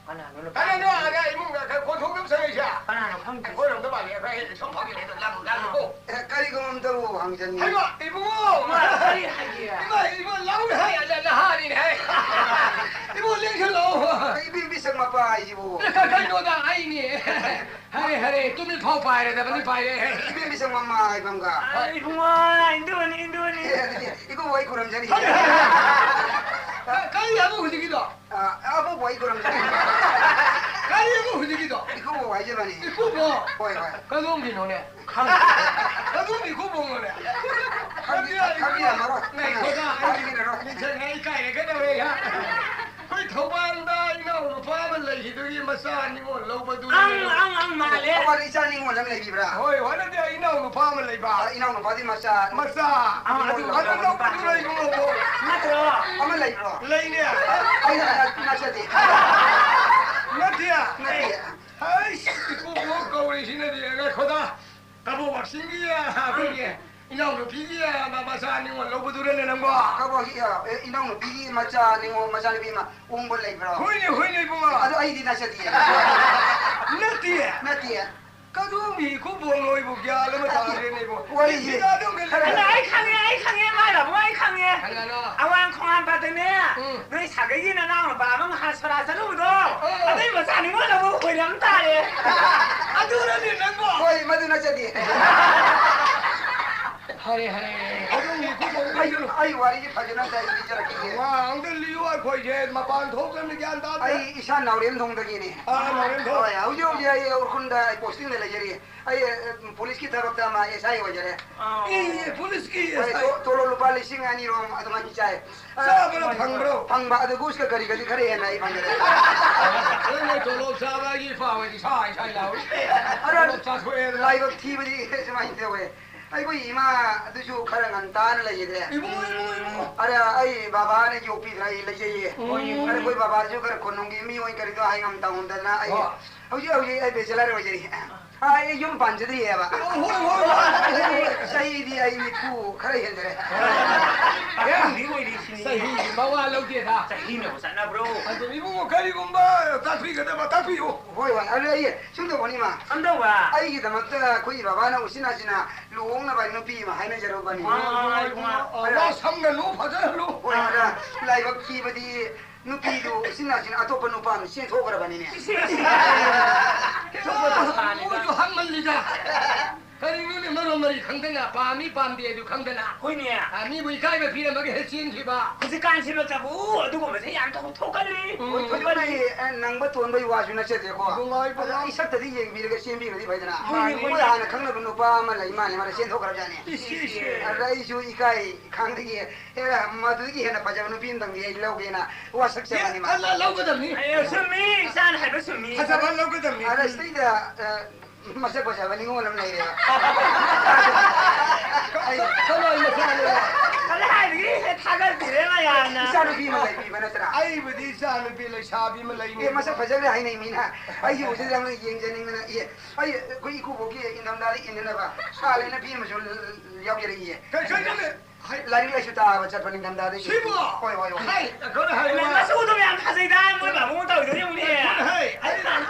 ꯀꯅꯥꯅꯣ ꯅꯨꯄꯥ? ꯀꯅꯥꯅꯣ ꯑꯥꯗ ꯏꯃꯨꯡꯗ ꯈꯔ ꯀꯣꯟꯊꯣꯛꯅꯕ ꯆꯪꯉꯛꯏꯁꯦ? ꯀꯅꯥꯅꯣ ꯈꯪꯗꯦ꯫ ꯑꯩꯈꯣꯏꯔꯣꯝꯗ ꯃꯥꯜꯂꯦ, ꯑꯩꯈꯣꯏ ꯁꯨꯝ ꯐꯥꯎꯖꯔꯦ, ꯑꯗꯣ ꯂꯥꯡ-, ꯂꯥꯡꯅꯨꯀꯣ꯫ ꯑꯦ, ꯀꯔꯤꯒꯨꯝꯕ ꯑꯝꯇꯕꯨ ꯍꯪꯖꯅꯤꯡꯉꯤ꯫ ꯍꯩꯃꯥ, ꯏꯕꯨꯡꯉꯣ! ꯏꯃꯥ, ꯀꯔꯤ ꯍꯥꯏꯒꯦ? ꯏꯃꯥ, ꯏꯃꯥ, ꯂꯥꯎꯅꯦ ꯍꯥꯏ, ꯑꯗ ꯅꯍꯥꯅꯤꯅꯦ ꯍꯥꯏ꯫ ꯏꯕꯨꯡꯉꯣ, ꯂꯦꯡꯁꯜꯂꯛꯑꯣ꯫ ꯏꯕꯤ-, ꯏꯕꯤꯆꯪ ꯃꯄꯥ ꯍꯥꯏꯁꯤꯕꯨ? ꯀ-, ꯀ-, ꯀꯩꯅꯣꯗ ꯑꯩꯅꯦ꯫ ꯍꯔꯦ, ꯍꯔꯦ, ꯇꯨꯃꯤꯠ ꯐꯥꯎ ꯄꯥꯏꯔꯗꯕꯅꯤ, ꯄꯥꯏꯔꯦ꯫ ꯏꯕꯤ-, ꯏꯕꯤꯆꯪ ꯃꯃꯥ ꯍꯥꯏꯕ ꯑꯃꯒ꯫ ꯑ, ꯏꯕꯨꯡꯉꯣ, ꯏꯟꯗꯨꯅꯤ, ꯏꯟꯗꯨꯅꯤ꯫ ꯑꯦ, ꯑꯗꯨꯗꯤ ꯏꯀꯨꯕꯣꯛ ꯑꯩ ꯈꯨꯔꯨꯝꯖꯔꯤ꯫ ꯀ-, ꯀꯔꯤ ꯍꯥꯏꯕ ꯍꯧꯖꯤꯛꯀꯤꯗꯣ? ꯑ, ꯑꯕꯣꯛꯄꯨ ꯑꯩ ꯈꯨꯔꯨꯝꯖꯔꯤ꯫ ꯀꯔꯤꯕ ꯍꯧꯖꯤꯛꯀꯤꯗꯣ? ꯏꯀꯨꯕꯣꯛ ꯍꯥꯏꯖꯕꯅꯤ꯫ ꯏꯀꯨꯕꯣꯛ? ꯍꯣꯏ, ꯍꯣꯏ꯫ ꯀꯗꯣꯝꯒꯤꯅꯣꯅꯦ? ꯈꯪꯗꯦ꯫ ꯀꯗꯣꯝꯒꯤ ꯏꯀꯨꯕꯣꯛꯅꯣꯅꯦ? ꯈꯪꯕꯤ-, ꯈꯪꯕꯤꯔꯝꯃꯔꯣꯏ꯫ ꯉꯥꯏꯈꯣꯗ, ꯑꯩ ꯈꯪꯕꯤꯔꯝꯃꯔꯣꯏ꯫ ꯅꯤꯡꯁꯤꯡꯉꯦ, ꯑꯩ ꯏꯀꯥꯏꯔꯦ, ꯀꯩꯗꯧꯔꯦ? ꯑꯩꯈꯣꯏ ꯊꯧꯕꯥꯜꯗ ꯏꯅꯥꯎ ꯅꯨꯄꯥ ꯑꯃ ꯂꯩꯈꯤꯗꯨꯒꯤ ꯃꯆꯥ ꯅꯤꯉꯣꯜ ꯂꯧꯕꯗꯨ ꯑꯪ, ꯑꯪ, ꯑꯪ, ꯃꯥꯜꯂꯦ꯫ ꯑꯋꯥꯗ ꯏꯆꯥ ꯅꯤꯉꯣꯜ ꯑꯃ ꯂꯩꯕꯤꯕ꯭ꯔꯥ? ꯍꯣꯏ, ꯍꯣꯏ, ꯅꯠꯇꯦ, ꯏꯅꯥꯎ ꯅꯨꯄꯥ ꯑꯃ ꯂꯩꯕ꯫ ꯑ, ꯏꯅꯥꯎ ꯅꯨꯄꯥꯗꯤ ꯃꯆꯥ ꯑꯥ, ꯑꯗꯨ ꯅꯤꯉꯣꯜ ꯂꯧꯕ꯫ ꯑꯗꯨ ꯂꯧꯕꯗꯨꯔ ꯏꯕꯨꯡꯉꯣꯕꯨ? ꯅꯠꯇ꯭ꯔꯣ? ꯑꯃ ꯂꯩꯕ꯭ꯔꯣ? ꯂꯩꯅꯦ꯫ ꯑꯩꯅ ꯅꯠꯆꯗꯦ꯫ ꯅꯠꯇꯦ꯫ ꯅꯠꯇꯦ꯫ ꯍꯩꯁ, ꯏꯀꯨꯕꯣꯛ ꯀꯧꯔꯤꯁꯤꯅꯗꯤ, ꯉꯥꯏꯈꯣꯗ꯫ ꯀꯕꯣꯛ ꯋꯥꯛꯆꯤꯡꯒꯤ, ꯑꯩꯈꯣꯏꯒꯤ ꯏꯅꯥꯎꯅꯨꯄꯤꯒꯤ ꯃ-, ꯃꯆꯥ ꯅꯤꯉꯣꯜ ꯂꯧꯕꯗꯨꯔꯅꯦ ꯅꯪꯕꯣ? ꯀꯕꯣꯛ, ꯑ, ꯑꯦ, ꯏꯅꯥꯎꯅꯨꯄꯤꯒꯤ ꯃꯆꯥ ꯅꯤꯉꯣꯜ, ꯃꯆꯥꯅꯨꯄꯤ ꯑꯃ ꯎꯪꯕ ꯂꯩꯕ꯭ꯔꯣ? ꯍꯣꯏꯅꯦ, ꯍꯣꯏꯅꯦ, ꯏꯕꯨꯡꯉꯣ꯫ ꯑꯗꯨ ꯑꯩꯗꯤ ꯅꯠꯆꯗꯤꯌꯦ꯫ ꯅꯠꯇꯤꯌꯦ? ꯅꯠꯇꯤꯌꯦ꯫ ꯀꯗꯣꯝꯒꯤ ꯏꯀꯨꯕꯣꯛꯅꯣ ꯑꯩꯕꯨ ꯒ꯭ꯌꯥꯟ ꯑꯃ ꯇꯥꯗ꯭ꯔꯦꯅꯦ ꯏꯕꯨꯡꯉꯣ꯫ ꯋꯥꯔꯤꯁꯦ ꯁꯤꯗ ꯑꯗꯨꯝ ꯈꯔ ꯑꯗ ꯑꯩ ꯈꯪꯉꯦ, ꯑꯩ ꯈꯪꯉꯦ, ꯃꯥꯏ ꯕꯥꯕꯨ ꯑꯩ ꯈꯪꯉꯦ꯫ ꯀꯅꯥꯅꯣ? ꯑꯋꯥꯡ ꯈꯣꯡꯉꯥꯝꯄꯥꯠꯇꯅꯦ꯫ ꯎꯝ꯫ ꯅꯣꯏ ꯁꯥꯒꯩꯒꯤ ꯅꯅꯥꯎ ꯅꯨꯄꯥ ꯑꯃ ꯉꯍꯥꯟ ꯁꯣꯔꯥ ꯆꯠꯂꯨꯕꯗꯣ, ꯑꯣ꯫ ꯑꯗꯨꯏ ꯃꯆꯥ ꯅꯤꯉꯣꯜ ꯑꯃꯨꯛ ꯑꯣꯏꯔꯝ ꯇꯥꯔꯦ꯫ ꯑꯗꯨꯅꯅꯦ ꯅꯪꯕꯣ꯫ ꯍꯣꯏ, ꯃꯗꯨ ꯅꯠꯆꯗꯦ꯫ ꯍꯔꯦ, ꯍꯔꯦ꯫ ꯑꯗꯨꯒꯤ ꯈꯨꯗꯣꯡ ꯑꯩ, ꯑꯩ ꯋꯥꯔꯤꯁꯦ ꯐꯖꯅ ꯑꯝꯇ ꯑꯩ ꯂꯤꯖꯔꯛꯈꯤꯒꯦ꯫ ꯋꯥ ꯑꯝꯇ ꯂꯤꯌꯨ, ꯑꯩꯈꯣꯏꯁꯦ ꯃꯄꯥꯟ ꯊꯣꯛꯇ꯭ꯔꯕꯅꯤ, ꯒ꯭ꯌꯥꯟ ꯇꯥꯗ꯭ꯔꯦ꯫ ꯑꯩ ꯏꯁꯥ ꯅꯥꯎꯔꯦꯝꯊꯣꯡꯗꯒꯤꯅꯦ꯫ ꯑꯥ, ꯅꯥꯎꯔꯦꯝꯊꯣꯡ꯫ ꯍꯣꯏ, ꯍꯧꯖꯤꯛ, ꯍꯧꯖꯤꯛ ꯑꯩ ꯎꯈ꯭ꯔꯨꯜꯗ ꯑꯩ posting ꯗ ꯂꯩꯖꯔꯤ꯫ ꯑꯩ, ꯑ, ꯄꯨꯂꯤꯁꯀꯤ ꯊꯕꯛꯇ ꯑꯃ S I ꯑꯣꯏꯖꯔꯦ꯫ ꯑꯦ, ꯄꯨꯂꯤꯁꯀꯤ ꯍꯣꯏ, S I꯫ ꯇꯣ-, ꯇꯣꯂꯣꯞ ꯂꯨꯄꯥ ꯂꯤꯁꯤꯡ ꯑꯅꯤꯔꯣꯝ ꯑꯗꯨꯃꯥꯏꯅ ꯆꯥꯏ꯫ ꯑ, ꯆꯥꯕꯅ ꯐꯪꯕ꯭ꯔꯣ? ꯐꯪꯕ, ꯑꯗꯨ ꯒꯨꯁꯀ ꯀꯔꯤꯒꯗꯤ ꯈꯔ ꯍꯦꯟꯅ ꯑꯩ ꯐꯪꯖꯔꯦ꯫ ꯑꯗꯨꯅ ꯇꯣꯂꯣꯞ ꯆꯥꯕ ꯑꯩꯒꯤ ꯏꯄꯥ ꯍꯣꯏꯗꯤ ꯏꯁꯥ ꯏꯁꯥ ꯂꯥꯎꯏ꯫ ꯑꯗꯣ ꯇꯣꯂꯣꯞ ꯆꯥꯊꯣꯛꯑꯦꯗꯅ꯫ ꯂꯥꯏꯕꯛ ꯊꯤꯕꯗꯤ ꯁꯨꯃꯥꯏꯅ ꯇꯧꯋꯦ꯫ ꯑꯩꯈꯣꯏ ꯏꯃꯥ ꯑꯗꯨꯁꯨ ꯈꯔ ꯉꯟꯇꯥꯅ ꯂꯩꯈꯤꯗ꯭ꯔꯦ꯫ ꯏꯕꯨꯡꯉꯣ, ꯏꯕꯨꯡꯉꯣ, ꯏꯕꯨꯡꯉꯣ꯫ ꯑꯗ ꯑꯩ ꯕꯕꯥꯅ ꯌꯣꯛꯄꯤꯗꯅ ꯑꯩ ꯂꯩꯖꯩꯌꯦ꯫ ꯎꯝ꯫ ꯑꯗ ꯑꯩꯈꯣꯏ ꯕꯕꯥꯁꯨ ꯈꯔ ꯈꯨꯟꯅꯨꯡꯒꯤ ꯃꯤꯑꯣꯏ ꯀꯔꯤꯗꯣ ꯍꯥꯏ ꯉꯝ ꯇꯧꯗꯅ ꯑꯩ ꯍꯣꯏ꯫ ꯍꯧꯖꯤꯛ ꯍꯧꯖꯤꯛ ꯑꯩ bachelor ꯑꯣꯏꯖꯔꯤ꯫ ꯑ, ꯑꯩ ꯌꯨꯝ ꯄꯥꯟꯖꯗ꯭ꯔꯤꯑꯕ꯫ ꯑꯣ, ꯍꯣꯏ, ꯍꯣꯏ, ꯍꯣꯏ, ꯍꯣꯏ, ꯍꯣꯏ꯫ ꯆꯍꯤꯗꯤ ꯑꯩ ꯅꯤꯐꯨ ꯈꯔ ꯍꯦꯟꯖꯔꯦ꯫ ꯄꯥꯈꯪꯗꯤ ꯑꯣꯏꯔꯤ ꯁꯤꯅꯤ꯫ ꯆꯍꯤꯒꯤ ꯃꯋꯥ ꯂꯧꯗꯦꯗ꯫ ꯆꯍꯤꯅꯕꯨ ꯆꯠꯅꯕ꯭ꯔꯣ? ꯑꯗꯨ ꯏꯕꯨꯡꯉꯣ ꯀꯔꯤꯒꯨꯝꯕ ꯇꯥꯛꯄꯤꯒꯗꯕ ꯇꯥꯛꯄꯤꯌꯨ꯫ ꯍꯣꯏ, ꯍꯣꯏ꯫ ꯑꯗꯨ ꯑꯩ ꯁꯨꯝ ꯇꯧꯕꯅꯤꯃ꯫ ꯀꯝꯗꯧꯕ? ꯑꯩꯒꯤꯗꯃꯛꯇ ꯑꯩꯈꯣꯏꯒꯤ ꯕꯕꯥꯅ ꯎꯆꯤꯟ ꯅꯥꯆꯤꯟꯅ ꯂꯨꯍꯣꯡꯅꯕ ꯅꯨꯄꯤ ꯑꯃ ꯍꯥꯏꯅꯖꯔꯨꯕꯅꯤ꯫ ꯋꯥ, ꯋꯥ, ꯋꯥ, ꯋꯥ, ꯋꯥ ꯁꯝꯅ ꯂꯨ ꯐꯖꯅ ꯂꯨ꯫ ꯍꯣꯏ, ꯑꯗ ꯂꯥꯏꯕꯛ ꯊꯤꯕꯗꯤ ꯅꯨꯄꯤꯗꯨ ꯎꯆꯤꯟ ꯅꯥꯆꯤꯟ ꯑꯇꯣꯞꯄ ꯅꯨꯄꯥ ꯑꯃ ꯆꯦꯟꯊꯣꯛꯈ꯭ꯔꯕꯅꯤꯅꯦ꯫ ꯏꯁ, ꯏꯁ, ꯏꯁ꯫ ꯃꯣꯏꯁꯨ ꯍꯪꯃꯜꯂꯤꯗ꯫ ꯀꯔꯤꯅꯣ ꯃꯔꯣꯟ ꯃꯔꯤ ꯈꯪꯗꯅ, ꯄꯥꯝꯃꯤ ꯄꯥꯝꯗꯦ ꯑꯗꯨ ꯈꯪꯗꯅ꯫ ꯍꯣꯏꯅꯦ꯫ ꯑ, ꯃꯤꯕꯨ ꯏꯀꯥꯏꯕ ꯄꯤꯔꯝꯃꯒ ꯍꯦꯛ ꯆꯦꯟꯈꯤꯕ꯫ ꯍꯧꯖꯤꯛꯀꯥꯟꯁꯤꯃꯛꯇꯕꯨ ꯑꯗꯨꯒꯨꯝꯕꯁꯦ ꯌꯥꯝ ꯊꯣꯛ-, ꯊꯣꯛꯀꯜꯂꯤ꯫ ꯎꯝ꯫ ꯊꯣꯛꯀꯜꯂꯤ꯫ ꯊꯣꯛꯀꯜꯂꯤ꯫ ꯑ, ꯅꯪꯕ ꯇꯣꯟꯕꯒꯤ ꯋꯥꯁꯨ ꯅꯠꯆꯗꯦꯀꯣ꯫ ꯅꯨꯡꯉꯥꯏꯕ ꯑꯗ ꯋꯥ꯫ ꯑꯩ ꯁꯛꯇꯗꯤ ꯌꯦꯡꯕꯤꯔꯒ ꯆꯦꯟꯕꯤꯕꯗꯤ ꯐꯩꯗꯅ꯫ ꯃꯥꯅꯤ, ꯃꯣꯏ ꯃꯥꯅꯤ꯫ ꯍꯥꯟꯅ ꯈꯪꯅꯕ ꯅꯨꯄꯥ ꯑꯃ ꯂꯩ ꯃꯥꯜꯂꯦ, ꯃꯥꯅ ꯆꯦꯟꯊꯣꯛꯈ꯭ꯔꯕꯖꯥꯠꯅꯤ꯫ ꯏꯁ, ꯏꯁ, ꯏꯁ꯫ ꯑꯗ ꯑꯩꯁꯨ ꯏꯀꯥꯏ ꯈꯪꯗꯒꯤ, ꯑꯦ, ꯃꯗꯨꯗꯒꯤ ꯍꯦꯟꯅ ꯐꯖꯕ ꯅꯨꯄꯤ ꯑꯃꯇꯪꯗꯤ ꯑꯩ ꯂꯧꯒꯦꯅ ꯋꯥꯁꯛꯆꯕꯅꯤ ꯃꯥ꯫ ꯑꯦ, ꯂ-, ꯂꯧꯒꯗꯕꯅꯤ꯫ ꯑꯦ, ꯆꯨꯝꯃꯤ, ꯏꯆꯥꯅ ꯍꯥꯏꯕ ꯆꯨꯝꯃꯤ꯫ ꯐꯖꯕ ꯂꯧꯒꯗꯕꯅꯤ꯫ ꯑꯗ ꯁꯤꯗꯩꯗ, ꯑ, ꯃꯁꯛ ꯐꯖꯕ ꯅꯤꯉꯣꯜ ꯑꯃ ꯂꯩꯔꯦꯕ꯫ ꯑꯩ ꯀꯅꯥꯏ ꯃꯆꯥꯅꯣ? ꯀꯗꯥꯏꯗꯒꯤ ꯍꯦꯛ ꯊꯥꯒꯠꯄꯤꯔꯦ ꯃꯌꯥꯝꯅ꯫ ꯏꯆꯥꯅꯨꯄꯤ ꯑꯃ ꯂꯩꯕꯤꯕ ꯅꯠꯇ꯭ꯔꯥ? ꯑꯩꯕꯨꯗꯤ ꯏꯆꯥꯅꯨꯄꯤ ꯂꯩꯁꯥꯕꯤ ꯑꯃ ꯂꯩꯅꯤ꯫ ꯑꯦ, ꯃꯁꯛ ꯐꯖꯈ꯭ꯔꯦ ꯍꯥꯏꯅꯩ ꯃꯤꯅ꯫ ꯑꯩꯒꯤ ꯎꯕꯁꯤꯗ ꯌꯥꯝꯅ ꯌꯦꯡꯖꯅꯤꯡꯗꯅ, ꯑꯦ, ꯑꯩ, ꯑꯩꯈꯣꯏ ꯏꯀꯨꯕꯣꯛꯀꯤ ꯏꯪꯊꯝꯊꯥꯗ ꯏꯟꯅꯅꯕ ꯁꯥꯜꯂꯦꯅ ꯐꯤ ꯑꯃꯁꯨ ꯌꯥꯎꯖꯔꯛꯏꯌꯦ꯫ ꯀꯩ, ꯀꯩꯅꯣꯅꯦ? ꯍꯥꯏ꯫ ꯂꯥꯏꯔꯤꯛ ꯂꯥꯏꯁꯨ ꯇꯥꯕ ꯆꯠꯄ ꯅꯤꯡꯊꯝꯊꯥꯗ ꯌꯦꯡꯉꯤ꯫ ꯁꯤꯕꯣ? ꯍꯣꯏ, ꯍꯣꯏ, ꯍꯣꯏ꯫ ꯍꯥꯏ, ꯀꯩꯅꯣ ꯍꯥꯏ, ꯃꯆꯨꯗꯣ ꯌꯥꯝ ꯐꯖꯩꯗ, ꯃꯣꯏ ꯕꯥꯕꯨꯡ ꯇꯧꯔꯤꯗꯣ ꯌꯦꯡꯉꯨꯅꯦ꯫ ꯍꯥꯏ, ꯑꯩ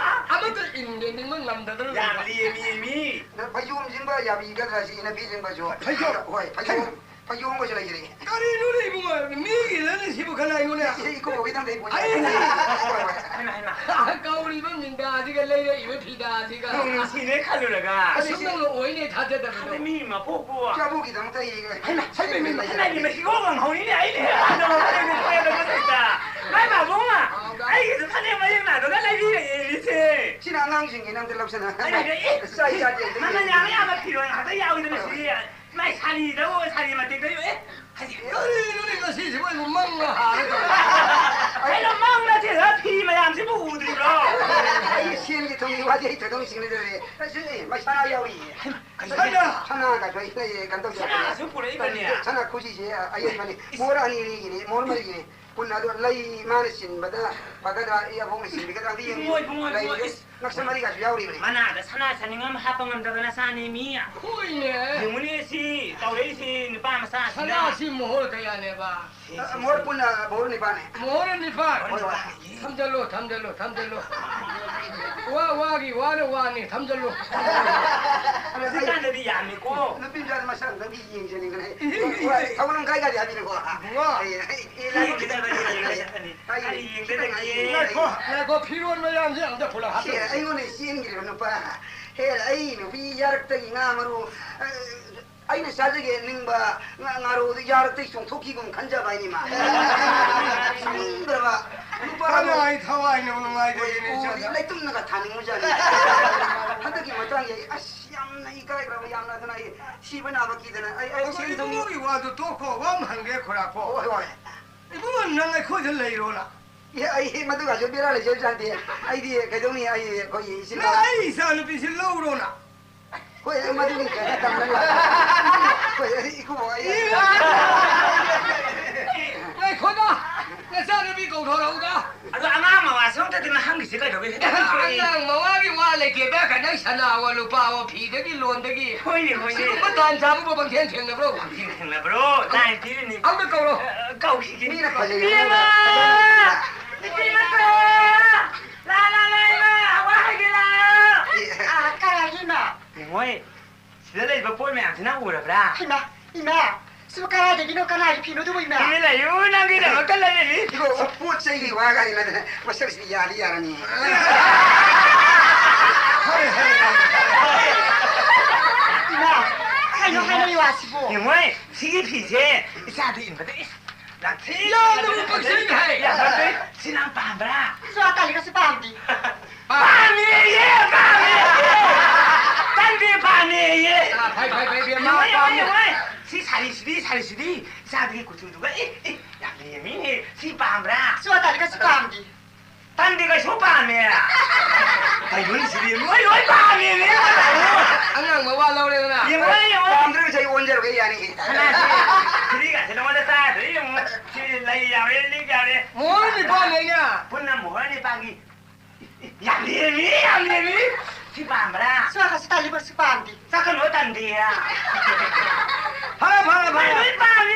ꯑꯃꯠꯇ ꯏꯟꯒꯦ ꯅꯤꯡꯕ ꯉꯝꯗꯗꯅ ꯌꯥꯝ ꯂꯩꯕ꯫ ꯂꯦꯝꯃꯤ, ꯃꯤ꯫ ꯅꯪ ꯐꯩꯖꯣꯝꯁꯤꯡꯕ ꯌꯥꯕꯤꯒꯗ꯭ꯔꯥ ꯁꯤ ꯏꯅꯕꯤꯁꯤꯡꯕꯁꯨ? ꯐꯩꯖꯣꯝ? ꯍꯣꯏ, ꯐꯩꯖꯣꯝ꯫ ꯐꯩꯖꯣꯝꯒꯁꯨ ꯂꯩꯖꯔꯤ꯫ ꯀꯔꯤꯅꯣꯅꯦ ꯏꯕꯨꯡꯉꯣ? ꯃꯤꯒꯤ ꯂꯩꯔ ꯁꯤꯕꯨ ꯈꯔ ꯑꯩꯉꯣꯟꯗ ꯑꯩ ꯏꯀꯨꯕꯣꯛꯀꯤꯗꯪꯗ ꯑꯩ ꯄꯨꯔꯛꯑꯦ꯫ ꯑꯩ ꯍꯣꯏ, ꯍꯣꯏ꯫ ꯍꯩꯃꯥ, ꯍꯩꯃꯥ꯫ ꯀꯧꯔꯤꯕ ꯃꯤꯡꯗꯥꯁꯤꯒ ꯂꯩꯔꯛꯏꯕ ꯐꯤꯗꯥꯁꯤꯒ꯫ ꯅꯣꯡ ꯅꯨꯡꯁꯤꯅꯦ ꯈꯜꯂꯨꯔꯒ꯫ ꯑꯁꯨꯝꯅꯧꯅ ꯑꯣꯏꯅꯦ ꯊꯥꯖꯗꯕꯗꯣ꯫ ꯈꯪꯗꯦ, ꯃꯤ ꯃꯄꯣꯛꯄꯨ꯫ ꯆꯥꯕꯨꯒꯤꯗꯃꯛꯇ ꯑꯩ ꯍꯩꯃꯥ, ꯍꯩꯃꯥ, ꯍꯩꯃꯥ, ꯍꯩꯃꯥ, ꯍꯩꯃꯥ, ꯍꯤꯒꯣꯛ ꯂꯪꯍꯧꯔꯤꯅꯦ ꯑꯩꯅꯦ꯫ ꯅꯣꯡ ꯅꯨꯡꯁꯤꯅꯦ ꯈꯜꯂꯨꯔꯒ꯫ ꯃꯥꯏ ꯄꯥꯕꯨꯡꯅ ꯑꯩꯒꯤꯁꯨ ꯐꯅꯦꯛ ꯃꯌꯦꯛ ꯅꯥꯏꯕꯒ ꯂꯩꯕꯤꯔꯛꯑꯦ ꯂꯤꯁꯦ꯫ ꯁꯤꯅ ꯑꯉꯥꯡꯁꯤꯡꯒꯤ ꯅꯪꯗ ꯂꯧꯁꯅ꯫ ꯑꯩꯅ ꯍꯥꯏꯗꯤ, ꯑꯦ, ꯆꯥꯏ ꯆꯥꯗꯦ ꯑꯝꯇ ꯃꯃꯜ ꯌꯦꯡꯒꯦ꯫ ꯌꯥꯝ ꯌꯥꯝꯕ ꯐꯤꯔꯣꯜ ꯉꯥꯛꯇ ꯌꯥꯎꯋꯤꯗꯅ ꯁꯤꯗꯤ꯫ ꯃꯥꯏ ꯁꯥꯔꯤꯗꯕꯨ, ꯁꯥꯔꯤ ꯃꯇꯦꯛꯇꯕꯨ, ꯑꯦ, ꯍꯥꯏꯗꯤ, ꯀꯔꯤꯅꯣꯅꯦ ꯉꯁꯤꯁꯤꯕꯨ ꯑꯩꯕꯨ ꯃꯪꯂꯥ ꯍꯥꯔꯒ ꯇꯧꯔꯤꯁꯦ? ꯑꯩꯅ ꯃꯪ ꯅꯠꯇꯦꯗ, ꯐꯤ ꯃꯌꯥꯝꯁꯤꯕꯨ ꯎꯗ꯭ꯔꯤꯕ꯭ꯔꯣ? ꯑꯩ ꯁꯦꯟꯒꯤ ꯊꯨꯝꯒꯤ ꯋꯥꯗꯤ ꯑꯩ ꯊꯣꯏꯗꯣꯛ ꯅꯨꯡꯁꯤꯅꯗ꯭ꯔꯦ꯫ ꯑꯁꯤ ꯃꯁꯥ ꯌꯥꯎꯔꯤꯌꯦ꯫ ꯀꯩꯅꯣ? ꯁꯅꯥꯒꯁꯨ ꯑꯩ ꯂꯩ, ꯀꯩꯅꯣ ꯇꯧꯖꯔꯦ꯫ ꯁꯅꯥꯁꯨ ꯄꯨꯔꯛꯏꯕꯅꯦ꯫ ꯁꯅꯥ ꯈꯨꯖꯤꯁꯦ ꯑꯌꯦꯡꯕꯅꯤ꯫ ꯏꯁ꯫ ꯃꯣꯍꯣꯔ ꯑꯅꯤ ꯑꯅꯤꯒꯤꯅꯤ, ꯃꯣꯍꯣꯔ ꯃꯔꯤꯒꯤꯅꯤ꯫ ꯄꯨꯟꯅ ꯑꯗꯣ ꯂꯩ ꯃꯥꯅ ꯆꯤꯟꯕꯗ ꯐꯒꯗ꯭ꯔꯥ, ꯑꯩ ꯑꯕꯣꯛꯅ ꯆꯤꯟꯕꯤꯒꯗ꯭ꯔꯥ ꯑꯝꯇ ꯌꯦꯡꯕꯤꯌꯨ꯫ ꯏꯕꯨꯡꯉꯣ, ꯏꯕꯨꯡꯉꯣ, ꯂꯩ ꯏꯕꯨꯡꯉꯣ, ꯏꯁ꯫ ꯉꯛꯁꯝ ꯃꯔꯤꯒꯁꯨ ꯌꯥꯎꯔꯤꯕꯅꯤ꯫ ꯃꯅꯥꯗ ꯁꯅꯥ ꯁꯥꯅꯤꯡꯉꯝ ꯍꯥꯞꯄ ꯉꯝꯗꯕ ꯅꯆꯥꯅꯤ ꯃꯤ꯫ ꯍꯣꯏꯅꯦ꯫ ꯌꯦꯡꯉꯨꯅꯦ ꯁꯤ ꯇꯧꯔꯛꯏꯁꯤ ꯅꯨꯄꯥ ꯃꯆꯥꯁꯤꯅ꯫ ꯁꯅꯥꯁꯤ ꯃꯣꯍꯣꯔ ꯀꯌꯥꯅꯦꯕ? ꯁꯤ, ꯑ, ꯁꯤ, ꯃꯣꯍꯣꯔ ꯁꯤ꯫ ꯄꯨꯟꯅ ꯃꯣꯍꯣꯔ ꯅꯤꯄꯥꯟꯅꯦ꯫ ꯃꯣꯍꯣꯔ ꯅꯤꯄꯥꯟ? ꯍꯣꯏ, ꯍꯣꯏ꯫ ꯊꯝꯖꯜꯂꯣ, ꯊꯝꯖꯜꯂꯣ, ꯊꯝꯖꯜꯂꯣ꯫ ꯋꯥ ꯋꯥꯒꯤ ꯋꯥꯅ ꯋꯥꯅꯤ, ꯊꯝꯖꯜꯂꯣ꯫ ꯍꯧꯖꯤꯛꯀꯥꯟꯗꯗꯤ ꯌꯥꯝꯃꯤꯀꯣ꯫ ꯅꯨꯄꯤ ꯃꯆꯥꯗꯤ ꯃꯁꯛ ꯑꯝꯇꯪꯗꯤ ꯌꯦꯡꯖꯅꯤꯡꯕꯅꯦ꯫ ꯍꯣꯏ, ꯊꯧꯒꯜ ꯂꯝꯈꯥꯏꯒꯗꯤ ꯍꯥꯏꯕꯤꯔꯦꯀꯣ꯫ ꯏꯕꯨꯡꯉꯣ꯫ ꯑꯩ, ꯑꯩ, ꯑꯩ, ꯌꯦꯡꯒꯗꯕꯅꯤ, ꯌꯦꯡꯒꯗꯕꯅꯤ꯫ ꯑꯩ, ꯀꯔꯤ ꯌꯦꯡꯒꯗꯒꯦ? ꯉꯥꯏꯈꯣ, ꯉꯥꯏꯈꯣ, ꯐꯤꯔꯣꯟ ꯃꯌꯥꯝꯁꯦ ꯑꯝꯇ ꯄꯨꯂꯞ ꯁꯦ, ꯍꯥꯞꯆꯤꯜꯂꯣ꯫ ꯑꯩꯉꯣꯟꯗ ꯆꯦꯟꯈ꯭ꯔꯤꯕ ꯅꯨꯄꯥ꯫ ꯍꯦ, ꯑꯩ ꯅꯨꯄꯤ ꯌꯥꯔꯛꯇꯒꯤ ꯉꯥ ꯃꯔꯨ, ꯑ, ꯑꯩꯅ ꯆꯥꯖꯒꯦ ꯅꯤꯡꯕ ꯉꯥ-, ꯉꯥꯔꯧꯗꯨ ꯌꯥꯔꯛꯇꯒꯤ ꯆꯣꯡꯊꯣꯛꯈꯤꯒꯨꯝ ꯈꯟꯖꯕ ꯍꯥꯏꯅꯤꯃ꯫ ꯆꯥꯅꯤꯡꯗ꯭ꯔꯕ ꯅꯨꯄꯥ ꯑꯃ ꯀꯅꯥꯒꯤ ꯊꯋꯥꯏꯅꯣ ꯅꯨꯡꯉꯥꯏꯗꯣꯏꯅꯦ ꯎꯔꯗꯤ ꯏꯆꯥꯗ? ꯂꯩꯇꯨꯝꯅꯒ ꯊꯥꯅꯤꯡꯉꯨꯖꯥꯠꯅꯤ꯫ ꯍꯟꯗꯛꯀꯤ ꯃꯇꯥꯡꯁꯦ ꯑꯩ ꯑꯁ ꯌꯥꯝꯅ ꯏꯀꯥꯏꯈ꯭ꯔꯕ, ꯌꯥꯝꯅ ꯑꯗꯨꯅ ꯑꯩ ꯁꯤꯕ ꯅꯥꯕ ꯀꯤꯗꯅ ꯑꯩ, ꯑꯩ ꯑꯩꯈꯣꯏ ꯁꯦꯟ ꯊꯨꯝꯒꯤ ꯏꯕꯨꯡꯒꯤ ꯋꯥꯗꯨ ꯇꯣꯛꯈꯣ, ꯋꯥ ꯑꯃ ꯍꯪꯒꯦ ꯈꯨꯔꯥꯈꯣ꯫ ꯍꯣꯏ, ꯍꯣꯏ꯫ ꯏꯕꯨꯡꯉꯣ, ꯅꯪ ꯑꯩꯈꯣꯏꯗ ꯂꯩꯔꯣꯅ? ꯑꯦ, ꯑꯩ ꯃꯗꯨꯒꯁꯨ ꯕꯦꯔꯥ ꯂꯩꯖꯕꯖꯥꯠ ꯅꯠꯇꯦ꯫ ꯑꯩꯗꯤ ꯀꯩꯗꯧꯅꯤ, ꯑꯩ ꯑꯩꯈꯣꯏꯒꯤ ꯏꯆꯤꯟ ꯅꯪ ꯏꯅꯥꯎ ꯑꯩ ꯏꯆꯥ ꯅꯨꯄꯤꯁꯤ ꯂꯧꯔꯣꯅ? ꯍꯣꯏ, ꯑꯩ ꯃꯗꯨꯒꯤ ꯀꯩꯅꯣ ꯇꯝꯅ ꯂꯥꯛꯄ꯫ ꯍꯣꯏ, ꯑꯩ ꯏꯀꯨꯕꯣꯛ, ꯑꯩ ꯉꯥꯏꯈꯣꯗ, ꯅꯆꯥꯅꯨꯄꯤ ꯀꯧꯊꯣꯔꯛꯎꯗ꯫ ꯑꯗꯣ ꯑꯉꯥꯡ ꯃꯋꯥꯁꯨ ꯑꯝꯇꯗꯤ ꯅꯍꯪꯒꯤꯁꯦ ꯀꯩꯗꯧꯕꯩ ꯍꯦꯛꯇ ꯍꯪꯗꯣꯔꯛꯏ? ꯑꯉꯥꯡ ꯃꯋꯥꯒꯤ ꯋꯥ ꯂꯩꯇꯦꯗ, ꯀꯩꯅꯣ ꯁꯅꯥꯋꯣ ꯂꯨꯄꯥꯋꯣ, ꯐꯤꯗꯒꯤ ꯂꯣꯟꯗꯒꯤ꯫ ꯍꯣꯏꯅꯦ, ꯍꯣꯏꯅꯦ꯫ ꯁꯤꯒꯨꯝꯕ ꯇꯥꯟ ꯆꯥꯕꯕꯨ ꯄꯪꯊꯦꯡ ꯊꯦꯡꯅꯕ꯭ꯔꯣ? ꯄꯪꯊꯦꯡ ꯊꯦꯡꯅꯕ꯭ꯔꯣ? ꯇꯥꯏ ꯄꯤꯔꯤꯅꯤ꯫ ꯑꯝꯇ ꯀꯧꯔꯣ꯫ ꯑ, ꯀꯧꯈꯤꯒꯦ꯫ ꯃꯤꯅ ꯐꯖꯩ ꯏꯕꯦꯝꯃ! ꯍꯥꯏꯔꯒ꯫ ꯅꯨꯄꯤ ꯃꯆꯥ! ꯂꯥ, ꯂꯥ, ꯂꯥ, ꯏꯃꯥ! ꯋꯥ ꯍꯥꯏꯒꯦ ꯂꯥ! ꯑ, ꯀꯅꯥꯒꯤ ꯏꯃꯥ? ꯃꯣꯏ ꯁꯤꯗ ꯂꯩꯔꯤꯕ ꯄꯣꯠ ꯃꯌꯥꯝꯁꯤ ꯅꯪ ꯎꯔꯕ꯭ꯔꯥ? ꯏꯃꯥ! ꯏꯃꯥ! ꯁꯤꯕꯨ ꯀꯗꯥꯏꯗꯒꯤꯅꯣ? ꯀꯅꯥꯒꯤ ꯐꯤꯅꯣ ꯑꯗꯨꯕꯨ, ꯏꯃꯥ? ꯇꯨꯃꯤꯟ ꯂꯩꯌꯨ, ꯅꯪꯒꯤꯗꯃꯛꯇ ꯂꯩꯔꯤꯅꯤ꯫ ꯏꯕꯣ, ꯄꯣꯠ ꯆꯩꯒꯤ ꯋꯥꯒ ꯍꯥꯏꯅꯗꯅ ꯃꯁꯛꯁꯤꯗꯤ ꯌꯥꯗꯤ ꯌꯥꯔꯅꯤ꯫ ꯏꯃꯥ, ꯀꯩꯅꯣ ꯍꯥꯏꯔꯤꯕ ꯋꯥꯁꯤꯕꯣ? ꯌꯦꯡꯉꯣꯏ, ꯁꯤꯒꯤ ꯐꯤꯁꯦ ꯏꯆꯥꯗ ꯏꯟꯕꯗ ꯏꯁ, ꯌꯥꯝ ꯊꯤ ꯌꯥꯝꯅꯕꯨ ꯄꯛꯆꯩ ꯍꯥꯏ꯫ ꯌꯥꯝ ꯄꯛꯆꯩ꯫ ꯁꯤ ꯅꯪ ꯄꯥꯝꯕ꯭ꯔꯥ? ꯁꯨ ꯑꯇꯥꯂꯤꯒꯁꯨ ꯄꯥꯝꯗꯦ꯫ ꯄꯥꯝꯃꯦꯌꯦ, ꯄꯥꯝꯃꯦꯌꯦ꯫ ꯇꯟꯗꯦ ꯄꯥꯝꯃꯦꯌꯦ꯫ ꯑꯥ, ꯐꯩ, ꯐꯩ, ꯐꯩ, ꯏꯕꯦꯝꯃ, ꯌꯦꯡꯉꯣ, ꯌꯦꯡꯉꯣ, ꯄꯥꯝꯃꯦ꯫ ꯌꯦꯡꯉꯣ꯫ ꯁꯤ ꯁꯥꯔꯤꯁꯤꯗꯤ, ꯁꯥꯔꯤꯁꯤꯗꯤ꯫ ꯏꯆꯥꯗꯨꯒꯤ ꯀꯨꯆꯨꯗꯨꯒ, ꯑꯦ, ꯑꯦ, ꯌꯥꯝ ꯂꯦꯝꯃꯤꯅꯦ꯫ ꯁꯤ ꯄꯥꯝꯕ꯭ꯔꯥ? ꯁꯨ ꯑꯇꯥꯂꯤꯒꯁꯨ ꯄꯥꯝꯗꯦ꯫ ꯇꯟꯗꯦ ꯀꯩꯁꯨ ꯄꯥꯝꯃꯦ꯫ ꯇꯥꯏꯕꯪꯁꯤꯗꯤ ꯂꯣꯏ, ꯂꯣꯏ ꯄꯥꯝꯃꯦꯅꯦ꯫ ꯑꯉꯥꯡ ꯃꯋꯥ ꯂꯧꯔꯦꯗꯅ꯫ ꯌꯦꯡꯉꯣ, ꯌꯦꯡꯉꯣ꯫ ꯄꯥꯝꯗ꯭ꯔꯒꯁꯨ ꯑꯩ ꯑꯣꯟꯖꯔꯒꯦ, ꯌꯥꯅꯤ꯫ ꯁꯅꯥꯁꯤ, ꯁꯤꯗꯤꯒꯁꯦ ꯅꯉꯣꯟꯗ ꯆꯥꯗ꯭ꯔꯦ, ꯌꯦꯡꯉꯣ꯫ ꯁꯤ ꯂꯩ ꯌꯥꯎꯔꯦ, ꯂꯤꯛ ꯌꯥꯎꯔꯦ꯫ ꯃꯣꯍꯣꯔ ꯅꯤꯄꯥꯟ ꯂꯩꯅ꯫ ꯄꯨꯟꯅ ꯃꯣꯍꯣꯔ ꯅꯤꯄꯥꯟꯒꯤ꯫ ꯌꯥꯝ ꯂꯦꯝꯃꯤ, ꯌꯥꯝ ꯂꯦꯝꯃꯤ꯫ ꯁꯤ ꯄꯥꯝꯕ꯭ꯔꯥ? ꯁꯨ ꯑꯁꯤ ꯇꯥꯂꯤꯕꯁꯨ ꯄꯥꯝꯗꯦ꯫ ꯆꯠꯀꯅꯨ, ꯇꯟꯗꯦ꯫ ꯐꯔꯦ, ꯐꯔꯦ, ꯐꯔꯦ꯫ ꯂꯣꯏ ꯄꯥꯝꯃꯤ꯫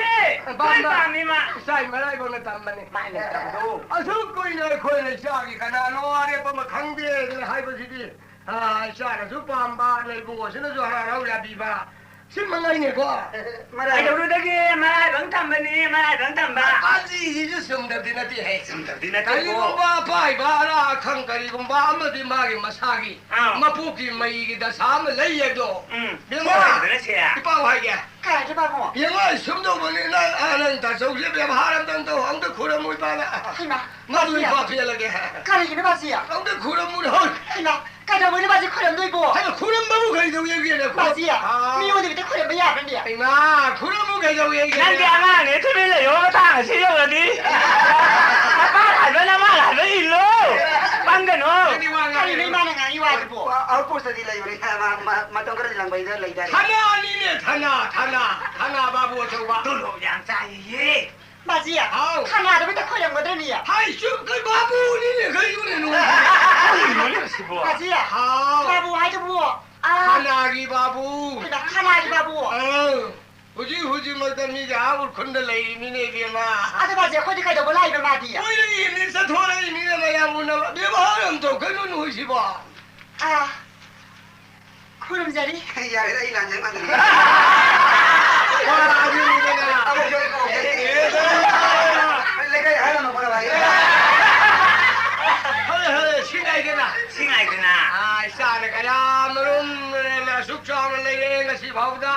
ꯂꯣꯏ ꯄꯥꯝꯃꯤ ꯃꯥ꯫ ꯏꯆꯥ ꯃꯔꯥꯏꯕꯛꯅ ꯇꯝꯕꯅꯤ꯫ ꯃꯥꯏ ꯂꯩꯇꯕꯗꯣ꯫ ꯑꯁꯨꯛ ꯀꯨꯏꯅ ꯑꯩꯈꯣꯏꯅ ꯏꯆꯥꯒꯤ ꯀꯅꯥꯅꯣ ꯑꯔꯦꯞꯄ ꯑꯃ ꯈꯪꯗꯦ ꯍꯥꯏꯕꯁꯤꯗꯤ, ꯑꯥ, ꯏꯆꯥꯅꯁꯨ ꯄꯥꯝꯕ, ꯂꯩꯕꯨꯡ ꯑꯁꯤꯅꯁꯨ ꯍꯔꯥꯎ ꯍꯔꯥꯎ ꯌꯥꯕꯤꯕ, ꯁꯤ ꯃꯉꯥꯏꯅꯦꯀꯣ꯫ ꯃꯔꯥꯏ- ꯀꯩꯗꯧꯔꯨꯗꯒꯦ? ꯃꯔꯥꯏꯕꯛ ꯊꯝꯕꯅꯤ, ꯃꯔꯥꯏꯕꯛ ꯊꯝꯕ꯫ ꯄꯥꯟꯖꯤꯁꯤꯁꯨ ꯆꯨꯝꯗꯕꯗꯤ ꯅꯠꯇꯦꯍꯦ꯫ ꯆꯨꯝꯗꯕꯗꯤ ꯅꯠꯇꯦꯀꯣ꯫ ꯀꯔꯤꯒꯨꯝꯕ ꯑꯄꯥꯏꯕ ꯑꯔꯥ ꯑꯈꯪ ꯀꯔꯤꯒꯨꯝꯕ ꯑꯃꯗꯤ ꯃꯥꯒꯤ ꯃꯁꯥꯒꯤ ꯑꯥ꯫ ꯃꯄꯣꯛꯀꯤ ꯃꯩꯒꯤ ꯗꯁꯥ ꯑꯃ ꯂꯩ ꯑꯗꯣ꯫ ꯎꯝ꯫ ꯕꯦꯝꯃ, ꯆꯨꯝꯗꯅ ꯁꯦ꯫ ꯏꯄꯥꯎ ꯍꯥꯏꯒꯦ꯫ ꯀꯩ ꯍꯥꯏꯒꯦ ꯄꯥꯕꯨꯡ? ꯌꯦꯡꯉꯣ, ꯁꯨꯝ ꯇꯧꯕꯅꯤ, ꯅꯪ, ꯑ, ꯅꯪ ꯇꯥꯆꯧꯁꯦ ꯕꯦꯕꯥꯔ ꯑꯝꯇꯪ ꯇꯧ, ꯑꯝꯇ ꯈꯨꯔꯝꯃꯨ ꯏꯄꯥꯅ꯫ ꯍꯩꯃꯥ, ꯃꯗꯨ ꯕꯥꯖꯤ꯫ ꯏꯄꯥ ꯄꯦꯜꯂꯒꯦ꯫ ꯀꯔꯤꯒꯤꯅꯣ ꯕꯥꯖꯤ? ꯑꯝꯇ ꯈꯨꯔꯝꯃꯨꯅꯦ, ꯍꯣꯏ꯫ ꯍꯩꯃꯥ, ꯀꯩꯗꯧꯕꯩꯅꯣ ꯕꯥꯖꯤ ꯈꯨꯔꯝꯗꯣꯏꯕꯣ? ꯍꯩꯃꯥ, ꯈꯨꯔꯝꯕꯕꯨ ꯀꯩꯗꯧꯋꯦꯒꯦꯅꯦ? ꯈꯨꯔꯝ-, ꯕꯥꯖꯤ, ꯑꯥ꯫ ꯃꯤꯉꯣꯟꯗꯒꯤ ꯈꯨꯔꯝꯕ ꯌꯥꯕ꯭ꯔꯅꯦ? ꯍꯩꯃꯥ, ꯈꯨꯔꯝꯕꯨ ꯀꯩꯗꯧꯋꯦꯒꯦ? ꯅꯪꯗꯤ ꯑꯉꯥꯡꯅꯦ, ꯇꯨꯃꯤꯟ ꯂꯩꯌꯣ, ꯃꯇꯥꯡ ꯑꯁꯤ ꯌꯧꯔꯗꯤ꯫ ꯅꯄꯥꯅ ꯍꯥꯏꯕ, ꯅꯃꯥꯅ ꯍꯥꯏꯕ ꯏꯜꯂꯣ꯫ ꯄꯪꯒꯅꯣ꯫ ꯅꯪꯗꯤ ꯋꯥ ꯉꯥꯡ- ꯀꯔꯤꯅꯣ ꯏꯃꯥꯅ ꯉꯥꯡꯉꯤ ꯋꯥꯗꯨꯕꯣ? ꯑ-, outpost ꯇꯗꯤ ꯂꯩꯕꯅꯤ, ꯃ-, ꯃ-, ꯃꯇꯝ ꯈꯔꯗꯤ ꯂꯪꯕꯩꯗ ꯂꯩꯗꯥꯏ? ꯊꯅꯥꯅꯤꯅꯦ, ꯊꯅꯥ, ꯊꯅꯥ, ꯊꯅꯥ ꯕꯥꯕꯨ ꯑꯆꯧꯕ꯫ ꯇꯣꯂꯣꯞ ꯌꯥꯝ ꯆꯥꯏꯌꯦ꯫ ꯕꯥꯖꯤ, ꯍꯥꯎ꯫ ꯊꯅꯥꯗꯕꯨ ꯍꯦꯛꯇ ꯈꯣꯏꯔꯝꯒꯗ꯭ꯔꯅꯦ? ꯍꯥꯏ, ꯆꯨꯝ, ꯀꯩ ꯕꯥꯕꯨꯅꯤꯅꯦ, ꯀꯩꯅꯣꯅꯦ ꯅꯣꯏ? ꯀꯔꯤꯅꯣꯅꯦ ꯁꯤꯕꯣ? ꯕꯥꯖꯤ, ꯍꯥꯎ꯫ ꯕꯥꯕꯨ ꯍꯥꯏꯗꯨꯕꯨ, ꯑꯥ, ꯊꯅꯥꯒꯤ ꯕꯥꯕꯨ꯫ ꯍꯩꯃꯥ, ꯊꯅꯥꯒꯤ ꯕꯥꯕꯨ꯫ ꯑꯥ, ꯍꯧꯖꯤꯛ, ꯍꯧꯖꯤꯛꯃꯛꯇ ꯃꯤꯒꯤ ꯑꯥ ꯎꯔꯈꯨꯜꯗ ꯂꯩꯔꯤꯃꯤꯅꯦ, ꯏꯕꯦꯝꯃ꯫ ꯑꯗꯣ ꯕꯥꯖꯤ, ꯑꯩꯈꯣꯏꯗꯤ ꯀꯩꯗꯧꯕ ꯂꯥꯛꯏꯕ ꯃꯥꯗꯤ? ꯀꯣꯏꯔꯛꯏꯅꯤ, ꯆꯠꯊꯣꯔꯛꯏꯅꯤꯅꯦ, ꯃꯌꯥꯝ ꯎꯅꯕ꯫ ꯕꯦꯕꯥꯔ ꯑꯃ ꯇꯧꯈꯩꯅꯣ ꯅꯣꯏꯁꯤꯕꯣ꯫ ꯑꯥ, ꯈꯨꯔꯨꯝꯖꯔꯤ꯫ ꯌꯥꯔꯦꯗ, ꯑꯩ ꯂꯥꯟꯖꯪ ꯃꯥꯟꯅꯔꯦ꯫ ꯋꯥ, ꯑꯗꯨꯅꯤꯗꯅ꯫ ꯑꯃꯨꯛ ꯌꯣꯛꯏ, ꯑꯃꯨꯛ ꯌꯣꯛꯏ꯫ ꯑꯦꯗ꯫ ꯂꯩꯀꯥꯏ ꯑꯍꯜ ꯑꯃ ꯐꯔꯕ ꯍꯥꯏꯌꯦ꯫ ꯍꯣꯏ, ꯍꯣꯏ, ꯁꯤ ꯉꯥꯏꯗꯅ꯫ ꯁꯤ ꯉꯥꯏꯗꯅ꯫ ꯑꯥ, ꯏꯆꯥꯅ ꯀꯌꯥ ꯃꯔꯨꯝ ꯑꯁꯨꯛ ꯆꯥꯎꯅ ꯂꯩꯔꯦ ꯉꯁꯤ ꯐꯥꯎꯗ꯫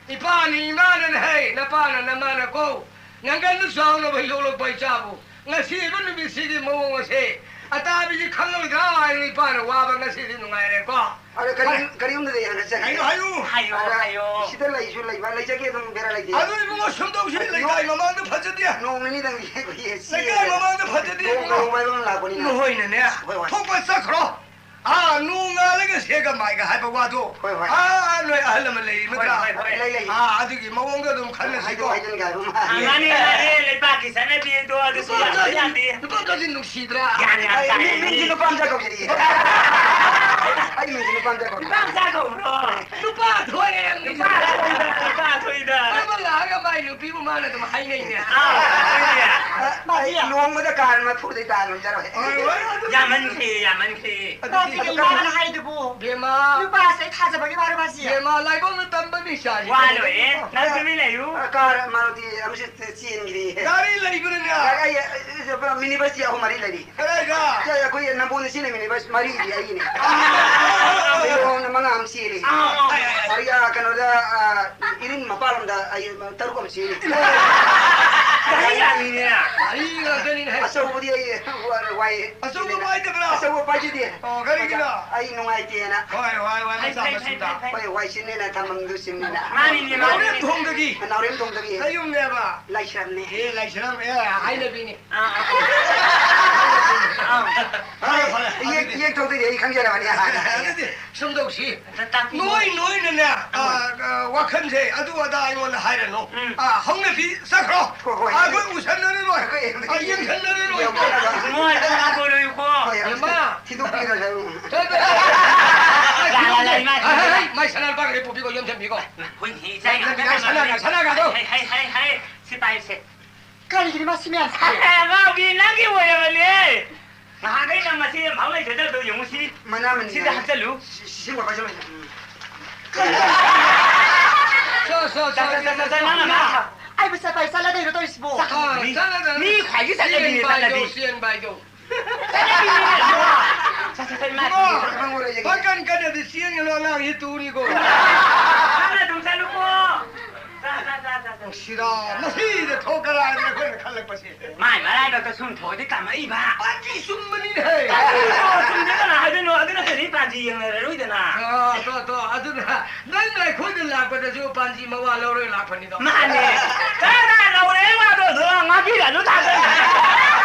ꯏꯄꯥꯅ ꯏꯃꯥꯅꯅ ꯍꯥꯏ, ꯅꯄꯥꯅ ꯅꯃꯥꯅ ꯀꯣ꯫ ꯅꯪꯒꯟꯗꯨ ꯆꯥꯎꯅꯕ ꯌꯣꯛꯂꯛꯄ ꯏꯆꯥꯕꯨ ꯉꯁꯤꯕ ꯅꯨꯃꯤꯠꯁꯤꯒꯤ ꯃꯑꯣꯡ ꯑꯁꯦ ꯑꯇꯥꯕꯤꯁꯤ ꯈꯪꯂꯣꯏꯗ꯭ꯔꯥ ꯍꯥꯏꯅ ꯏꯄꯥꯅ ꯋꯥꯕ ꯉꯁꯤꯗꯤ ꯅꯨꯡꯉꯥꯏꯔꯦꯀꯣ꯫ ꯑꯗꯣ ꯀꯔꯤ-, ꯀꯔꯤꯒꯨꯝꯗꯗꯤ ꯍꯪꯒꯠꯆꯒꯦ꯫ ꯍꯥꯏꯌꯨ, ꯍꯥꯏꯌꯨ꯫ ꯍꯥꯏꯌꯣ, ꯑꯗ ꯍꯥꯏꯌꯣ꯫ ꯁꯤꯗ ꯂꯩꯁꯨ ꯂꯩꯕ, ꯂꯩꯖꯒꯦ ꯑꯗꯨꯝ ꯕꯦꯔꯥ ꯂꯩꯇꯦ꯫ ꯑꯗꯨ ꯏꯕꯨꯡꯉꯣ ꯁꯨꯝ ꯇꯧꯁꯤ, ꯂꯩꯀꯥꯏ ꯃꯃꯥꯡꯗ ꯐꯖꯗꯦ꯫ ꯅꯣꯡ ꯅꯤꯅꯤꯗꯪꯗꯤ ꯑꯩꯈꯣꯏꯒꯤ ꯁꯤ ꯂꯩꯀꯥꯏ ꯃꯃꯥꯡꯗ ꯐꯖꯗꯦ ꯅꯣꯡ ꯏꯕꯨꯡꯉꯣ꯫ ꯀꯧꯕ ꯍꯥꯏꯕ ꯑꯃ ꯂꯥꯛꯄꯅꯤꯅ꯫ ꯅꯣꯏꯅꯅꯦ, ꯍꯣꯏ, ꯍꯣꯏ꯫ ꯊꯣꯛꯄ ꯆꯠꯈ꯭ꯔꯣ꯫ ꯑꯥ, ꯅꯣꯡ ꯉꯥꯜꯂꯒ ꯁꯦꯒ ꯃꯥꯏꯒ ꯍꯥꯏꯕ ꯋꯥꯗꯣ꯫ ꯍꯣꯏ, ꯍꯣꯏ꯫ ꯑꯥ, ꯅꯣꯏ ꯑꯍꯜ ꯑꯃ ꯂꯩꯔꯤ ꯍꯣꯏ, ꯅꯠꯇ꯭ꯔꯥ? ꯍꯣꯏ, ꯍꯣꯏ꯫ ꯂꯩ, ꯂꯩ꯫ ꯑꯥ, ꯑꯗꯨꯒꯤ ꯃꯑꯣꯡꯗ ꯑꯗꯨꯝ ꯈꯜꯂꯁꯤꯀꯣ꯫ ꯍꯥꯏꯗꯣꯛ ꯍꯥꯏꯖꯤꯟꯒꯦ ꯍꯥꯏꯕ ꯑꯃ꯫ ꯑꯥ, ꯃꯥꯅꯦ, ꯃꯥꯅꯦ, ꯂꯩꯕꯥꯛꯀꯤ ꯆꯠꯅꯕꯤ ꯑꯗꯣ ꯑꯗꯨꯁꯨ ꯅꯨꯄꯥ ꯌꯥꯗꯕ ꯃꯆꯥꯁꯤꯡ, ꯌꯥꯗꯦ꯫ ꯅꯨꯄꯥ ꯃꯆꯥꯁꯤꯡ ꯅꯨꯡꯁꯤꯗ꯭ꯔꯥ? ꯌꯥꯅꯤ, ꯌꯥꯅꯤ, ꯑꯩ ꯃꯤ, ꯌꯥꯅꯤ꯫ ꯃꯤꯒꯤ ꯅꯨꯄꯥ ꯃꯆꯥ ꯀꯧꯖꯔꯤꯌꯦ꯫ ꯑꯩ ꯃꯤꯡꯁꯦ ꯅꯨꯄꯥ ꯃꯆꯥ ꯀꯧꯕ꯭ꯔꯣ? ꯅꯨꯄꯥ ꯃꯆꯥ ꯀꯧꯕ꯭ꯔꯣ? ꯅꯨꯄꯥ ꯊꯣꯛꯑꯦ, ꯅꯨꯄꯥ ꯊꯣꯛꯑꯦ꯫ ꯅꯨꯄꯥ ꯊꯣꯛꯏꯗ꯫ ꯑꯃ ꯂꯥꯛꯑꯒ ꯃꯥꯏ ꯅꯨꯄꯤꯕꯨ ꯃꯥꯅ ꯑꯗꯨꯝ ꯍꯥꯏꯅꯩꯅꯦ꯫ ꯑꯥ, ꯍꯣꯏꯅꯦ꯫ ꯑ, ꯑꯩ ꯂꯨꯍꯣꯡꯕꯗ ꯀꯥꯔ ꯃꯔꯤꯐꯨꯗꯩ ꯇꯥ ꯉꯝꯖꯔꯣꯏ꯫ ꯍꯣꯏ, ꯍꯣꯏ, ꯑꯗꯨꯗꯤ ꯌꯥꯝꯃꯟꯈ꯭ꯔꯦ, ꯌꯥꯝꯃꯟꯈ꯭ꯔꯦ꯫ ꯑꯗꯨꯗꯤ ꯃꯥꯗꯤ ꯀꯩ ꯃꯥꯅ ꯍꯥꯏꯗꯨꯕꯨ? ꯕꯦꯝꯃ꯫ ꯅꯨꯄꯥꯁꯦ ꯊꯥꯖꯕꯒꯤ ꯋꯥꯔꯣ ꯃꯥꯁꯤ? ꯕꯦꯝꯃ, ꯂꯥꯏꯕꯛꯅ ꯇꯝꯕ ꯅꯤꯁꯥꯅꯤ꯫ ꯋꯥ ꯂꯣꯏꯔꯦ꯫ ꯅꯪ ꯇꯨꯃꯤꯟ ꯂꯩꯌꯨ꯫ ꯑ, ꯀꯥꯔ ꯃꯥꯔꯨꯇꯤ ꯑꯃꯁꯨ ꯆꯦꯟꯈ꯭ꯔꯦ꯫ ꯒꯥꯔꯤ ꯂꯩꯕ꯭ꯔꯅꯦ? ꯒꯥꯔꯤ, ꯑꯩ, ꯑꯩ, ꯑꯩ, ꯃꯤꯅꯤ ꯕꯁꯇꯤ ꯑꯍꯨꯝ ꯃꯔꯤ ꯂꯩꯔꯤ꯫ ꯀꯗꯥꯏꯗ? ꯁꯤ ꯑꯩꯈꯣꯏ ꯅꯝꯕꯣꯜꯗ ꯆꯦꯜꯂꯤ ꯃꯤꯅꯤ ꯕꯁ ꯃꯔꯤꯗꯤ ꯑꯩꯒꯤꯅꯦ꯫ ꯑꯥ꯫ ꯑꯩꯉꯣꯟꯗ ꯃꯉꯥ ꯑꯃ ꯆꯦꯜꯂꯤ꯫ ꯑꯥ꯫ ꯑꯗꯒꯤ, ꯑꯥ, ꯀꯩꯅꯣꯗ, ꯑꯥ, ꯏꯔꯤꯟ ꯃꯄꯥꯜꯂꯣꯝꯗ ꯑꯩ ꯇꯔꯨꯛ ꯑꯃ ꯆꯦꯜꯂꯤ꯫ ꯒꯥꯔꯤ ꯌꯥꯝꯃꯤꯅꯦ꯫ ꯒꯥꯔꯤ ꯉꯥꯛꯇꯅꯤꯅꯦ꯫ ꯑꯆꯧꯕꯗꯤ ꯑꯩ ꯋꯥꯏ꯫ ꯑꯆꯧꯕ ꯄꯥꯏꯗꯕ꯭ꯔꯥ? ꯑꯆꯧꯕ ꯄꯥꯏꯖꯗꯦ꯫ ꯑꯣ, ꯀꯔꯤꯒꯤꯅꯣ? ꯑꯩ ꯅꯨꯡꯉꯥꯏꯇꯦꯅ꯫ ꯍꯣꯏ, ꯍꯣꯏ, ꯍꯣꯏ, ꯐꯩ, ꯃꯆꯥ ꯐꯩ, ꯃꯁꯨꯗ꯫ ꯐꯩ, ꯐꯩ꯫ ꯍꯣꯏ, ꯋꯥꯏ ꯆꯤꯟꯅꯦꯅ ꯊꯝꯃꯝꯗꯨ ꯆꯤꯟꯅꯦꯅ꯫ ꯃꯥꯅꯤꯅꯦ, ꯅꯥꯎꯔꯦꯝ ꯃꯥꯅꯤꯅꯦ꯫ ꯊꯣꯡꯗꯒꯤ꯫ ꯅꯥꯎꯔꯦꯝ ꯊꯣꯡꯗꯒꯤ꯫ ꯅꯌꯨꯝꯅꯦꯕ? ꯂꯥꯏꯁ꯭ꯔꯝꯅꯦ꯫ ꯑꯦ, ꯂꯥꯏꯁ꯭ꯔꯝ, ꯑꯦ, ꯍꯥꯏꯅꯕꯤꯅꯦ꯫ ꯑꯥ, ꯑꯥ꯫ ꯑꯥ, ꯐꯔꯦ, ꯐꯔꯦ, ꯏꯌꯦꯛ, ꯑꯗꯨꯗꯤ꯫ ꯏꯌꯦꯛ ꯊꯣꯛꯇꯣꯏꯅꯦ, ꯑꯩ ꯈꯪꯖꯔꯕꯅꯤ ꯍꯥꯟꯅ꯫ ꯑꯗꯨꯗꯤ ꯁꯨꯝ ꯇꯧꯁꯤ꯫ ꯑꯝꯇ ꯇꯥꯛꯄꯤꯌꯨ꯫ ꯅꯣꯏ, ꯅꯣꯏꯅꯅꯦ, ꯑꯥ, ꯑꯥ, ꯋꯥꯈꯜꯁꯦ ꯑꯗꯨ ꯑꯗꯥ ꯑꯩꯉꯣꯟꯗ ꯍꯥꯏꯔꯅꯨ꯫ ꯎꯝ꯫ ꯑꯥ, ꯍꯧꯅꯕꯤ ꯆꯠꯈ꯭ꯔꯣ꯫ ꯍꯣꯏ, ꯍꯣꯏ꯫ ꯑꯥ, ꯑꯩꯈꯣꯏ ꯎꯁꯟꯅꯔꯔꯣꯏ꯫ ꯑꯩꯈꯣꯏ ꯑꯥ, ꯌꯦꯡꯁꯟꯅꯔꯔꯣꯏ꯫ ꯌꯦꯡꯁꯟꯅꯔꯣꯏ꯫ ꯏꯕꯨꯡꯉꯣ, ꯑꯗꯨ ꯉꯥꯡꯊꯣꯔꯛꯎꯀꯣ꯫ ꯍꯣꯏ, ꯑꯝꯇ ꯏꯃꯥ꯫ ꯊꯤꯗꯣꯛꯄꯤꯔꯣ, ꯁꯥꯔ꯫ ꯆꯠꯂꯣ꯫ ꯂꯥ, ꯂꯥ, ꯂꯥ, ꯏꯃꯥ, ꯍꯥꯏ, ꯍꯥꯏ, ꯊꯤꯗꯣꯛꯄꯤꯔꯣ꯫ ꯍꯥꯏ, ꯃꯥꯏ ꯁꯅꯥ ꯂꯨꯄꯥ ꯈꯔ ꯄꯨꯕꯤꯈꯣ, ꯌꯣꯝꯁꯤꯟꯕꯤꯈꯣ꯫ ꯍꯣꯏꯅꯦꯍꯦ, ꯏꯆꯥ ꯌꯥꯝ ꯂꯝꯕꯤꯗ ꯀꯟꯅ ꯁꯅꯥꯒ, ꯃꯥꯜꯂꯦ꯫ ꯁꯅꯥꯒꯗꯣ꯫ ꯍꯥꯏ, ꯍꯥꯏ, ꯍꯥꯏ, ꯍꯥꯏ, ꯁꯤ ꯄꯥꯏꯌꯨꯁꯦ꯫ ꯀꯔꯤꯒꯤꯅꯣ ꯃꯥ ꯁꯤ ꯃꯌꯥꯝꯁꯦ? ꯑꯉꯥꯎꯕꯤ, ꯅꯪꯒꯤ ꯑꯣꯏꯔꯕꯅꯦ꯫ ꯅꯍꯥꯟꯈꯩ ꯅꯪ ꯃꯁꯤ ꯑꯝꯐꯥꯎ ꯂꯩꯖꯗꯕꯗꯣ ꯌꯦꯡꯉꯨ ꯁꯤ꯫ ꯃꯅꯥꯃꯅꯤ꯫ ꯁꯤꯗ ꯍꯥꯞꯆꯜꯂꯨ꯫ ꯁꯤ, ꯁꯤ, ꯁꯤ ꯋꯥꯄꯥꯏ ꯆꯠꯂꯣ꯫ ꯆꯣ, ꯆꯣ, ꯆꯣ, ꯆꯠ, ꯆꯠ, ꯆꯠ, ꯆꯠ, ꯆꯠ, ꯅꯪ ꯆꯠ꯫ ꯑꯃ꯫ ꯑꯩꯕꯨ ꯆꯠꯄ ꯍꯥꯏ ꯆꯠꯂꯗꯣꯏꯔꯣ ꯇꯧꯔꯤꯁꯤꯕꯣ? ꯆꯠꯈ꯭ꯔꯣ, ꯃꯤ, ꯆꯠꯂꯗꯣꯏꯔꯣ? ꯃꯤ ꯈ꯭ꯋꯥꯏꯗꯒꯤ ꯆꯠꯅꯕꯤꯅꯦ, ꯆꯦꯟꯕ ꯍꯥꯏꯗꯣ, ꯆꯠꯅꯕꯤ꯫ ꯆꯦꯟꯕ ꯍꯥꯏꯗꯣ꯫ ꯆꯠ, ꯆꯠ, ꯆꯠ, ꯏꯃꯥ, ꯏꯕꯨꯡꯉꯣ, ꯆꯠꯈ꯭ꯔꯣ꯫ ꯄꯥꯡꯒꯟ ꯀꯟꯅꯗꯤ ꯆꯦꯟꯒꯅꯨ, ꯑꯉꯥꯡꯁꯤ ꯇꯨꯅꯤꯀꯣ꯫ ꯅꯪꯅ ꯑꯗꯨꯝ ꯆꯠꯂꯨꯀꯣ꯫ ꯆꯥ, ꯆꯥ, ꯆꯥ, ꯆꯥ, ꯆꯥ꯫ ꯅꯨꯡꯁꯤꯔꯥ, ꯃꯁꯤꯗ ꯊꯣꯛꯀꯗ꯭ꯔꯥ ꯍꯥꯏꯅ ꯑꯩꯈꯣꯏꯅ ꯈꯜꯂꯛꯄꯁꯦ꯫ ꯃꯥꯏ ꯃꯔꯥꯏꯕꯛꯇ ꯁꯨꯝ ꯊꯣꯛꯑꯗꯤ ꯀꯥꯃꯛꯏꯕ꯫ ꯄꯥꯟꯖꯤ ꯆꯨꯝꯕꯅꯤꯅꯦꯍꯦ꯫ ꯀꯔꯤꯅꯣ ꯆꯨꯝꯗꯦ ꯀꯅꯥ ꯍꯥꯏꯗꯣꯏꯅꯣ? ꯑꯗꯨ ꯅꯠꯇ꯭ꯔꯗꯤ ꯄꯥꯟꯖꯤ ꯌꯦꯡꯅꯔꯔꯣꯏꯗꯅ꯫ ꯑꯣ, ꯇꯣ, ꯇꯣ, ꯑꯗꯨꯅ ꯅꯪꯅ ꯑꯩꯈꯣꯏꯗ ꯂꯥꯛꯄꯗꯁꯨ ꯄꯥꯟꯖꯤ ꯃꯋꯥ ꯂꯧꯔꯒ ꯂꯥꯛꯄꯅꯤꯗꯣ꯫ ꯃꯥꯅꯦ꯫ ꯀꯅꯥ ꯂꯧꯔꯦ ꯋꯥꯗꯣ? ꯑꯗꯣ ꯉꯥꯛꯄꯤꯔꯅꯨ ꯊꯥꯖꯩ꯫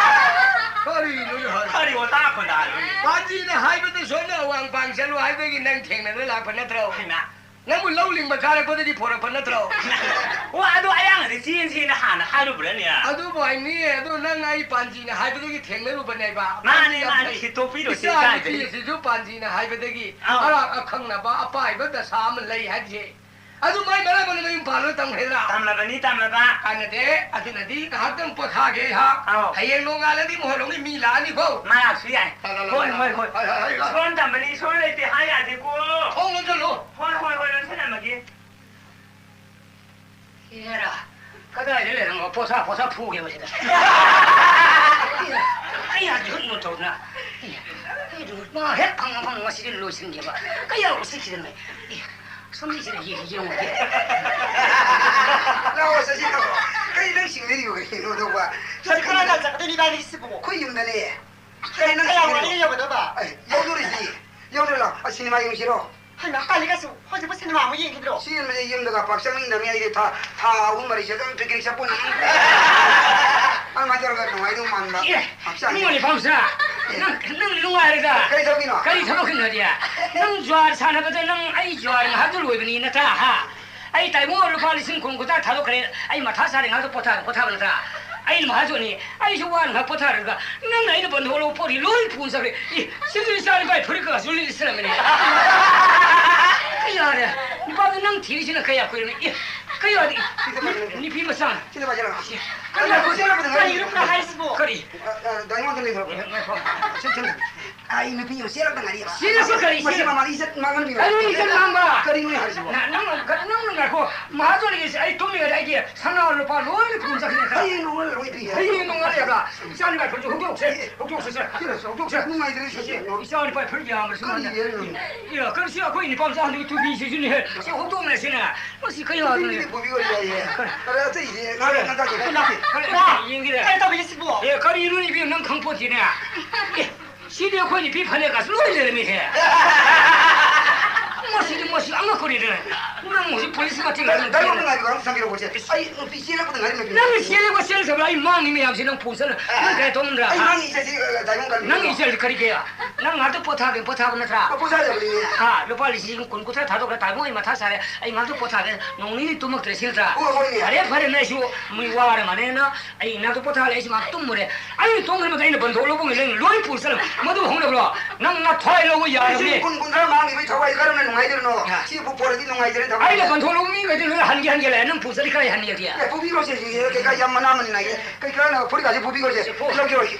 ꯀꯔꯤꯅꯣꯅꯦ ꯍꯥꯏ? ꯀꯔꯤ ꯋꯥꯇꯥ ꯈꯣꯟꯗꯥꯅꯣꯅꯦ? ꯄꯥꯟꯖꯤꯅ ꯍꯥꯏꯕꯗ ꯁꯣꯝꯗ ꯑꯋꯥꯡ ꯄꯥꯡ ꯆꯠꯂꯨ ꯍꯥꯏꯕꯒꯤ ꯅꯪ ꯊꯦꯡꯅꯕ ꯂꯥꯛꯄ ꯅꯠꯇ꯭ꯔꯣ? ꯍꯩꯃꯥ꯫ ꯅꯪꯕꯨ ꯂꯧ ꯂꯤꯡꯕ ꯀꯥꯔꯛꯄꯗꯒꯤ ꯄꯣꯔꯛꯄ ꯅꯠꯇ꯭ꯔꯣ? ꯑꯣ, ꯑꯗꯨ ꯑꯌꯥꯡꯗꯤ ꯆꯦꯟꯁꯦꯅ ꯍꯥꯟꯅ ꯍꯥꯏꯔꯨꯕ꯭ꯔꯅꯦ? ꯑꯗꯨꯕꯨ ꯍꯥꯏꯅꯤ, ꯑꯗꯨ ꯅꯪ ꯑꯩ ꯄꯥꯟꯖꯤꯅ ꯍꯥꯏꯕꯗꯒꯤ ꯊꯦꯡꯅꯔꯨꯕꯅꯦꯕ꯫ ꯃꯥꯅꯦ, ꯄꯥꯟꯖꯤ ꯌꯥꯝ ꯃꯥꯅꯦ, ꯐꯩ꯫ ꯍꯤꯇꯣꯛꯄꯤꯔꯣꯁꯦ, ꯏꯆꯥ ꯀꯥꯏꯗꯒꯤ? ꯅꯨꯄꯤ ꯑꯁꯤꯁꯨ ꯄꯥꯟꯖꯤꯅ ꯍꯥꯏꯕꯗꯒꯤ ꯑꯧ꯫ ꯑꯔꯥꯛ ꯑꯈꯪꯅꯕ ꯑꯄꯥꯏꯕ ꯗꯁꯥ ꯑꯃ ꯂꯩ ꯍꯥꯏꯔꯤꯁꯦ꯫ ꯑꯗꯨ ꯃꯥꯏ ꯃꯔꯝ ꯑꯣꯏꯅ ꯃꯌꯨꯝ ꯄꯥꯜꯂꯣ ꯇꯝꯈ꯭ꯔꯦꯗ꯭ꯔꯥ? ꯇꯝꯃꯕꯅꯤ, ꯇꯝꯃꯕ꯫ ꯀꯥꯟꯅꯗꯦ꯫ ꯑꯗꯨꯅꯗꯤ ꯉꯥꯏꯍꯥꯛꯇꯪ ꯄꯣꯊꯥꯒꯦ ꯑꯩꯍꯥꯛ꯫ ꯑꯧ꯫ ꯍꯌꯦꯡ ꯅꯣꯡꯉꯥꯜꯂꯗꯤ ꯃꯣꯏꯔꯣꯝꯒꯤ ꯃꯤ ꯂꯥꯛꯑꯅꯤꯀꯣ꯫ ꯃꯥ ꯂꯥꯛꯁꯨ ꯌꯥꯏ꯫ ꯂꯥꯛ, ꯂꯥꯛ, ꯂꯥꯛ, ꯍꯣꯏ, ꯂꯥꯛ, ꯍꯣꯏ, ꯂꯥꯛ꯫ ꯍꯣꯏ꯫ ꯍꯣꯏ, ꯍꯣꯏ, ꯍꯣꯏ꯫ ꯏꯁꯣꯔꯅ ꯇꯝꯕꯅꯤ, ꯏꯁꯣꯔ ꯂꯩꯇꯦ ꯍꯥꯏ ꯌꯥꯗꯦꯀꯣ꯫ ꯊꯣꯡ ꯂꯣꯟꯁꯤꯜꯂꯨ꯫ ꯍꯣꯏ, ꯍꯣꯏ, ꯍꯣꯏ, ꯂꯣꯟꯁꯤꯜꯂꯝꯃꯒꯦ꯫ ꯍꯦꯔꯥ, ꯀꯗꯥꯏꯗ ꯂꯩꯔꯝꯃꯣ? ꯄꯣꯊꯥ, ꯄꯣꯊꯥ ꯐꯨꯒꯦꯕ ꯁꯤꯗ꯫ ꯑꯩ ꯍꯧꯖꯤꯛ ꯍꯨꯠ ꯃꯨꯠ ꯇꯧꯗꯅ꯫ ꯑꯩ, ꯑꯩ ꯃꯥ ꯍꯦꯛ ꯐꯪꯉ ꯐꯪꯉ ꯉꯁꯤꯗꯤ ꯂꯣꯏꯁꯤꯟꯒꯦꯕ꯫ ꯀꯌꯥ ꯎꯁꯤꯠꯈꯤꯗꯅ꯫ ꯑꯦ, ꯁꯣꯝꯒꯤꯁꯤꯗ ꯌꯦꯡ-, ꯌꯦꯡꯉꯨꯒꯦ꯫ ꯂꯥꯛꯑꯣ, ꯆꯠꯁꯤ, ꯂꯥꯛꯑꯣ꯫ ꯀꯔꯤ ꯅꯪ ꯁꯤꯡꯅꯔꯤꯕ ꯀꯔꯤꯅꯣ, ꯑꯗꯨꯒ? ꯆꯠ-, ꯀꯅꯥ ꯀꯅꯥ ꯆꯠꯀꯗꯣꯏꯅꯣ ꯏꯕꯥꯅꯤꯁꯤꯕꯨ? ꯑꯩꯈꯣꯏ ꯌꯨꯝꯗꯅꯦ꯫ ꯀꯔꯤ ꯅꯪ ꯀꯌꯥ ꯁꯤꯡꯅꯔꯤꯕ? ꯋꯥꯠꯂꯤꯒꯦ ꯌꯧꯒꯗꯕ? ꯑꯦ, ꯌꯧꯗꯣꯔꯤꯁꯤ꯫ ꯌꯧꯗꯣꯔꯤ, ꯂꯥꯛꯑꯣ꯫ ꯑ, ꯁꯤꯅꯦꯃꯥ ꯌꯦꯡꯁꯤꯔꯣ? ꯍꯩꯃꯥ, ꯀꯥꯂꯤꯀꯥꯁꯨ ꯍꯧꯖꯤꯛꯄꯨ ꯁꯤꯅꯦꯃꯥ ꯑꯃꯨꯛ ꯌꯦꯡꯈꯤꯗ꯭ꯔꯣ? ꯁꯤ ꯌꯦꯡꯕꯁꯦ ꯌꯨꯝꯗꯒ ꯄꯥꯛ ꯆꯪꯅꯤꯡꯗꯕꯅꯤ꯫ ꯑꯩꯗꯤ ꯊꯥ, ꯊꯥ ꯑꯍꯨꯝ ꯃꯔꯤꯁꯦ ꯑꯗꯨꯝ picnic ꯆꯠꯄ ꯑꯣꯏꯅ ꯑꯗꯨꯃꯥꯏꯅ ꯇꯧꯔꯒ ꯅꯨꯡꯉꯥꯏꯗꯧ ꯃꯥꯟꯕ꯫ ꯑꯦ, ꯍꯛꯆꯥꯡꯁꯦ꯫ ꯏꯕꯨꯡꯉꯣ ꯅꯤꯄꯥꯝꯆꯥ, ꯑꯦ꯫ ꯅꯪ, ꯅꯪ ꯅꯨꯡꯉꯥꯏꯔꯒ ꯀꯔꯤ ꯊꯕꯛꯀꯤꯅꯣ? ꯀꯔꯤ ꯊꯕꯛꯀꯤꯅꯣꯗꯤ? ꯅꯪ ꯖ꯭ꯋꯥꯔ ꯁꯥꯟꯅꯕꯗ ꯅꯪ ꯑꯩ ꯖ꯭ꯋꯥꯔ ꯉꯥꯏꯍꯥꯛꯇ ꯂꯣꯏꯕꯅꯤ ꯅꯠꯇ꯭ꯔꯥ, ꯍꯥ? ꯑꯩ ꯇꯥꯏꯕꯪ ꯂꯨꯄꯥ ꯂꯤꯁꯤꯡ ꯀꯨꯟ ꯀꯨꯟꯊ꯭ꯔꯥ ꯊꯥꯗꯣꯛꯈ꯭ꯔꯦ꯫ ꯑꯩ ꯃꯊꯥ ꯁꯥꯔꯦ, ꯉꯥꯏꯍꯥꯛꯇ ꯄꯣꯊꯥ-, ꯄꯣꯊꯥꯕ ꯅꯠꯇ꯭ꯔꯥ? ꯑꯩꯅ ꯃꯍꯥꯖꯣꯟꯅꯤ, ꯑꯩꯁꯨ ꯋꯥꯅ ꯉꯥꯏꯍꯥꯛ ꯄꯣꯊꯥꯔꯒ ꯅꯪꯅ ꯑꯩꯅ ꯕꯟꯗꯣꯛ ꯂꯧꯕ ꯄꯣꯠꯁꯤ ꯂꯣꯏ ꯄꯨꯅ ꯆꯠꯈ꯭ꯔꯦ꯫ ꯏ, ꯁꯤꯁꯨ ꯏꯆꯥ ꯅꯨꯄꯥꯒꯤ ꯐꯨꯔꯤꯠ ꯀꯀꯥꯁꯨ ꯂꯣꯏ ꯂꯤꯠꯁꯤꯜꯂꯝꯃꯤꯅꯦ꯫ ꯀꯌꯥꯗ? ꯅꯨꯄꯥꯗꯨ ꯅꯪ ꯊꯤꯔꯤꯁꯤꯅ ꯀꯌꯥ ꯀꯨꯏꯔꯕꯅꯤ? ꯏ, ꯀꯌꯥꯗ? ꯅꯨꯄꯤ ꯃꯆꯥ꯫ ꯁꯤꯗ ꯄꯥꯏꯁꯤꯜꯂꯣ꯫ ꯀꯔꯤ, ꯀꯔꯤ, ꯀꯔꯤ, ꯀꯔꯤ ꯍꯥꯏꯁꯤꯕꯣ? ꯀꯔꯤ? ꯑ, ꯑ, ꯗꯥꯏꯃꯣꯟꯗ ꯂꯩꯈ꯭ꯔꯕ? ꯉꯥꯏꯈꯣ꯫ ꯁꯤ, ꯁꯤ꯫ ꯑꯩ ꯅꯨꯄꯤ ꯑꯃ ꯆꯦꯜꯂꯛꯇ ꯉꯥꯏꯔꯤ꯫ ꯆꯦꯜꯂꯛꯄ ꯀꯔꯤ ꯃꯁꯤ ꯆꯦꯜꯂꯛ-, ꯃꯃꯥ ꯏꯖꯠ ꯃꯥꯡꯍꯟꯕꯤꯔꯣ꯫ ꯀꯔꯤ ꯏꯖꯠ ꯃꯥꯡꯕ? ꯀꯔꯤꯅꯣ ꯍꯥꯏꯁꯤꯕꯣ? ꯅ-, ꯅꯪ, ꯅꯪ, ꯅꯪ ꯉꯥꯏꯈꯣ꯫ ꯃꯍꯥꯖꯣꯟꯒꯤꯁꯦ ꯑꯩ ꯇꯨꯝꯃꯤꯉꯩꯗ ꯑꯩꯒꯤ ꯁꯅꯥ ꯂꯨꯄꯥ ꯂꯣꯏꯅ ꯄꯨꯝ ꯆꯠꯈꯤꯅꯦ꯫ ꯍꯌꯦꯡ ꯅꯣꯡꯉꯥꯜꯂꯒ ꯂꯣꯏ ꯄꯤꯒꯦ꯫ ꯍꯌꯦꯡ ꯅꯣꯡꯉꯥꯜꯂꯒ ꯏꯆꯥ ꯅꯨꯄꯥ ꯐꯨꯔꯤꯠꯁꯨ ꯍꯨꯛꯇꯣꯛꯁꯦ, ꯍꯨꯛꯇꯣꯛꯁꯦ, ꯁꯦ, ꯍꯨꯛꯇꯣꯛꯁꯦ꯫ ꯅꯨꯡꯉꯥꯏꯖꯔꯦ, ꯁꯦ, ꯁꯦ꯫ ꯏꯆꯥ ꯅꯨꯄꯥ ꯐꯨꯔꯤꯠ ꯌꯥꯝꯕꯁꯨ ꯀꯔꯤ ꯃꯥꯅ꯫ ꯌꯦꯡꯉꯤꯅꯣ? ꯏ-, ꯏ-, ꯀꯔꯤꯁꯤ ꯑꯩꯈꯣꯏ ꯅꯤꯄꯥ ꯃꯆꯥ ꯍꯟꯗꯛ ꯇꯨꯕꯤꯁꯤꯁꯨꯅꯦ꯫ ꯁꯦ, ꯍꯨꯛꯇꯣꯛꯅꯁꯤꯅꯦ꯫ ꯃꯁꯤ ꯀꯩ ꯋꯥꯅꯣꯅꯦ? ꯇꯨꯕꯤꯗꯤ ꯄꯨꯕꯤꯌꯣ, ꯌꯥꯏꯌꯦ꯫ ꯀꯔꯤ? ꯑꯗ ꯑꯇꯩꯗꯤ ꯉꯥꯏꯍꯥꯛ ꯉꯥꯏꯍꯥꯛ ꯀꯔꯤ, ꯀꯔꯤ ꯌꯦꯡꯒꯦ? ꯀꯔꯤ ꯇꯧꯕꯤꯔꯤꯁꯤꯕꯣ? ꯑꯦ, ꯀꯔꯤꯅꯣ ꯏꯕꯦꯝ, ꯅꯪ ꯈꯪꯄꯣꯠꯇꯦꯅꯦ꯫ ꯑꯦ, ꯁꯤꯗꯤ ꯑꯩꯈꯣꯏ ꯅꯨꯄꯤ ꯐꯅꯦꯛꯀꯁꯨ ꯂꯣꯏ ꯂꯩꯔꯝꯃꯤꯍꯦ꯫ ꯃꯁꯤꯗꯤ, ꯃꯁꯤ ꯑꯉꯛꯄꯅꯤꯗꯦ꯫ ꯅꯪ ꯍꯧꯖꯤꯛ ꯄꯨꯂꯤꯁ ꯃꯇꯦꯡ ꯗꯥꯏ-, ꯗꯥꯏꯃꯟꯗ ꯉꯥꯏꯕꯤꯔꯣ, ꯑꯝꯇ ꯆꯪꯕꯤꯔꯛꯑꯣ, ꯁꯦ꯫ ꯑꯩ ꯅꯨꯄꯤ ꯆꯦꯜꯂꯛꯄꯗ ꯉꯥꯏꯔꯤ, ꯅꯨꯄꯤ꯫ ꯅꯪ ꯆꯦꯜꯂꯛꯄ ꯆꯦꯜꯂꯛꯇꯕ꯭ꯔꯥ? ꯑꯩ ꯃꯥꯡꯅꯤ ꯃꯌꯥꯝꯁꯦ ꯅꯪ ꯄꯨ ꯆꯠꯂ-, ꯑꯦ, ꯅꯪ ꯀꯩ ꯇꯧꯃꯟꯗ꯭ꯔꯥ? ꯑꯩ ꯃꯥꯡꯅꯤ, ꯏꯆꯦ, ꯁꯤ, ꯑ, ꯗꯥꯏꯃꯟ ꯀꯔꯤ ꯅꯪ ꯀꯩꯅꯣ? ꯏꯆꯦ ꯀꯔꯤ ꯀꯌꯥ? ꯅꯪ ꯉꯥꯛꯇ ꯄꯣꯊꯥꯒꯦ, ꯄꯣꯊꯥꯕ ꯅꯠꯇ꯭ꯔꯥ? ꯑ, ꯄꯣꯊꯥꯖꯕꯅꯤꯅꯦ꯫ ꯍꯥ, ꯂꯨꯄꯥ ꯂꯤꯁꯤꯡ ꯀꯨꯟ ꯀꯨꯟꯊ꯭ꯔꯥ ꯊꯥꯗꯣꯛꯈ꯭ꯔꯦ, ꯇꯥꯃꯣ, ꯑꯩ ꯃꯊꯥ ꯁꯥꯔꯦ, ꯑꯩ ꯉꯥꯛꯇ ꯄꯣꯊꯥꯒꯦ, ꯅꯣꯡ ꯅꯤꯅꯤ ꯇꯨꯝꯃꯛꯇ꯭ꯔꯦ ꯁꯤꯜꯗ꯭ꯔꯥ? ꯍꯣꯏ, ꯍꯣꯏꯅꯦ꯫ ꯐꯔꯦ, ꯐꯔꯦ, ꯅꯪ ꯑꯩꯁꯨ ꯃꯤ ꯋꯥꯔ ꯃꯥꯜꯂꯦꯅ ꯑꯩ ꯏꯅꯥꯛꯇ ꯄꯣꯊꯥ ꯂꯩ, ꯑꯩꯁꯨ ꯉꯥꯏꯍꯥꯛ ꯇꯨꯝꯃꯨꯔꯦ꯫ ꯑꯩꯅ ꯇꯨꯝꯈ꯭ꯔ ꯃꯇꯨꯡꯗ ꯑꯩꯅ ꯕꯟꯊꯣꯛ ꯂꯧꯕ ꯉꯝꯂꯦ, ꯂꯣꯏ ꯄꯨꯔ ꯆꯠꯂꯝ-, ꯃꯗꯨ ꯍꯧꯅꯕ꯭ꯔꯣ? ꯅꯪ ꯅꯊ꯭ꯋꯥꯏ ꯂꯧꯕ ꯌꯥꯔꯕꯅꯤ꯫ ꯂꯤꯁꯤꯡ ꯀꯨꯟ, ꯀꯨꯟꯊ꯭ꯔꯥ ꯃꯥꯡꯈꯤꯕꯩ ꯊꯋꯥꯏ ꯀꯔꯝꯅ ꯅꯨꯡꯉꯥꯏꯗꯣꯏꯅꯣ? ꯍꯥ꯫ ꯁꯤꯕꯨ ꯄꯣꯔꯗꯤ ꯅꯨꯡꯉꯥꯏꯖꯔꯦ ꯊꯋꯥꯏ꯫ ꯑꯩꯅ ꯕꯟꯊꯣꯛ ꯂꯧꯕ ꯃꯤꯈꯩꯗꯤ ꯂꯣꯏ ꯍꯟꯒꯦ, ꯍꯟꯒꯦ ꯂꯩ, ꯅꯪ ꯄꯨꯔ ꯆꯠꯂꯤ ꯀꯥꯏ ꯍꯟꯒꯦ? ꯑꯦ, ꯄꯨꯕꯤꯈ꯭ꯔꯣꯁꯦ, ꯁꯤ ꯀꯩꯀꯥ ꯌꯥꯝ ꯃꯅꯥ ꯃꯅꯤ ꯅꯥꯏꯌꯦ꯫ ꯀꯩ ꯀꯥꯟꯅꯕ ꯐꯨꯔꯤꯠꯀꯥꯁꯦ ꯄꯨꯕꯤꯈ꯭ꯔꯣꯁꯦ꯫ ꯁꯦ, ꯄꯨ-, ꯂꯧꯒꯦ, ꯂꯧꯒꯦ꯫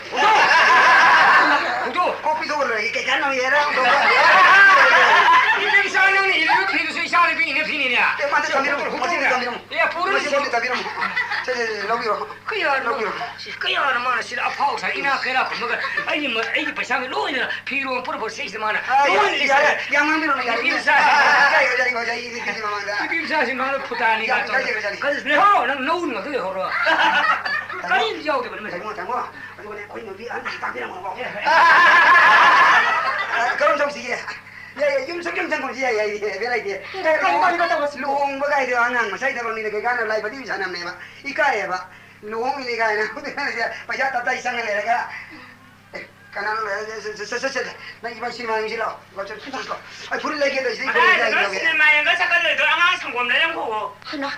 ꯍꯧꯗꯣꯛ꯫ ꯀꯣꯛ ꯄꯤꯊꯣꯛꯑ ꯂꯣꯏꯔꯦ꯫ ꯀꯩ ꯀꯥꯟꯅꯕ ꯌꯦꯔꯥ ꯍꯧꯗꯣꯛꯄ? ꯏꯕꯦꯝꯆꯥ, ꯅꯪꯅ ꯏꯜꯂꯤꯕ ꯐꯤꯗꯨꯁꯨ ꯏꯆꯥ ꯅꯨꯄꯤ ꯏꯟꯅ ꯐꯤꯅꯤꯅꯦ꯫ ꯑꯦ, ꯃꯥꯗꯤ ꯊꯝꯕꯤꯔꯝꯃꯣ, ꯃꯁꯤꯗꯤ ꯊꯝꯕꯤꯔꯝꯃꯣ꯫ ꯑꯦ, ꯄꯨꯔꯅꯤ ꯃꯁꯤ ꯁꯤꯗꯤ꯫ ꯃꯁꯤ ꯊꯝꯕꯤꯔꯝꯃꯣ꯫ ꯁꯦ, ꯁꯦ, ꯁꯦ, ꯂꯧꯕꯤꯔꯣ꯫ ꯀꯌꯥꯅꯣ? ꯂꯧꯕꯤꯔꯣ꯫ ꯁꯤ ꯀꯌꯥꯅꯣ ꯃꯥꯅ ꯁꯤꯗ ꯑꯐꯥꯎ ꯁꯥꯏ, ꯏꯅꯥꯛ ꯀꯩꯔꯥꯛ ꯈꯨꯝꯃꯒ ꯑꯩꯒꯤ ꯃ-, ꯑꯩꯒꯤ ꯄꯩꯁꯥꯒ ꯂꯣꯏꯅ ꯐꯤꯔꯣꯜ ꯄꯨꯔꯛꯄ ꯁꯤꯁꯤꯗ ꯃꯥꯅ ꯑ, ꯂꯣꯏꯅ ꯌꯥꯔꯦ, ꯂꯤꯁꯤꯡ ꯌꯥꯔꯦ, ꯌꯥꯝ ꯉꯥꯡꯕꯤꯔꯨꯅꯨ, ꯌꯥꯔꯦ꯫ ꯅꯨꯄꯤ ꯃꯆꯥꯁꯤ꯫ ꯌꯥꯔꯦ, ꯌꯥꯔꯦ, ꯌꯥꯔꯦ, ꯌꯥꯔꯦ, ꯌꯥꯔꯦ, ꯃꯃꯥꯡꯗ꯫ ꯅꯨꯄꯤ ꯃꯆꯥꯁꯤ ꯃꯥꯅ ꯐꯨꯇꯥꯅꯤ ꯌꯥꯝ ꯀꯥꯏ ꯇꯧꯔꯦ꯫ ꯌꯥꯝ ꯌꯥꯝ ꯀꯔꯤꯁꯨ ꯂꯩꯍꯧꯔꯣ? ꯀꯔꯤꯝ ꯌꯥꯎꯗꯕꯅꯤ ꯃꯁꯤ꯫ ꯇꯥꯃꯣ, ꯇꯥꯃꯣ, ꯑꯗꯨꯒꯅꯦ ꯑꯩꯈꯣꯏ ꯅꯨꯄꯤ ꯑꯍꯟꯁꯤ ꯇꯥꯛꯄꯤꯔꯝꯃꯣꯀꯣ꯫ ꯑ, ꯀꯔꯝ ꯇꯧꯁꯤꯒꯦ? ꯌꯥꯏ, ꯌꯥꯏ, ꯌꯨꯝ ꯁꯨꯝ ꯌꯨꯝ ꯆꯪꯒꯨꯝꯁꯤ, ꯌꯥꯏ, ꯌꯥꯏ, ꯌꯥꯏ, ꯕꯦꯔꯥ ꯂꯩꯇꯦ꯫ ꯀꯔꯝ ꯇꯧꯁꯤꯒꯦ? ꯂꯨꯍꯣꯡꯕ ꯀꯥꯏꯗꯣ ꯑꯉꯥꯡ ꯃꯁꯥꯏ ꯊꯕꯛꯅꯤꯅ ꯀꯩ ꯀꯥꯟꯅ ꯂꯥꯏ ꯐꯗꯤ ꯁꯥꯟꯅꯕꯅꯦꯕ꯫ ꯏꯀꯥꯏꯌꯦꯕ꯫ ꯂꯨꯍꯣꯡꯉꯤꯅꯤ ꯀꯥꯏꯅ꯫ ꯄꯩꯁꯥ ꯇꯞꯇꯥꯏ ꯆꯪꯉ ꯂꯩꯔꯒ꯫ ꯑꯦ, ꯀꯅꯥꯅꯣ? ꯑꯦ, ꯁꯦ, ꯁꯦ, ꯅꯪ ꯏꯕꯥꯅꯤ ꯁꯤꯅꯦꯃꯥ ꯌꯦꯡꯁꯤ ꯂꯥꯛꯑꯣ꯫ ꯂꯥꯛꯑꯣ, ꯆꯠꯂꯣ, ꯆꯠꯂꯣ, ꯆꯠꯂꯣ꯫ ꯑꯩ ꯐꯨꯔꯤꯠ ꯂꯩꯒꯦ ꯇꯧꯔꯤꯁꯤꯗꯤ, ꯑꯩ ꯐꯨꯔꯤꯠ ꯀꯗꯥꯏꯗꯅꯣ ꯂꯩꯒꯦ꯫ ꯁꯤꯅꯦꯃꯥ ꯌꯦꯡꯕ ꯆꯠꯀꯗꯣꯏꯗꯣ? ꯑꯉꯥꯡ ꯁꯪꯒꯣꯝ ꯂꯩꯔꯝꯈꯣ꯫ ꯍꯩꯃꯥ꯫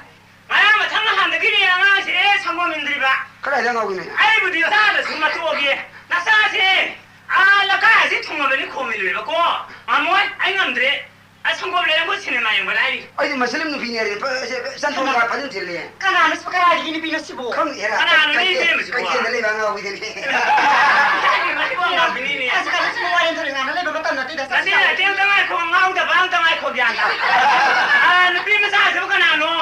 ꯉꯔꯥꯡ ꯃꯊꯪ ꯅꯍꯥꯟꯗꯒꯤꯅꯦ ꯑꯉꯥꯡꯁꯦ ꯁꯪꯒꯣꯝ ꯏꯟꯗ꯭ꯔꯤꯕ꯫ ꯀꯗꯥꯏꯗ ꯉꯥꯎꯔꯤꯅꯣ? ꯑꯩꯕꯨꯗꯤ ꯆꯥꯗ꯭ꯔꯁꯨ ꯃꯇꯣꯛꯑꯒꯦ꯫ ꯅꯆꯥꯁꯦ ꯑꯥ ꯂꯩꯀꯥꯏ ꯑꯁꯤ ꯊꯨꯡꯉꯕꯅꯤ ꯈꯣꯝꯃꯤꯜꯂꯨꯏꯕꯀꯣ꯫ ꯃꯃꯣꯏ, ꯑꯩ ꯉꯝꯗ꯭ꯔꯦ꯫ ꯑꯁ, ꯁꯪꯒꯣꯝ ꯂꯩꯔꯝꯈꯣ, ꯁꯤꯅꯦꯃꯥ ꯌꯦꯡꯕ ꯂꯥꯏꯔꯤ꯫ ꯑꯩꯗꯤ ꯃꯁꯂꯤꯝ ꯅꯨꯄꯤꯅꯦ ꯍꯥꯏꯔꯦ꯫ ꯄ-, ꯁꯦ, ꯁꯟꯊꯣꯛ ꯍꯩꯃꯥ꯫ ꯐꯖꯅ ꯊꯤꯜꯂꯦ꯫ ꯀꯅꯥꯅꯣ ꯁꯤꯕꯨ? ꯀꯗꯥꯏꯗꯒꯤ ꯅꯨꯄꯤꯅꯣ ꯁꯤꯕꯨ? ꯈꯪꯗꯦ, ꯍꯦꯔꯥ꯫ ꯀꯅꯥꯅꯣ ꯀꯩꯊꯦꯜ-, ꯏꯕꯦꯝꯃ ꯁꯤꯕꯨ? ꯀꯩꯊꯦꯜꯗ ꯂꯩꯕ ꯑꯉꯥꯎꯕꯤꯗꯨꯅꯦ꯫ ꯃꯁꯤꯕꯨ ꯑꯉꯥꯎꯕꯤꯅꯤꯅꯦ꯫ ꯑꯁ, ꯀꯩꯅꯣ ꯁꯤꯕꯨ ꯋꯥꯔꯦꯟ ꯊꯧꯔꯦꯟ ꯉꯥꯡꯅ ꯂꯩꯕ ꯃꯇꯝ ꯅꯠꯇꯦꯗ, ꯅꯠꯇꯦ, ꯁꯤꯁꯦ꯫ ꯅꯠꯇꯦ, ꯑꯝꯇ ꯉꯥꯏꯈꯣ, ꯉꯥꯎꯗꯕ ꯑꯝꯇ ꯉꯥꯏꯈꯣ, ꯒ꯭ꯌꯥꯟ ꯇꯥ꯫ ꯑꯥ, ꯅꯨꯄꯤ ꯃꯆꯥꯁꯤꯕꯨ ꯀꯅꯥꯅꯣ?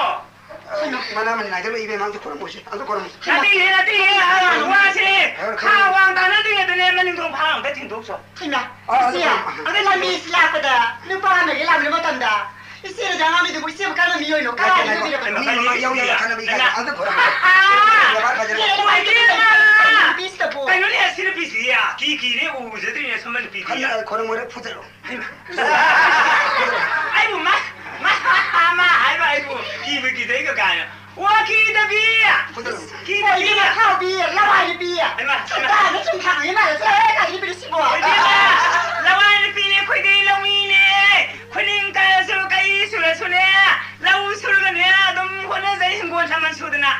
ꯑ, ꯃꯅꯥ ꯃꯅꯤ ꯅꯥꯏꯗꯕ ꯏꯕꯦꯝꯃ, ꯑꯝꯇ ꯈꯨꯔꯨꯝꯃꯣꯁꯦ, ꯑꯝꯇ ꯈꯨꯔꯨꯝꯃꯣꯁꯦ꯫ ꯅꯠꯇꯦꯍꯦ, ꯅꯠꯇꯦꯍꯦ, ꯑ, ꯋꯥꯁꯦ ꯈꯥ ꯋꯥꯡ ꯇꯥꯅꯗ꯭ꯔꯤꯉꯩꯗꯅꯦ, ꯃꯅꯤꯡꯊꯣꯡ ꯐꯥ ꯑꯝꯇ ꯊꯤꯟꯗꯣꯛꯁꯣ꯫ ꯍꯩꯃꯥ, ꯑ, ꯏꯆꯦ, ꯑꯗꯨ ꯑꯗ ꯂꯝꯕꯤꯁꯤ ꯂꯥꯛꯄꯗ ꯅꯨꯄꯥ ꯑꯃꯒ ꯂꯥꯛꯃꯤꯟꯅꯕ ꯃꯇꯝꯗ ꯏꯆꯦꯅ ꯖꯥꯡ ꯉꯥꯃꯤꯗꯨꯕꯨ ꯏꯆꯦꯕꯨ ꯀꯔꯝꯕ ꯃꯤꯑꯣꯏꯅꯣ? ꯀꯗꯥꯏꯗ ꯉꯥꯏꯈꯣ, ꯂꯩꯕꯤꯔꯕꯅꯣ? ꯉꯥꯏꯈꯣ, ꯃꯤ ꯃꯃꯥꯡ ꯌꯥꯎ ꯌꯥꯏ, ꯈꯟꯅꯕ ꯏꯀꯥꯏ꯫ ꯍꯩꯃꯥ꯫ ꯑꯝꯇ ꯈꯨꯔꯨꯝꯃꯣ꯫ ꯑꯥ! ꯕꯦꯕꯥꯔ ꯐꯖꯅ꯫ ꯏꯆꯦ, ꯅꯨꯡꯉꯥꯏꯇꯦ, ꯏꯆꯦ, ꯅꯨꯄꯤꯁꯤꯗꯕꯨ꯫ ꯀꯩꯅꯣꯅꯦ, ꯑꯁꯤ ꯅꯨꯄꯤꯁꯤꯗꯤ ꯀꯤ ꯀꯤꯔꯦ, ꯎꯕꯨ ꯎꯖꯗ꯭ꯔꯤꯅꯦ, ꯁꯣꯝꯕ ꯅꯨꯄꯤꯗꯤ꯫ ꯈꯟꯅ-, ꯈꯨꯔꯨꯝꯃꯣꯏꯔ ꯐꯨꯗꯠꯂꯣ꯫ ꯍꯩꯃꯥ꯫ ꯃꯥ, ꯃꯥ, ꯃꯥ ꯍꯥꯏꯕ ꯑꯩꯕꯨ ꯀꯤꯕꯨ ꯀꯤꯖꯩꯒ ꯀꯥꯏꯅ꯫ ꯋꯥ ꯀꯤꯗꯕꯤ! ꯀꯤꯗꯕꯤ! ꯀꯣꯏꯗꯤ ꯃꯊꯥꯎꯕꯤ, ꯂꯋꯥꯏ ꯅꯨꯄꯤ꯫ ꯍꯩꯃꯥ, ꯍꯩꯃꯥ꯫ ꯁꯨꯝ ꯇꯥꯅ ꯁꯨꯝ ꯊꯥꯡꯉꯤ ꯃꯥꯜꯂꯦ꯫ ꯁꯦ, ꯀꯥꯏꯗ ꯅꯨꯄꯤꯅꯣ ꯁꯤꯕꯣ? ꯏꯕꯦꯝꯃ, ꯂꯋꯥꯏ ꯅꯨꯄꯤꯅꯦ ꯑꯩꯈꯣꯏꯗꯤ, ꯂꯧꯃꯤꯅꯦ꯫ ꯈꯨꯅꯤꯡ ꯀꯥꯏꯔꯁꯨ ꯀꯩ ꯁꯨꯔꯁꯨꯅꯦ, ꯂꯧ ꯁꯨꯔꯒꯅꯦ ꯑꯗꯨꯝ ꯍꯣꯠꯅꯖꯩ, ꯍꯤꯡꯒꯣꯜ ꯁꯝꯕꯜ ꯁꯨꯗꯅ꯫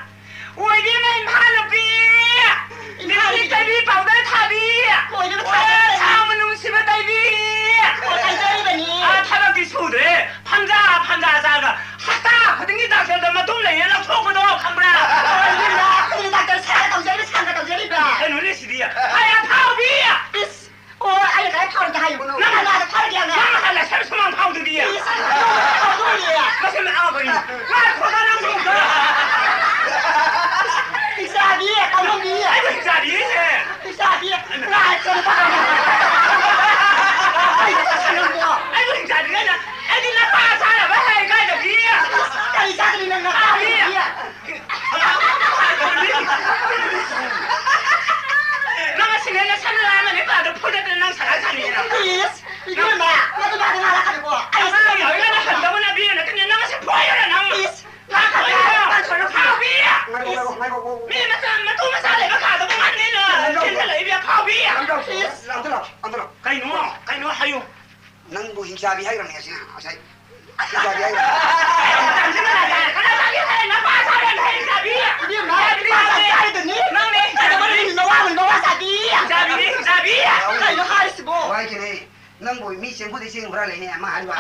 ꯑꯣꯏꯕꯤꯃ ꯏꯝꯐꯥꯜ ꯅꯨꯄꯤ! ꯏꯝꯐꯥꯜ ꯂꯤꯞꯁꯇꯤꯛ ꯅꯨꯄꯤ꯫ ꯇꯩꯕꯤ, ꯄꯥꯎꯗꯔ ꯊꯥꯕꯤ! ꯑꯣꯏꯕꯤꯃ ꯑꯣ, ꯊꯥꯖꯔꯤꯕꯅꯤ꯫ ꯁꯥꯎ ꯃꯅꯨꯡ ꯁꯤꯕ ꯇꯩꯕꯤ! ꯑꯣ, ꯊꯥꯖꯔꯤꯕꯅꯤ꯫ ꯑꯥ, ꯊꯕꯛꯇꯤ ꯁꯨꯗ꯭ꯔꯦ꯫ ꯐꯝꯖꯥ, ꯐꯝꯖꯥ ꯆꯥꯔꯒ ꯍꯞꯇꯥ ꯈꯨꯗꯤꯡꯒꯤ ꯗꯥꯛꯇꯔꯗ ꯃꯇꯨꯝ ꯂꯩꯅ ꯂꯧꯊꯣꯛꯄꯗꯣ ꯈꯪꯕ꯭ꯔꯥ? ꯑꯣ, ꯏꯕꯦꯝꯃ, ꯑꯩꯈꯣꯏꯗꯤ ꯗꯥꯛꯇꯔ ꯁꯥꯔ ꯇꯧꯖꯔꯤꯕ, ꯁꯥꯔꯅ ꯇꯧꯖꯔꯤꯕ꯫ ꯀꯩꯅꯣꯅꯦ ꯁꯤꯗꯤ? ꯍꯥꯏ ꯑꯐꯥꯎꯕꯤ! ꯏꯁ! ꯑꯣ, ꯑꯩꯅ ꯀꯗꯥꯏ ꯐꯥꯎꯔꯒꯦ ꯍꯥꯏꯌꯨ? ꯅꯪ ꯅꯪ ꯅꯪ ꯐꯥꯎꯔꯒꯦ ꯍꯥꯏꯌꯨ? ꯅꯪ ꯍꯥꯟꯅ ꯁꯔꯨ ꯁꯨꯃꯥꯡ ꯐꯥꯎꯗꯨꯗꯤ꯫ ꯏꯁ, ꯐꯥꯎꯗꯣꯛꯏꯅꯦ꯫ ꯃꯁꯤ ꯃꯌꯥꯝ ꯑꯩꯈꯣꯏꯅꯤ꯫ ꯉꯥꯏꯈꯣꯗ ꯅꯪꯁꯨ ꯑꯝꯇ꯫ ꯏꯆꯥꯗꯤ, ꯀꯧꯔꯝꯃꯤ꯫ ꯑꯩꯕꯨ ꯍꯤꯡꯆꯥꯕꯤꯅꯦ꯫ ꯏꯆꯥꯗꯤ, ꯉꯥꯏꯈꯣ꯫ ꯑꯩꯕꯨ ꯍꯤꯡꯆꯥꯕꯤ ꯍꯥꯏꯅ ꯑꯩꯗꯤ ꯅꯄꯥ ꯆꯥꯅꯕ ꯍꯥꯏ ꯀꯥꯏꯗꯒꯤ? ꯀꯔꯤ ꯆꯥꯗꯣꯏꯅꯣ ꯅꯪ? ꯆꯥꯗꯣꯏꯅꯣ? ꯅꯪ ꯑꯁꯤꯅꯦ ꯅꯁꯝ ꯂꯥꯝꯃꯅꯤ ꯀꯥꯗ ꯐꯨꯗꯠꯇꯅ ꯅꯪ ꯁꯂꯥꯛ ꯁꯥꯅꯤꯅꯦ ꯅꯪ꯫ ꯄ꯭ꯂꯤꯁ, ꯏꯕꯦꯝꯃ, ꯃꯗꯨ ꯃꯥꯗꯤ ꯉꯥꯡꯂꯛꯀꯅꯨꯀꯣ꯫ ꯑꯩ ꯑꯉꯥꯡ ꯑꯣꯏꯔꯒꯅ ꯍꯟꯗꯧ ꯅꯠꯇꯦ ꯅꯪ ꯑꯁꯤ ꯐꯣꯏꯔꯣ ꯅꯪ꯫ ꯄ꯭ꯂꯤꯁ, ꯉꯥꯡꯂꯛꯀꯅꯨ꯫ ꯐꯣꯏꯔꯣ꯫ ꯐꯥꯎꯕꯤ! ꯉꯥꯏꯈꯣ, ꯉꯥꯏꯈꯣ, ꯉꯥꯏꯈꯣ, ꯉꯥꯏꯈꯣ꯫ ꯃꯤ ꯃꯆꯥ ꯃꯇꯨ ꯃꯆꯥ ꯂꯩꯕ ꯀꯥꯗꯕꯨ ꯉꯥꯡꯅꯤꯅ ꯉꯥꯡꯂꯛꯑꯣ꯫ ꯆꯦꯟꯁꯤꯜꯂꯛꯏꯕ ꯐꯥꯎꯕꯤ! ꯉꯥꯡꯂꯛꯑꯣ꯫ ꯄ꯭ꯂꯤꯁ꯫ ꯉꯥꯡꯂꯛꯑꯣ, ꯉꯥꯡꯂꯛꯑꯣ꯫ ꯀꯩꯅꯣ? ꯀꯩꯅꯣ ꯍꯥꯏꯌꯨ꯫ ꯅꯪꯕꯨ ꯍꯤꯡꯆꯥꯕꯤ ꯍꯥꯏꯈ꯭ꯔꯕꯅꯦ ꯉꯁꯤꯅ, ꯉꯁꯥꯏ꯫ ꯍꯤꯡꯆꯥꯕꯤ ꯍꯥꯏꯈ꯭ꯔꯕꯅꯦ꯫ ꯏꯕꯦꯝꯃ, ꯅꯪꯅꯦ ꯍꯤꯡꯆꯥꯕꯤ꯫ ꯅꯋꯥ, ꯅꯋꯥ ꯆꯥꯕꯤ꯫ ꯍꯤꯡꯆꯥꯕꯤꯅꯦ, ꯍꯤꯡꯆꯥꯕꯤ꯫ ꯀꯩꯅꯣ ꯍꯥꯏꯔꯤꯁꯤꯕꯣ? ꯋꯥꯏ ꯈꯦꯅꯩ꯫ ꯅꯪꯕꯨ ꯃꯤ ꯆꯦꯡꯐꯨꯗꯩ ꯆꯦꯡ ꯍꯨꯔꯥꯜꯂꯛꯏꯅꯦ ꯑꯃ ꯍꯥꯏꯕ꯫